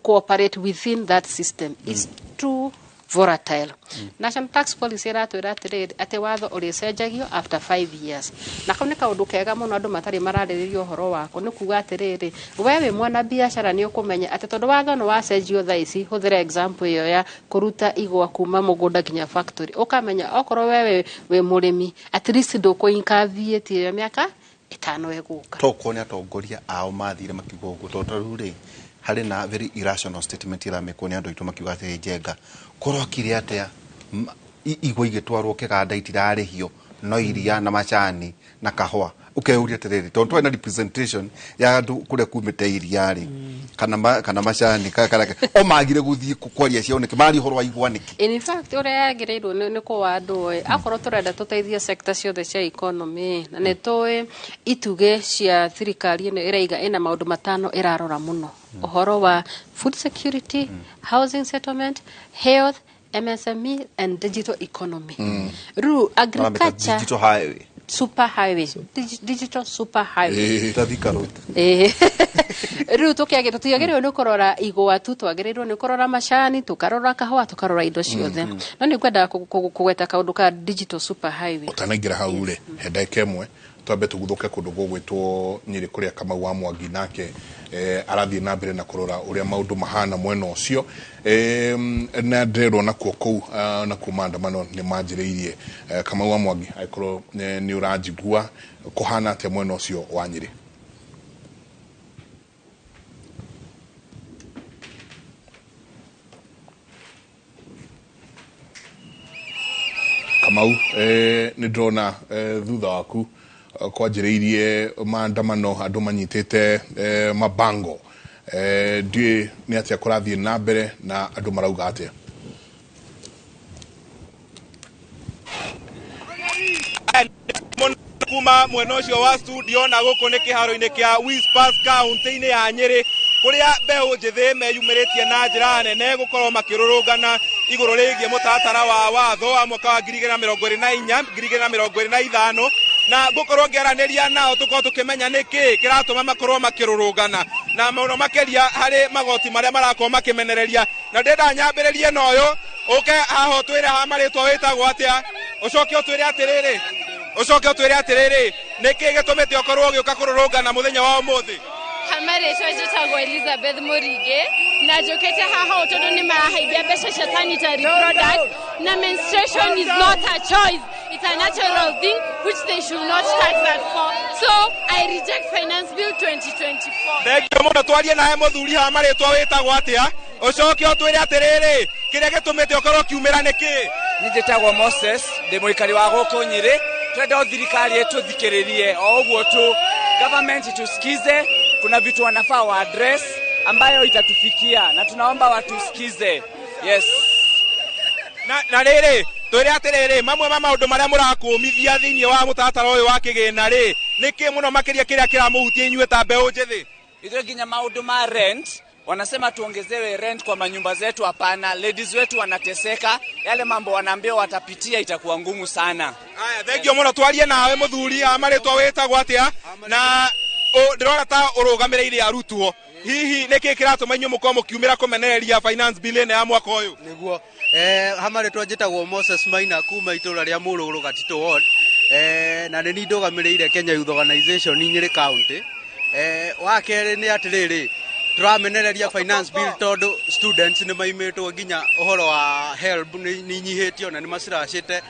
cooperate within that system. It's too volatile. National Tax Policy ĩratwĩra atĩrĩrĩ, atĩ watho ũrĩcenjagio after 5 years. Na kau nĩ kaũndũ kega mũno andũ matarĩ mararĩrĩria ũhoro wako, nĩ kuga atĩrĩrĩ, we wĩ mwana biacara nĩ ũkũmenya atĩ tondũ watho nĩ wacenjio thaa ici, hũthĩra example ĩyo ya kũruta igwa kuma mũgũnda nginya factory, ũkamenya okorwo we wĩ mũrĩmi at least ndũkũ incur VAT ĩyo mĩaka 5 ĩgũka. Tokorwo nĩ atongoria ao mathire makiuga ũguo, tondũ ta rĩu rĩ, harĩ na very irrational statement iramĩkwo nĩ andũ aitũ makiuga atĩrĩ, Njenga kũrokire atĩa igwa igĩtwarwo kĩganda itirarĩhio, no iria na macani na kahũa. Ũkeyũria atĩrĩrĩ, tondũ twarĩ na representation ya andũ kũrĩa kumĩte iria rĩ, kana macani, kana o magire gũthiĩ kwaria ciao nĩkĩ, maria ũhoro wa igwa nĩkĩ? In fact, ũrĩa yagĩrĩirwo nĩ kũwa andũ ĩ, akorwo tũrenda tũteithie sector ciothe cia economy, na nĩ tũĩ itugĩ cia thirikari ĩno ĩraiga ĩna maũndũ 5 ĩrarora mũno, ũhoro wa food security, housing settlement, health, MSME and digital economy. Rĩu agriculture digital highway, super highway, digital super highway. Tathika road. Rĩu tũtiagĩrĩirwo nĩ kũrora igwa tu, twagĩrĩirwo nĩ kũrora macani, tũkarora kahũa, tũkarora indo ciothe. No nĩ ngwendaga kũgweta kaũndũ ka digital super highway. Ũtanaingĩra hau rĩ, he ndagĩka ĩmwe twambe tũguthũke kũndũ gũgwĩtwo Nyĩrĩ kũrĩa Kamau wa Mwangi nake arathiĩ na mbere na kũrora ũrĩa maũndũ mahana mwena ũcio. Na ndĩrerwo nakuo kũu, nakuo maandamano nĩ manjĩrĩirie. Kamau wa Mwangi, angĩkorwo nĩ ũranjigua, kũhana atĩa mwena ũcio wa Nyĩrĩ? Kamau, nĩ ndĩrona thutha waku kwanjĩrĩirie maandamano, andũ manyitĩte mabango. Ndiũĩ nĩ atĩa kũrathiĩ na mbere na andũ marauga atĩa? Kuma mwena ũcio wa studio na gũkũ nĩ kĩharo-inĩ kĩa Whispers kaunti-inĩ ya Nyĩrĩ, kũrĩa mbeũ njĩthĩ meyumĩrĩtie na njĩra nene gũkorwo makĩrũrũngana igũrũ rĩgiĩ mũtaratara wa watho wa mwaka wa 2024 2025, na ngũkorwo ngĩaranĩria nao tũkorwo tũkĩmenya nĩkĩ kĩratũma makorwo makĩrũrũngana na mũno makĩria harĩ magoti marĩa marakorwo makĩmenereria. Na ndĩrenda nyambĩrĩrie na ũyũ ũke haha ũtwĩre ha marĩtwa wĩtagwo atĩa, ũcoke ũtwĩre atĩrĩrĩ, ũcoke ũtwĩre atĩrĩrĩ, nĩkĩ gĩtũmĩte ũkorwo ũgĩũka kũrũrũngana mũthenya wa ũmũthĩ? Marĩtwa njĩtagwo Elizabeth Mũringĩ na njũkĩte haha tondũ nĩ marahaibia mbeca cia sanitary products, na menstruation is not a choice, it's a natural thing which they should not tax us for, so I reject Finance Bill 2024. Thengiũ mũno. Twarie nawe mũthuri haha marĩtwa wĩtagwo atĩa, ũcoke ũtwĩre atĩrĩrĩ, kĩrĩa gĩtũmĩte ũkorwo ũkiumĩra nĩkĩ? Niĩ njĩtagwo Moses, ndĩ mũikari wa gũkũ Nyĩrĩ. Twenda thirikari ĩtũthikĩrĩrie o ũguo tu, government itusikize. Kuna vitu wanafaa wa address. ambayo itatufikia na tunaomba watusikize. Yes. Na rĩrĩ twĩre atĩrĩrĩ mamwe ma maũndũ marĩa mũrakũmithia thĩinĩ wa mũtaratara ũyũ wa kĩgĩna rĩ nĩkĩ mũno makĩria kĩrĩa kĩramũhutia inyuĩ ta mbeũ njĩthĩ? Ithuĩ nginya maũndũ ma rent, wanasema tuongezewe rent kwa manyumba zetu. Hapana, ladies wetu wanateseka, yale mambo wanaambiwa watapitia itakuwa ngumu sana. Aya, thengio mũno twarie nawe mũthuri, marĩtwa wĩtagwo atĩa na ndĩrona ta ũrũgamĩrĩire arutwo, hihi nĩkĩ kĩratũma inyuĩ mũkorwo mũkiumĩra kũmenereria finance bill ĩno ya mwaka ũyũ? Nĩguo hamarĩtwa njĩtagwo Moses Maina kuma itũra rĩa Mũrũrũ Gatitũ Ward, na nĩ niĩ ndũgamĩrĩire Kenya Youth Organization Nyĩrĩ County. Wa kerĩ nĩ atĩrĩrĩ, tũramenereria finance bill tondũ students nĩ maimĩtwo nginya ũhoro wa HELB nĩ inyihĩtio na nĩ maciracĩte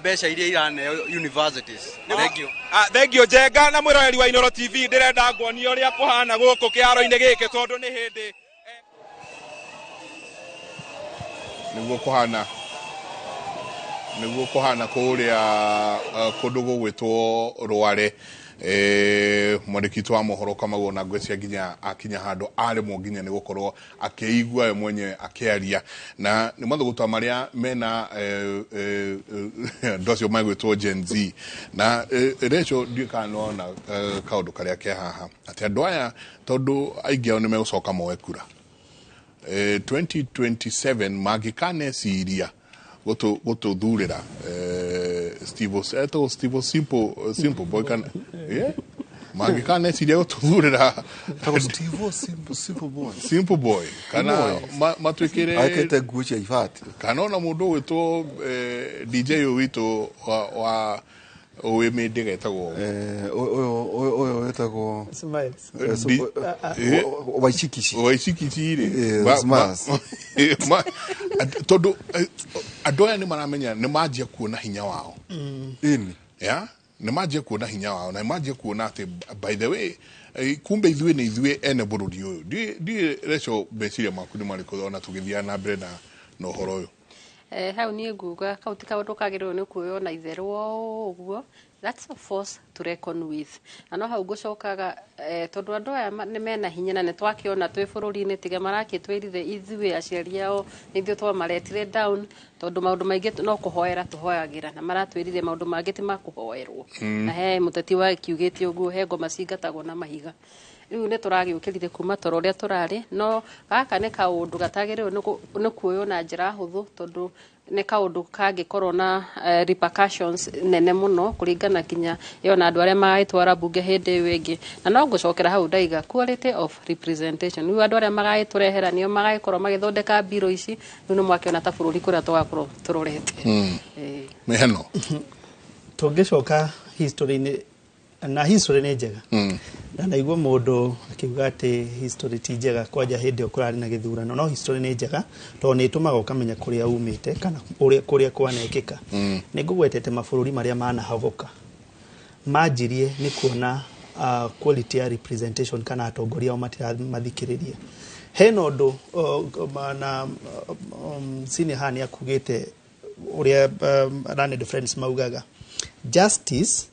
mbeca iria iraneo universities. Thank you. Thank you Njenga na mwĩroreri wa Inooro TV, ndĩrenda nguonie ũrĩa kũhana gũkũ kĩharo-inĩ gĩkĩ tondũ nĩ hĩndĩ nĩguo kũhana kũrĩa kũndũ gũgwĩtwo Rware. Mwandĩki wa mohoro Kamau na ngwĩciria nginya akinya handũ aremwo nginya nĩ gũkorwo akĩigua we mwenyewe akĩaria, na nĩ mathũgũta marĩa mena andũ acio magwĩtwo Gen Z. Na Rachel, ndiũĩ kana nĩwona kaũndũ karĩa ke haha atĩ andũ aya tondũ aingĩ ao nĩ megũcoka moe kura 2027 mangĩkaneciria gũtũthurĩra Steve Simple Boy kana mangĩkaneciria gũtũthurĩra Simple Boy kana matwĩkĩre akĩte nguo cia ibati kana ona mũndũ ũgwĩtwo DJ ũyũ witũ wa ũyũ mĩndĩ getagwo ũyũ wĩtagwo Smiles Waichikichi rĩ tondũ andũ aya nĩ maramenya nĩ manjia kuona hinya wao. Ya nĩ manjia kuona hinya wao na nĩ manjia kuona atĩ by the way kumbe ithuĩ nĩ ithuĩ ene bũrũri ũyũ. Ndiũĩ Rachel, meciria maku nĩ marĩkũ ona tũgĩthiaga na mbere na ũhoro ũyũ? Hau niĩ nguga kau ti kaũndũ kagĩrĩirwo nĩ kuoywo na itherũ o ũguo. That's a force to reckon with. Na no hau ngũcokaga tondũ andũ aya nĩ mena hinya na nĩ twakĩona twĩ bũrũri-inĩ tiga marakĩtwĩrire ithuĩ aciari ao nĩ ithuĩ twamaretire down tondũ maũndũ maingĩ no kũhoera tũhoyagĩra na maratwĩrire maũndũ mangĩ ti makũhoerwo. Na he mũteti wakiugĩte ũguo, he ngoma cingatagwo na mahiga. Rĩu nĩ tũragĩũkĩrire kuma toro ũrĩa tũrarĩ, no gaka nĩ kaũndũ gatagĩrĩirwo nĩ kuoywo na njĩra hũthũ tondũ nĩ kaũndũ kangĩkorwo na repercussions nene mũno kũringana nginya yo na andũ arĩa magagĩtwara mbunge hĩndĩ ĩyo ĩngĩ. Na no ngũcokera hau ndaiga quality of representation, rĩu andũ arĩa magagĩtũrehera nĩo magagĩkorwo magĩthondeka mbiro ici, rĩu nĩ mwakĩona ta bũrũri kũrĩa tũgakorwo tũrorete. Mĩheno tũngĩcoka history-inĩ, na history nĩ njega na naigua mũndũ akiuga atĩ history ti njega kwanja hĩndĩ ĩyo kũrarĩ na gĩthurano, no history nĩ njega tondũ nĩ ĩtũmaga ũkamenya kũrĩa umĩte kana kũrĩa kwanekĩka. Nĩ ngũgwetete mabũrũri marĩa manahogoka manjirie nĩ kuona quality ya representation kana atongoria ao matirathikĩrĩria. Hena ũndũ na senior haha nĩ akugĩte ũrĩa learned friends maugaga, justice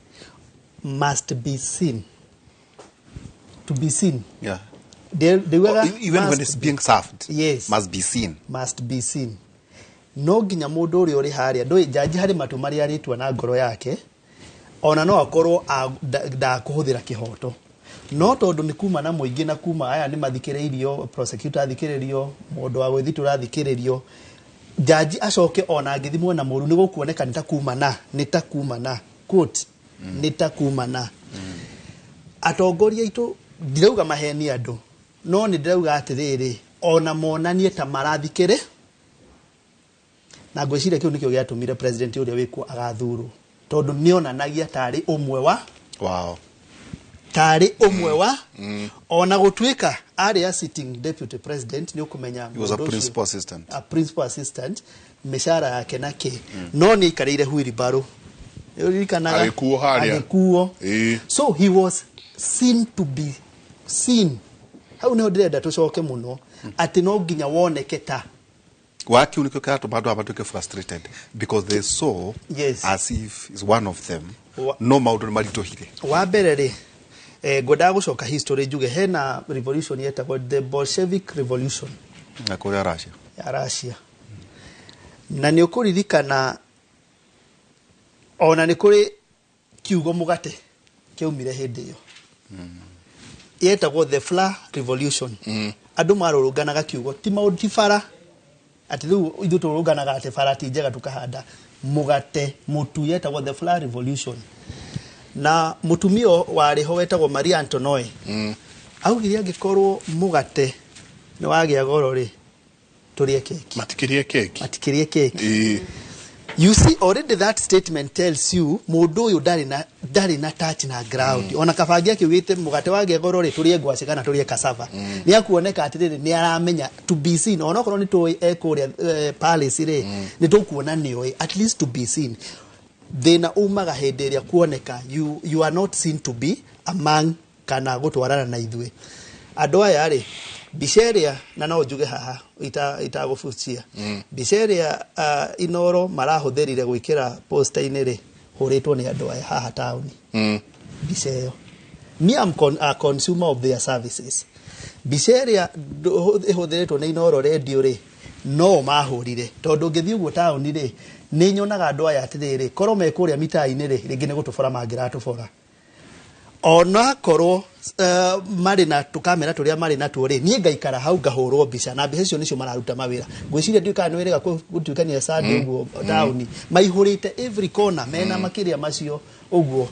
must be seen to be seen. Yeah. Even when it's being served. Yes. Must be seen. Must be seen. No nginya mũndũ ũrĩa ũrĩ harĩa ndũĩ jaji harĩ matũ marĩa arĩtua na ngoro yake ona no akorwo ndakũhũthĩra kĩhoto, no tondũ nĩ kuma na mũingĩ na kuma aya nĩ mathikĩrĩirio, prosecutor athikĩrĩrio, mũndũ wa gwĩthitũra athikĩrĩrio, jaji acoke ona angĩthimwo na mũru nĩ gũkuoneka nĩ ta kuma na nĩ ta kuma na quote nĩ ta kuma na. Atongoria aitũ ndirauga maheni andũ, no nĩ ndĩrauga atĩrĩrĩ ona monanie ta marathikĩrĩ, na ngwĩciria kĩu nĩkĩo gĩatũmire president ũrĩa wĩkuo agathurwo tondũ nĩonanagia tarĩ ũmwe wa wow, tarĩ ũmwe wa ona gũtuĩka arĩ a sitting deputy president nĩ ũkũmenya he was a principal assistant, a principal assistant mĩcara yake na kĩ, no nĩ aikarĩire wheelbarrow ũririkanaga agĩkuo harĩa agĩkuo. So he was seen to be seen. Hau nĩho ndĩrenda tũcoke mũno atĩ no nginya woneke ta waki unikio kĩratũma andũ aya matuĩke frustrated because they saw yes, as if is one of them. No maũndũ nĩ maritũhire. Wa mbere rĩ Ngwendaga gũcoka history njuge hena revolution yetagwo the Bolshevik Revolution na kũrĩa Russia ya Russia. Na nĩ ũkũririkana ona nĩ kũrĩ kiugo mũgate kĩaumire hĩndĩ ĩyo. Yetagwo the Flour Revolution. Andũ marũrũnganaga kiugo ti maũndũ ti bara atĩ rĩu ithuĩ tũrũrũnganaga atĩ bara ti njega tũkahanda mũgate mũtu, yetagwo the Flour Revolution. Na mũtumia warĩ ho wetagwo Maria Antonoe augire angĩkorwo mũgate nĩ wagĩa goro rĩ, tũrĩe keki. Matikĩrie keki. Matikĩrie keki. You see, already that statement tells you mũndũ ũyũ ndarĩ na touch na ground. Ona kabangi akiugĩte mũgate wagĩa goro rĩ, tũrĩe ngwacĩ kana tũrĩe cassava. Nĩ akuoneka atĩrĩrĩ nĩ aramenya to be seen. Onokorwo nĩ tũĩ ekũrĩa palace rĩ, nĩ tũkuona nĩoĩ at least to be seen. Thĩna umaga hĩndĩ ĩrĩa kuoneka you are not seen to be among kana gũtwarana na ithuĩ. Andũ aya rĩ, mbica ĩrĩa na no njuge haha itagũbucia mbica ĩrĩa Inoro marahũthĩrire gwĩkĩra poster-inĩ rĩ, hũrĩtwo nĩ andũ aya haha taũni. Mbica ĩyo, me am a consumer of their services. Mbica ĩrĩa ĩhũthĩrĩtwo nĩ Inoro radio rĩ, no mahũrire tondũ ngĩthiĩ ũguo taũni rĩ, nĩ nyonaga andũ aya atĩrĩrĩ, korwo me kũrĩa mitaa-inĩ rĩ, rĩngĩ nĩ gũtũbora mangĩratũbora. Onakorwo marĩ na tũkamera tũrĩa marĩ natuo rĩ, niĩ ngaikara hau ngahũrwo mbica na mbica icio nĩcio mararuta mawĩra. Ngwĩciria ndiũĩ kana nĩ wĩrĩga gũtuĩkania Sunday ũguo taũni maihũrĩte every corner mena makĩria macio ũguo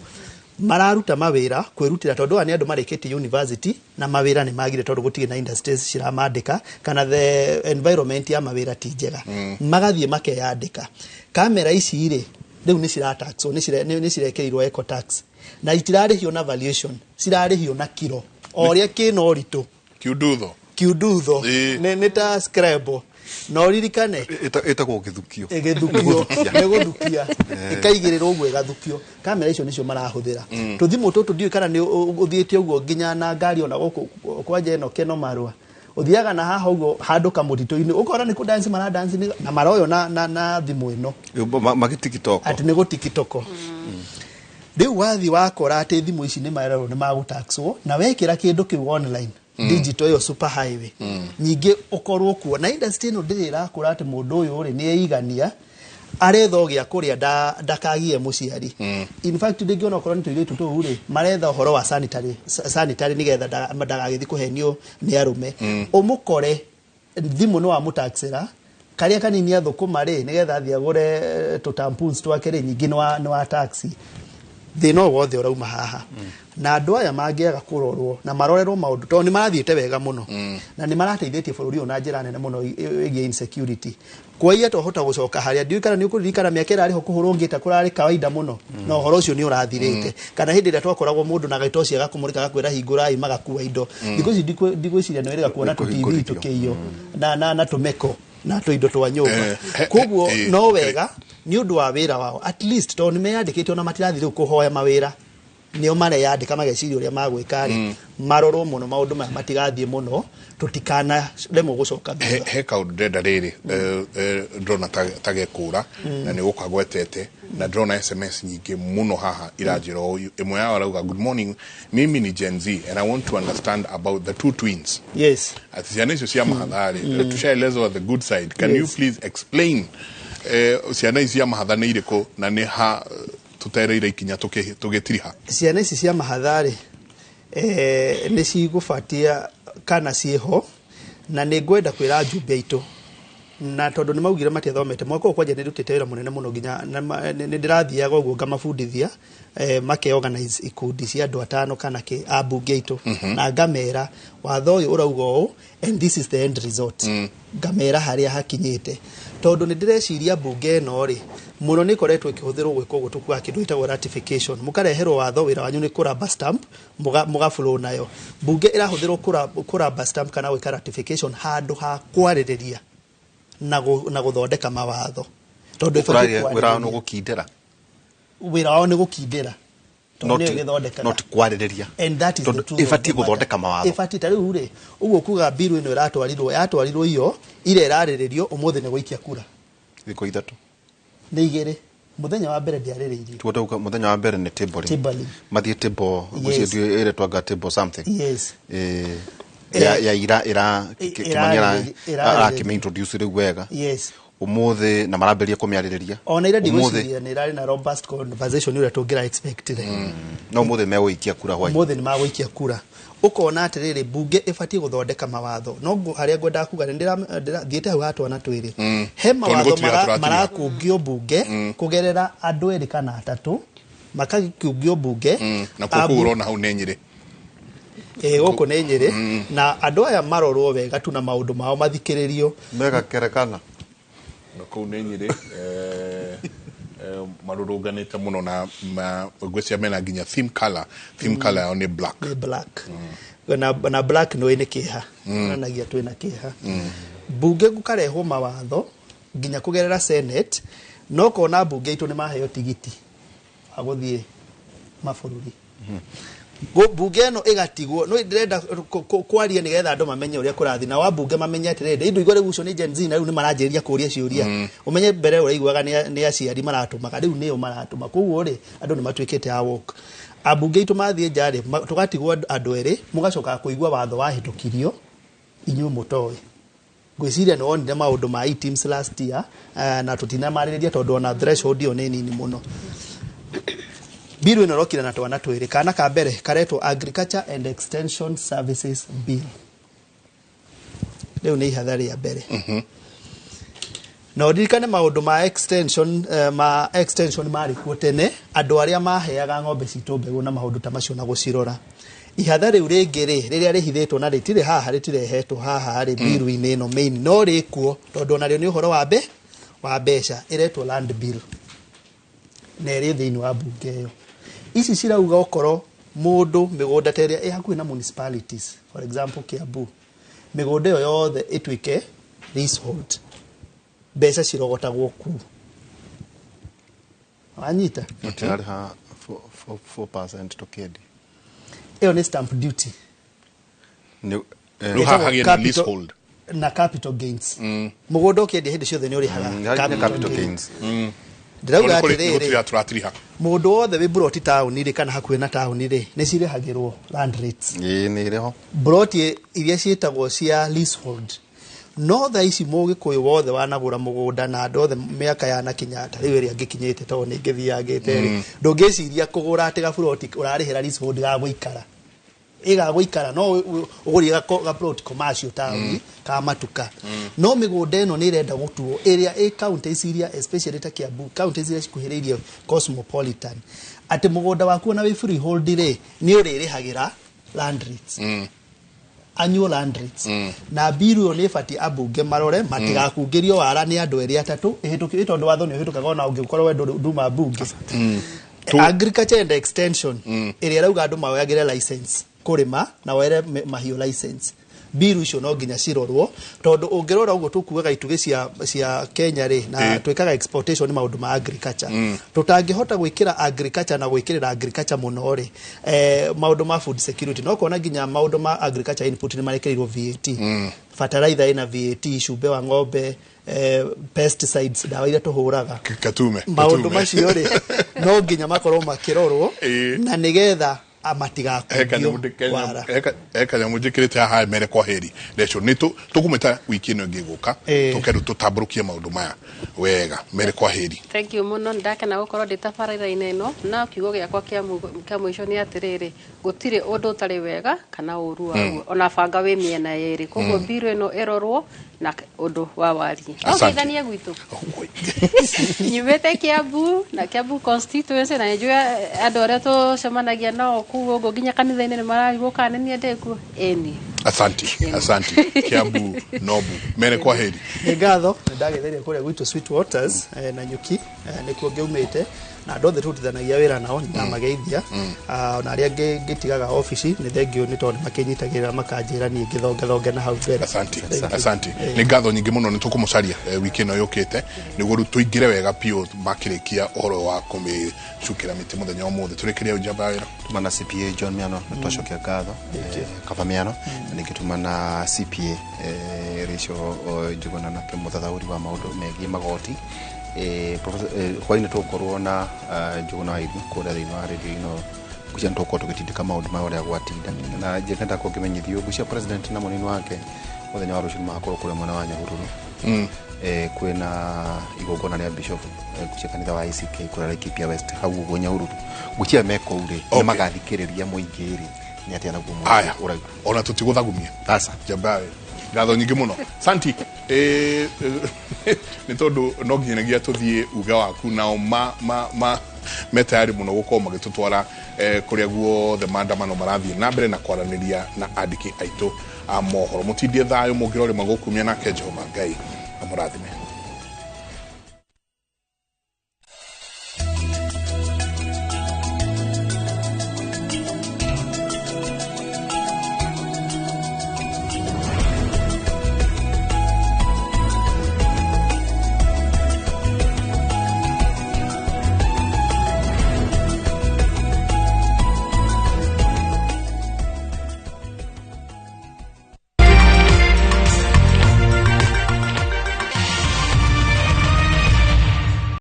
mararuta mawĩra kwĩrutĩra tondũ aya nĩ andũ marĩkĩtie university na mawĩra nĩ magire tondũ gũtirĩ na industries ciramandĩka kana the environment ya mawĩra ti njega. Magathiĩ makeyandĩka. Kamera ici rĩ, rĩu nĩ cirataxwo, nĩ cirekĩrirwo eco tax na itirarĩhio na valuation, cirarĩhio na kiro o ũrĩa kĩna ũritũ. Kiundutho. Kiundutho nĩ ta scrabble. Na ũririkane ĩtagwo gĩthukio. Gĩthukio nĩ gũthukia ĩkaigĩrĩrwo ũguo ĩgathukio. Kamera icio nĩcio marahũthĩra. Tũthimũ tũtũ ndiũĩ kana nĩ ũthiĩte ũguo nginya na ngari ona gũkũ kwanja ĩno Keno Marua. Ũthiaga na haha ũguo handũ kamũtitũ-inĩ ũkora nĩ kũ-dance mara-dance na maroywo na thimũ ĩno magĩtikitoko atĩ nĩ gũtikitoko. Rĩu wathi wakora atĩ thimũ ici nĩ marerwo nĩ magũtaxwo na wekĩra kĩndũ kĩu online digital ĩyo super highway nyingĩ ũkorwo kuo na industry ĩno ndĩrĩ ĩrakũra atĩ mũndũ ũyũ rĩ nĩ eigania aretha gĩa kũrĩa ndakagie mũciari. In fact ndingĩona okorwo nĩ tũirĩtu tũu rĩ maretha ũhoro wa sanitary nĩgetha ndagagĩthiĩ kũhenio nĩ arũme. Ũmũkore thimũ nĩ wamũtaxĩra karĩa kanini athũkũma rĩ nĩgetha athiĩ agũre tũ-tampons twake rĩ nyingĩ nĩ wa taxi. Thĩna o wothe ũrauma haha. Na andũ aya mangĩaga kũrorwo na marorerwo maũndũ tondũ nĩ marathiĩte wega mũno na nĩ marateithĩtie bũrũri ũyũ na njĩra nene mũno ĩgiĩ insecurity. Kwa twahota gũcoka harĩa ndiũĩ kana nĩ ũkũririkana mĩaka ĩrĩa arĩho kũhũrwo ngĩta kũrarĩ kawaida mũno na ũhoro ũcio nĩ ũrathirĩte. Kana hĩndĩ ĩrĩa twakoragwo mũndũ na gĩtoci agakũmũrĩka agakwĩra hingũrai magakua indo. Thikũ ici ndigwĩciria nĩ wĩrĩga kuona tũ TV tũkĩiywo na tũmeko na tũindo twa nyũmba. Koguo no wega nĩ ũndũ wa wĩra wao at least tondũ nĩ meyandĩkĩte ona matirathiĩ rĩu kũhoya mawĩra nĩo mareyandĩka mageciria ũrĩa magwĩka rĩ, marorwo mũno maũndũ maya matigathiĩ mũno tũtikanaremwo gũcoka thutha. He kaũndũ ndĩrenda rĩrĩ ndĩrona ta gekũra na nĩ gũka gwetete na ndĩrona SMS nyingĩ mũno haha iranjĩra ũũ. Ĩmwe yao arauga good morning, mimi ni Gen Z and I want to understand about the two twins. Yes. Ati ciana icio cia mahatha rĩ, tushaelezwa the good side. Can you please explain ciana ici cia mahatha nĩ irĩkũ na nĩ ha tũtereire ikinya tũgĩtiriha? Ciana ici cia mahatha rĩ, nĩ cigũbatia kana ciĩho na nĩ ngwenda kwĩra njumbe aitũ na tondũ nĩ maugire matiathomete mwaka ũyũ kwanja nĩ ndutĩte wĩra mũnene mũno nginya nĩ ndĩrathiaga ũguo ngamabundithia make organize ikundi cia andũ atano kana kĩ ambunge aitũ na ngamera watho ũyũ ũrauga ũũ and this is the end result. Ngamera harĩa hakinyĩte tondũ nĩ ndĩreciria mbunge ĩno rĩ mũno nĩ ĩkoretwo ĩkĩhũthĩrwo gwĩka ũguo tũkuaga kĩndũ gĩtagwo ratification. Mũkareherwo watho wĩra wanyu nĩ kũraba stamp mũgaflow nayo. Mbunge ĩrahũthĩrwo kũraba stamp kana gwĩka ratification handũ ha kwarĩrĩria na gũthondeka mawatho tondũ ĩbatiĩ wĩra wao nĩ gũkindĩra. Wĩra wao nĩ gũkindĩra tondũ nĩyo ĩgĩthondekaga not kwarĩrĩria. And that is the truth. Ĩbatiĩ gũthondeka mawatho. Ĩbatiĩ ta rĩu rĩ ũguo kuga bill ĩno ĩratwarirwo yatwarirwo iyo ira ĩrarĩrĩrio ũmũthĩ nĩ gũikia kura thikũ ithatũ nĩ igĩrĩ Muthenya wa mbere ndiarĩrĩirio. Tuote muthenya wa mbere nĩ tabling. Mathiĩ table gucio ĩrĩ twanga table something. Yes. Ya ira kimanyera arakime introduce rĩu wega. Yes. Umuthi na marambĩrĩria kũmĩarĩrĩria. Ona ira ndigwĩciria nĩ irarĩ na robust conversation ũrĩa tũngĩra expected. No umuthi megũikia kura hwaĩ. Umuthi nĩ magũikia kura. Ukona atiriri bunge ibatie guthondeka mawatho no haria ngwendaga kuga ndĩrathiĩte hau hatwana twĩrĩ he mawatho marakungio bunge kugerera andũ erĩ kana atatũ makakungio bunge na kũkũ ũrona hau nĩ Nyĩrĩ gũkũ nĩ Nyĩrĩ na andũ aya marorwo wega tu na maũndũ mao mathikĩrĩrio megakerekana na kũu nĩ Nyĩrĩ marũrũnganĩte mũno na ngwĩciria mena nginya theme color yao nĩ black. Nĩ black. Na black no nĩ kĩeha onanagia twĩna kĩeha. Bunge gũkarehwo mawatho nginya kũgerera Senate no kona bunge itũ nĩ maheo tigiti wa gũthiĩ mabũrũri. Bunge ĩno ĩgatigwo no ndĩrenda kwaria nĩgetha andũ mamenye ũrĩa kũrathiĩ na wabunge mamenye atĩrĩrĩ indo igwa rĩu ũcio nĩ Gen Z na rĩu nĩ maranjĩrĩria kũũria ciũria ũmenye mbere ũraiguaga nĩ aciari maratũmaga rĩu nĩo maratũma koguo rĩ andũ nĩ matuĩkĩte a woke. Ambunge itũ mathiĩ nja rĩ tũgatigwo andũ erĩ mũgacoka kũigua watho wahĩtũkirio inyuĩ mũtoĩ. Ngwĩciria nĩ wonire maũndũ ma e-teams last year na tũtinamarĩrĩria tondũ ona threshold ĩyo nĩ nini mũno. Bill ĩno ĩrokire na twana twĩrĩ kana ka mbere karetwo Agriculture and Extension Services Bill. Rĩu nĩ ihatha rĩa mbere. Na ũririkane maũndũ ma extension marĩ kuo tene andũ arĩa maheaga ng'ombe citũ mbegũ na maũndũ ta macio na gũcirora. Ihatha rĩu rĩngĩ rĩ rĩrĩa rĩhithĩtwo na rĩtirĩ haha rĩtirehetwo haha rĩ bill-inĩ ĩno main no rĩkuo tondũ onarĩo nĩ ũhoro wa mbeca ĩretwo land bill na ĩrĩ thĩinĩ wa bunge ĩyo. Ici cirauga okorwo mũndũ mĩgũnda ta ĩrĩa ĩ hakuhĩ na municipalities for example Kiambu mĩgũnda ĩyo yothe ĩtuĩke leasehold mbeca cirogotagwo kuu. Wanyita? Tũtirarĩha 4% tũkĩendia. Ĩyo nĩ stamp duty. Rĩu haha hagĩe na leasehold na capital gains. Mũgũnda ũkĩendia hĩndĩ ciothe nĩ ũrĩhaga capital gains. Ndĩrauga atĩrĩrĩ mũndũ wothe wĩ buroti taũni rĩ kana hakuhĩ na taũni rĩ nĩ cirĩhagĩrwo land rates. Ĩĩ nĩ irĩho. Buroti iria ciĩtagwo cia leasehold no thaa ici mũgĩkũyũ wothe wanagũra mũgũnda na andũ othe mĩaka yanakinya ta rĩu ĩrĩa ngĩkinyĩte tondũ nĩ ngĩthiangĩte rĩ ndũngĩciria kũgũra atĩ gaburoti ũrarĩhĩra leasehold ga gũikara ĩgagũikara no ũgũrie gaplot commercial taũni ka matuka no mĩgũnda ĩno nĩ ĩrenda gũtuo ĩrĩa ĩ counties iria especially ta Kiambu counties iria cikuhĩrĩirie cosmopolitan atĩ mũgũnda waku ona wĩ freehold rĩ nĩ ũrĩrĩhagĩra land rates annual land rates na bill ĩyo nĩ ĩbatiĩ ambunge marore matigakungĩrio wara nĩ andũ erĩ atatũ ĩhĩtũkio tondũ watho nĩ ũhĩtũkaga ona ũngĩkorwo we nduma mbunge. Agriculture and Extension ĩrĩa ĩrauga andũ maoyagĩre license kũrĩma na were mahiũ license bill icio no nginya cirorwo tondũ ũngĩrora ũguo tũkuaga itugĩ cia Kenya rĩ na twĩkaga exportation maũndũ ma agriculture tũtangĩhota gwĩkĩra agriculture na gwĩkĩrĩra agriculture mũno rĩ maũndũ ma food security no kuona nginya maũndũ ma agriculture input nĩ marekereirwo VAT fertilizer ĩna VAT cumbĩ wa ng'ombe pesticides dawa iria tũhũraga katume maũndũ macio rĩ no nginya makorwo makĩrorwo na nĩgetha amatigakungio wara. Kanyamũ njĩkĩrĩte haha mere kwa heri reco nĩ tũkũmĩta wiki ĩno ĩngĩ gũka tũke rĩu tũtambũrũkie maũndũ maya wega mere kwa heri. Thank you mũno ndakena gũkorwo ndĩ tabarĩra-inĩ ĩno na kiugo gĩakwa kĩa mũico nĩ atĩrĩrĩ gũtirĩ ũndũ ũtarĩ wega kana ũru waguo ona banga wĩ mĩena yerĩ koguo bill ĩno ĩrorwo na ũndũ wa warie. Ũgeithanie gwitũ nyumĩte Kiambu na Kiambu constituency na nĩnjũĩ andũ arĩa tũcemanagia nao kũu ũguo nginya kanitha-inĩ nĩ mararigwo kana nĩ niĩ ndĩkuo. Ĩni. Asante, asante. Kiambu Nobu. Mere kwa heri. Nĩ ngatho nĩ ndagetheria kũrĩa gwitũ Sweet Waters na Nyuki nĩkuo ngĩumĩte na andũ othe tũrutithanagia wĩra nao nĩ ndamageithia ona arĩa ngĩtigaga obici nĩ thengiũ nĩ tondũ makĩnyitagĩrĩra makanjĩra niĩ ngĩthongethonge na hau mbere. Asante, asante. Nĩ ngatho nyingĩ mũno nĩ tũkũmũcaria wiki ĩno yũkĩte nĩguo rĩu tũingĩre wega biũ makĩrĩkia ũhoro wa kũmĩcukĩra mĩtĩ mũthenya wa ũmũthĩ. Tũrĩkĩrie njamba ya wĩra. Tuma na CPA John Miano na twacokia ngatho Kaba Miano na ningĩ tuma na CPA Rachel Njuguna nake mũthathaũri wa maũndũ megiĩ magoti Hwainĩ tũgũkorwo na Njũgũna wa Ithu kũrĩa thĩinĩ wa radio ino ngũcia nĩtũgũkorwo tũgĩtindĩka maũndũ maya ũrĩa gwatinda na njenda kũngĩmenyithio ngũcia president na mũnini wake mũthenya wa rũciũ nĩmagakorwo kũrĩa mwena wa Nyahururu. Kwĩna igongona rĩa bishop ngũcia kanitha wa ACK kũrĩa Laikipia West hau ũguo Nyahururu ngũcia me kũu rĩ nĩmagathikĩrĩria mũingĩ rĩ nĩ atĩa naguo mũingĩ Aya. ũrauga. Ona tũtigũthagumia. Aca. Njambawe ngatho nyingĩ mũno santi nĩ tondũ no nginyagia tũthiĩ uga waku nao ma, ma, ma me tayari mũno gũkorwo magĩtũtwara kũrĩa guothe maandamano marathiĩ na mbere na kwaranĩria na andĩki aitũ a mohoro. Mũtindie thayũ mũngĩrorĩma gũkumia nake Jehova Ngai amũrathime.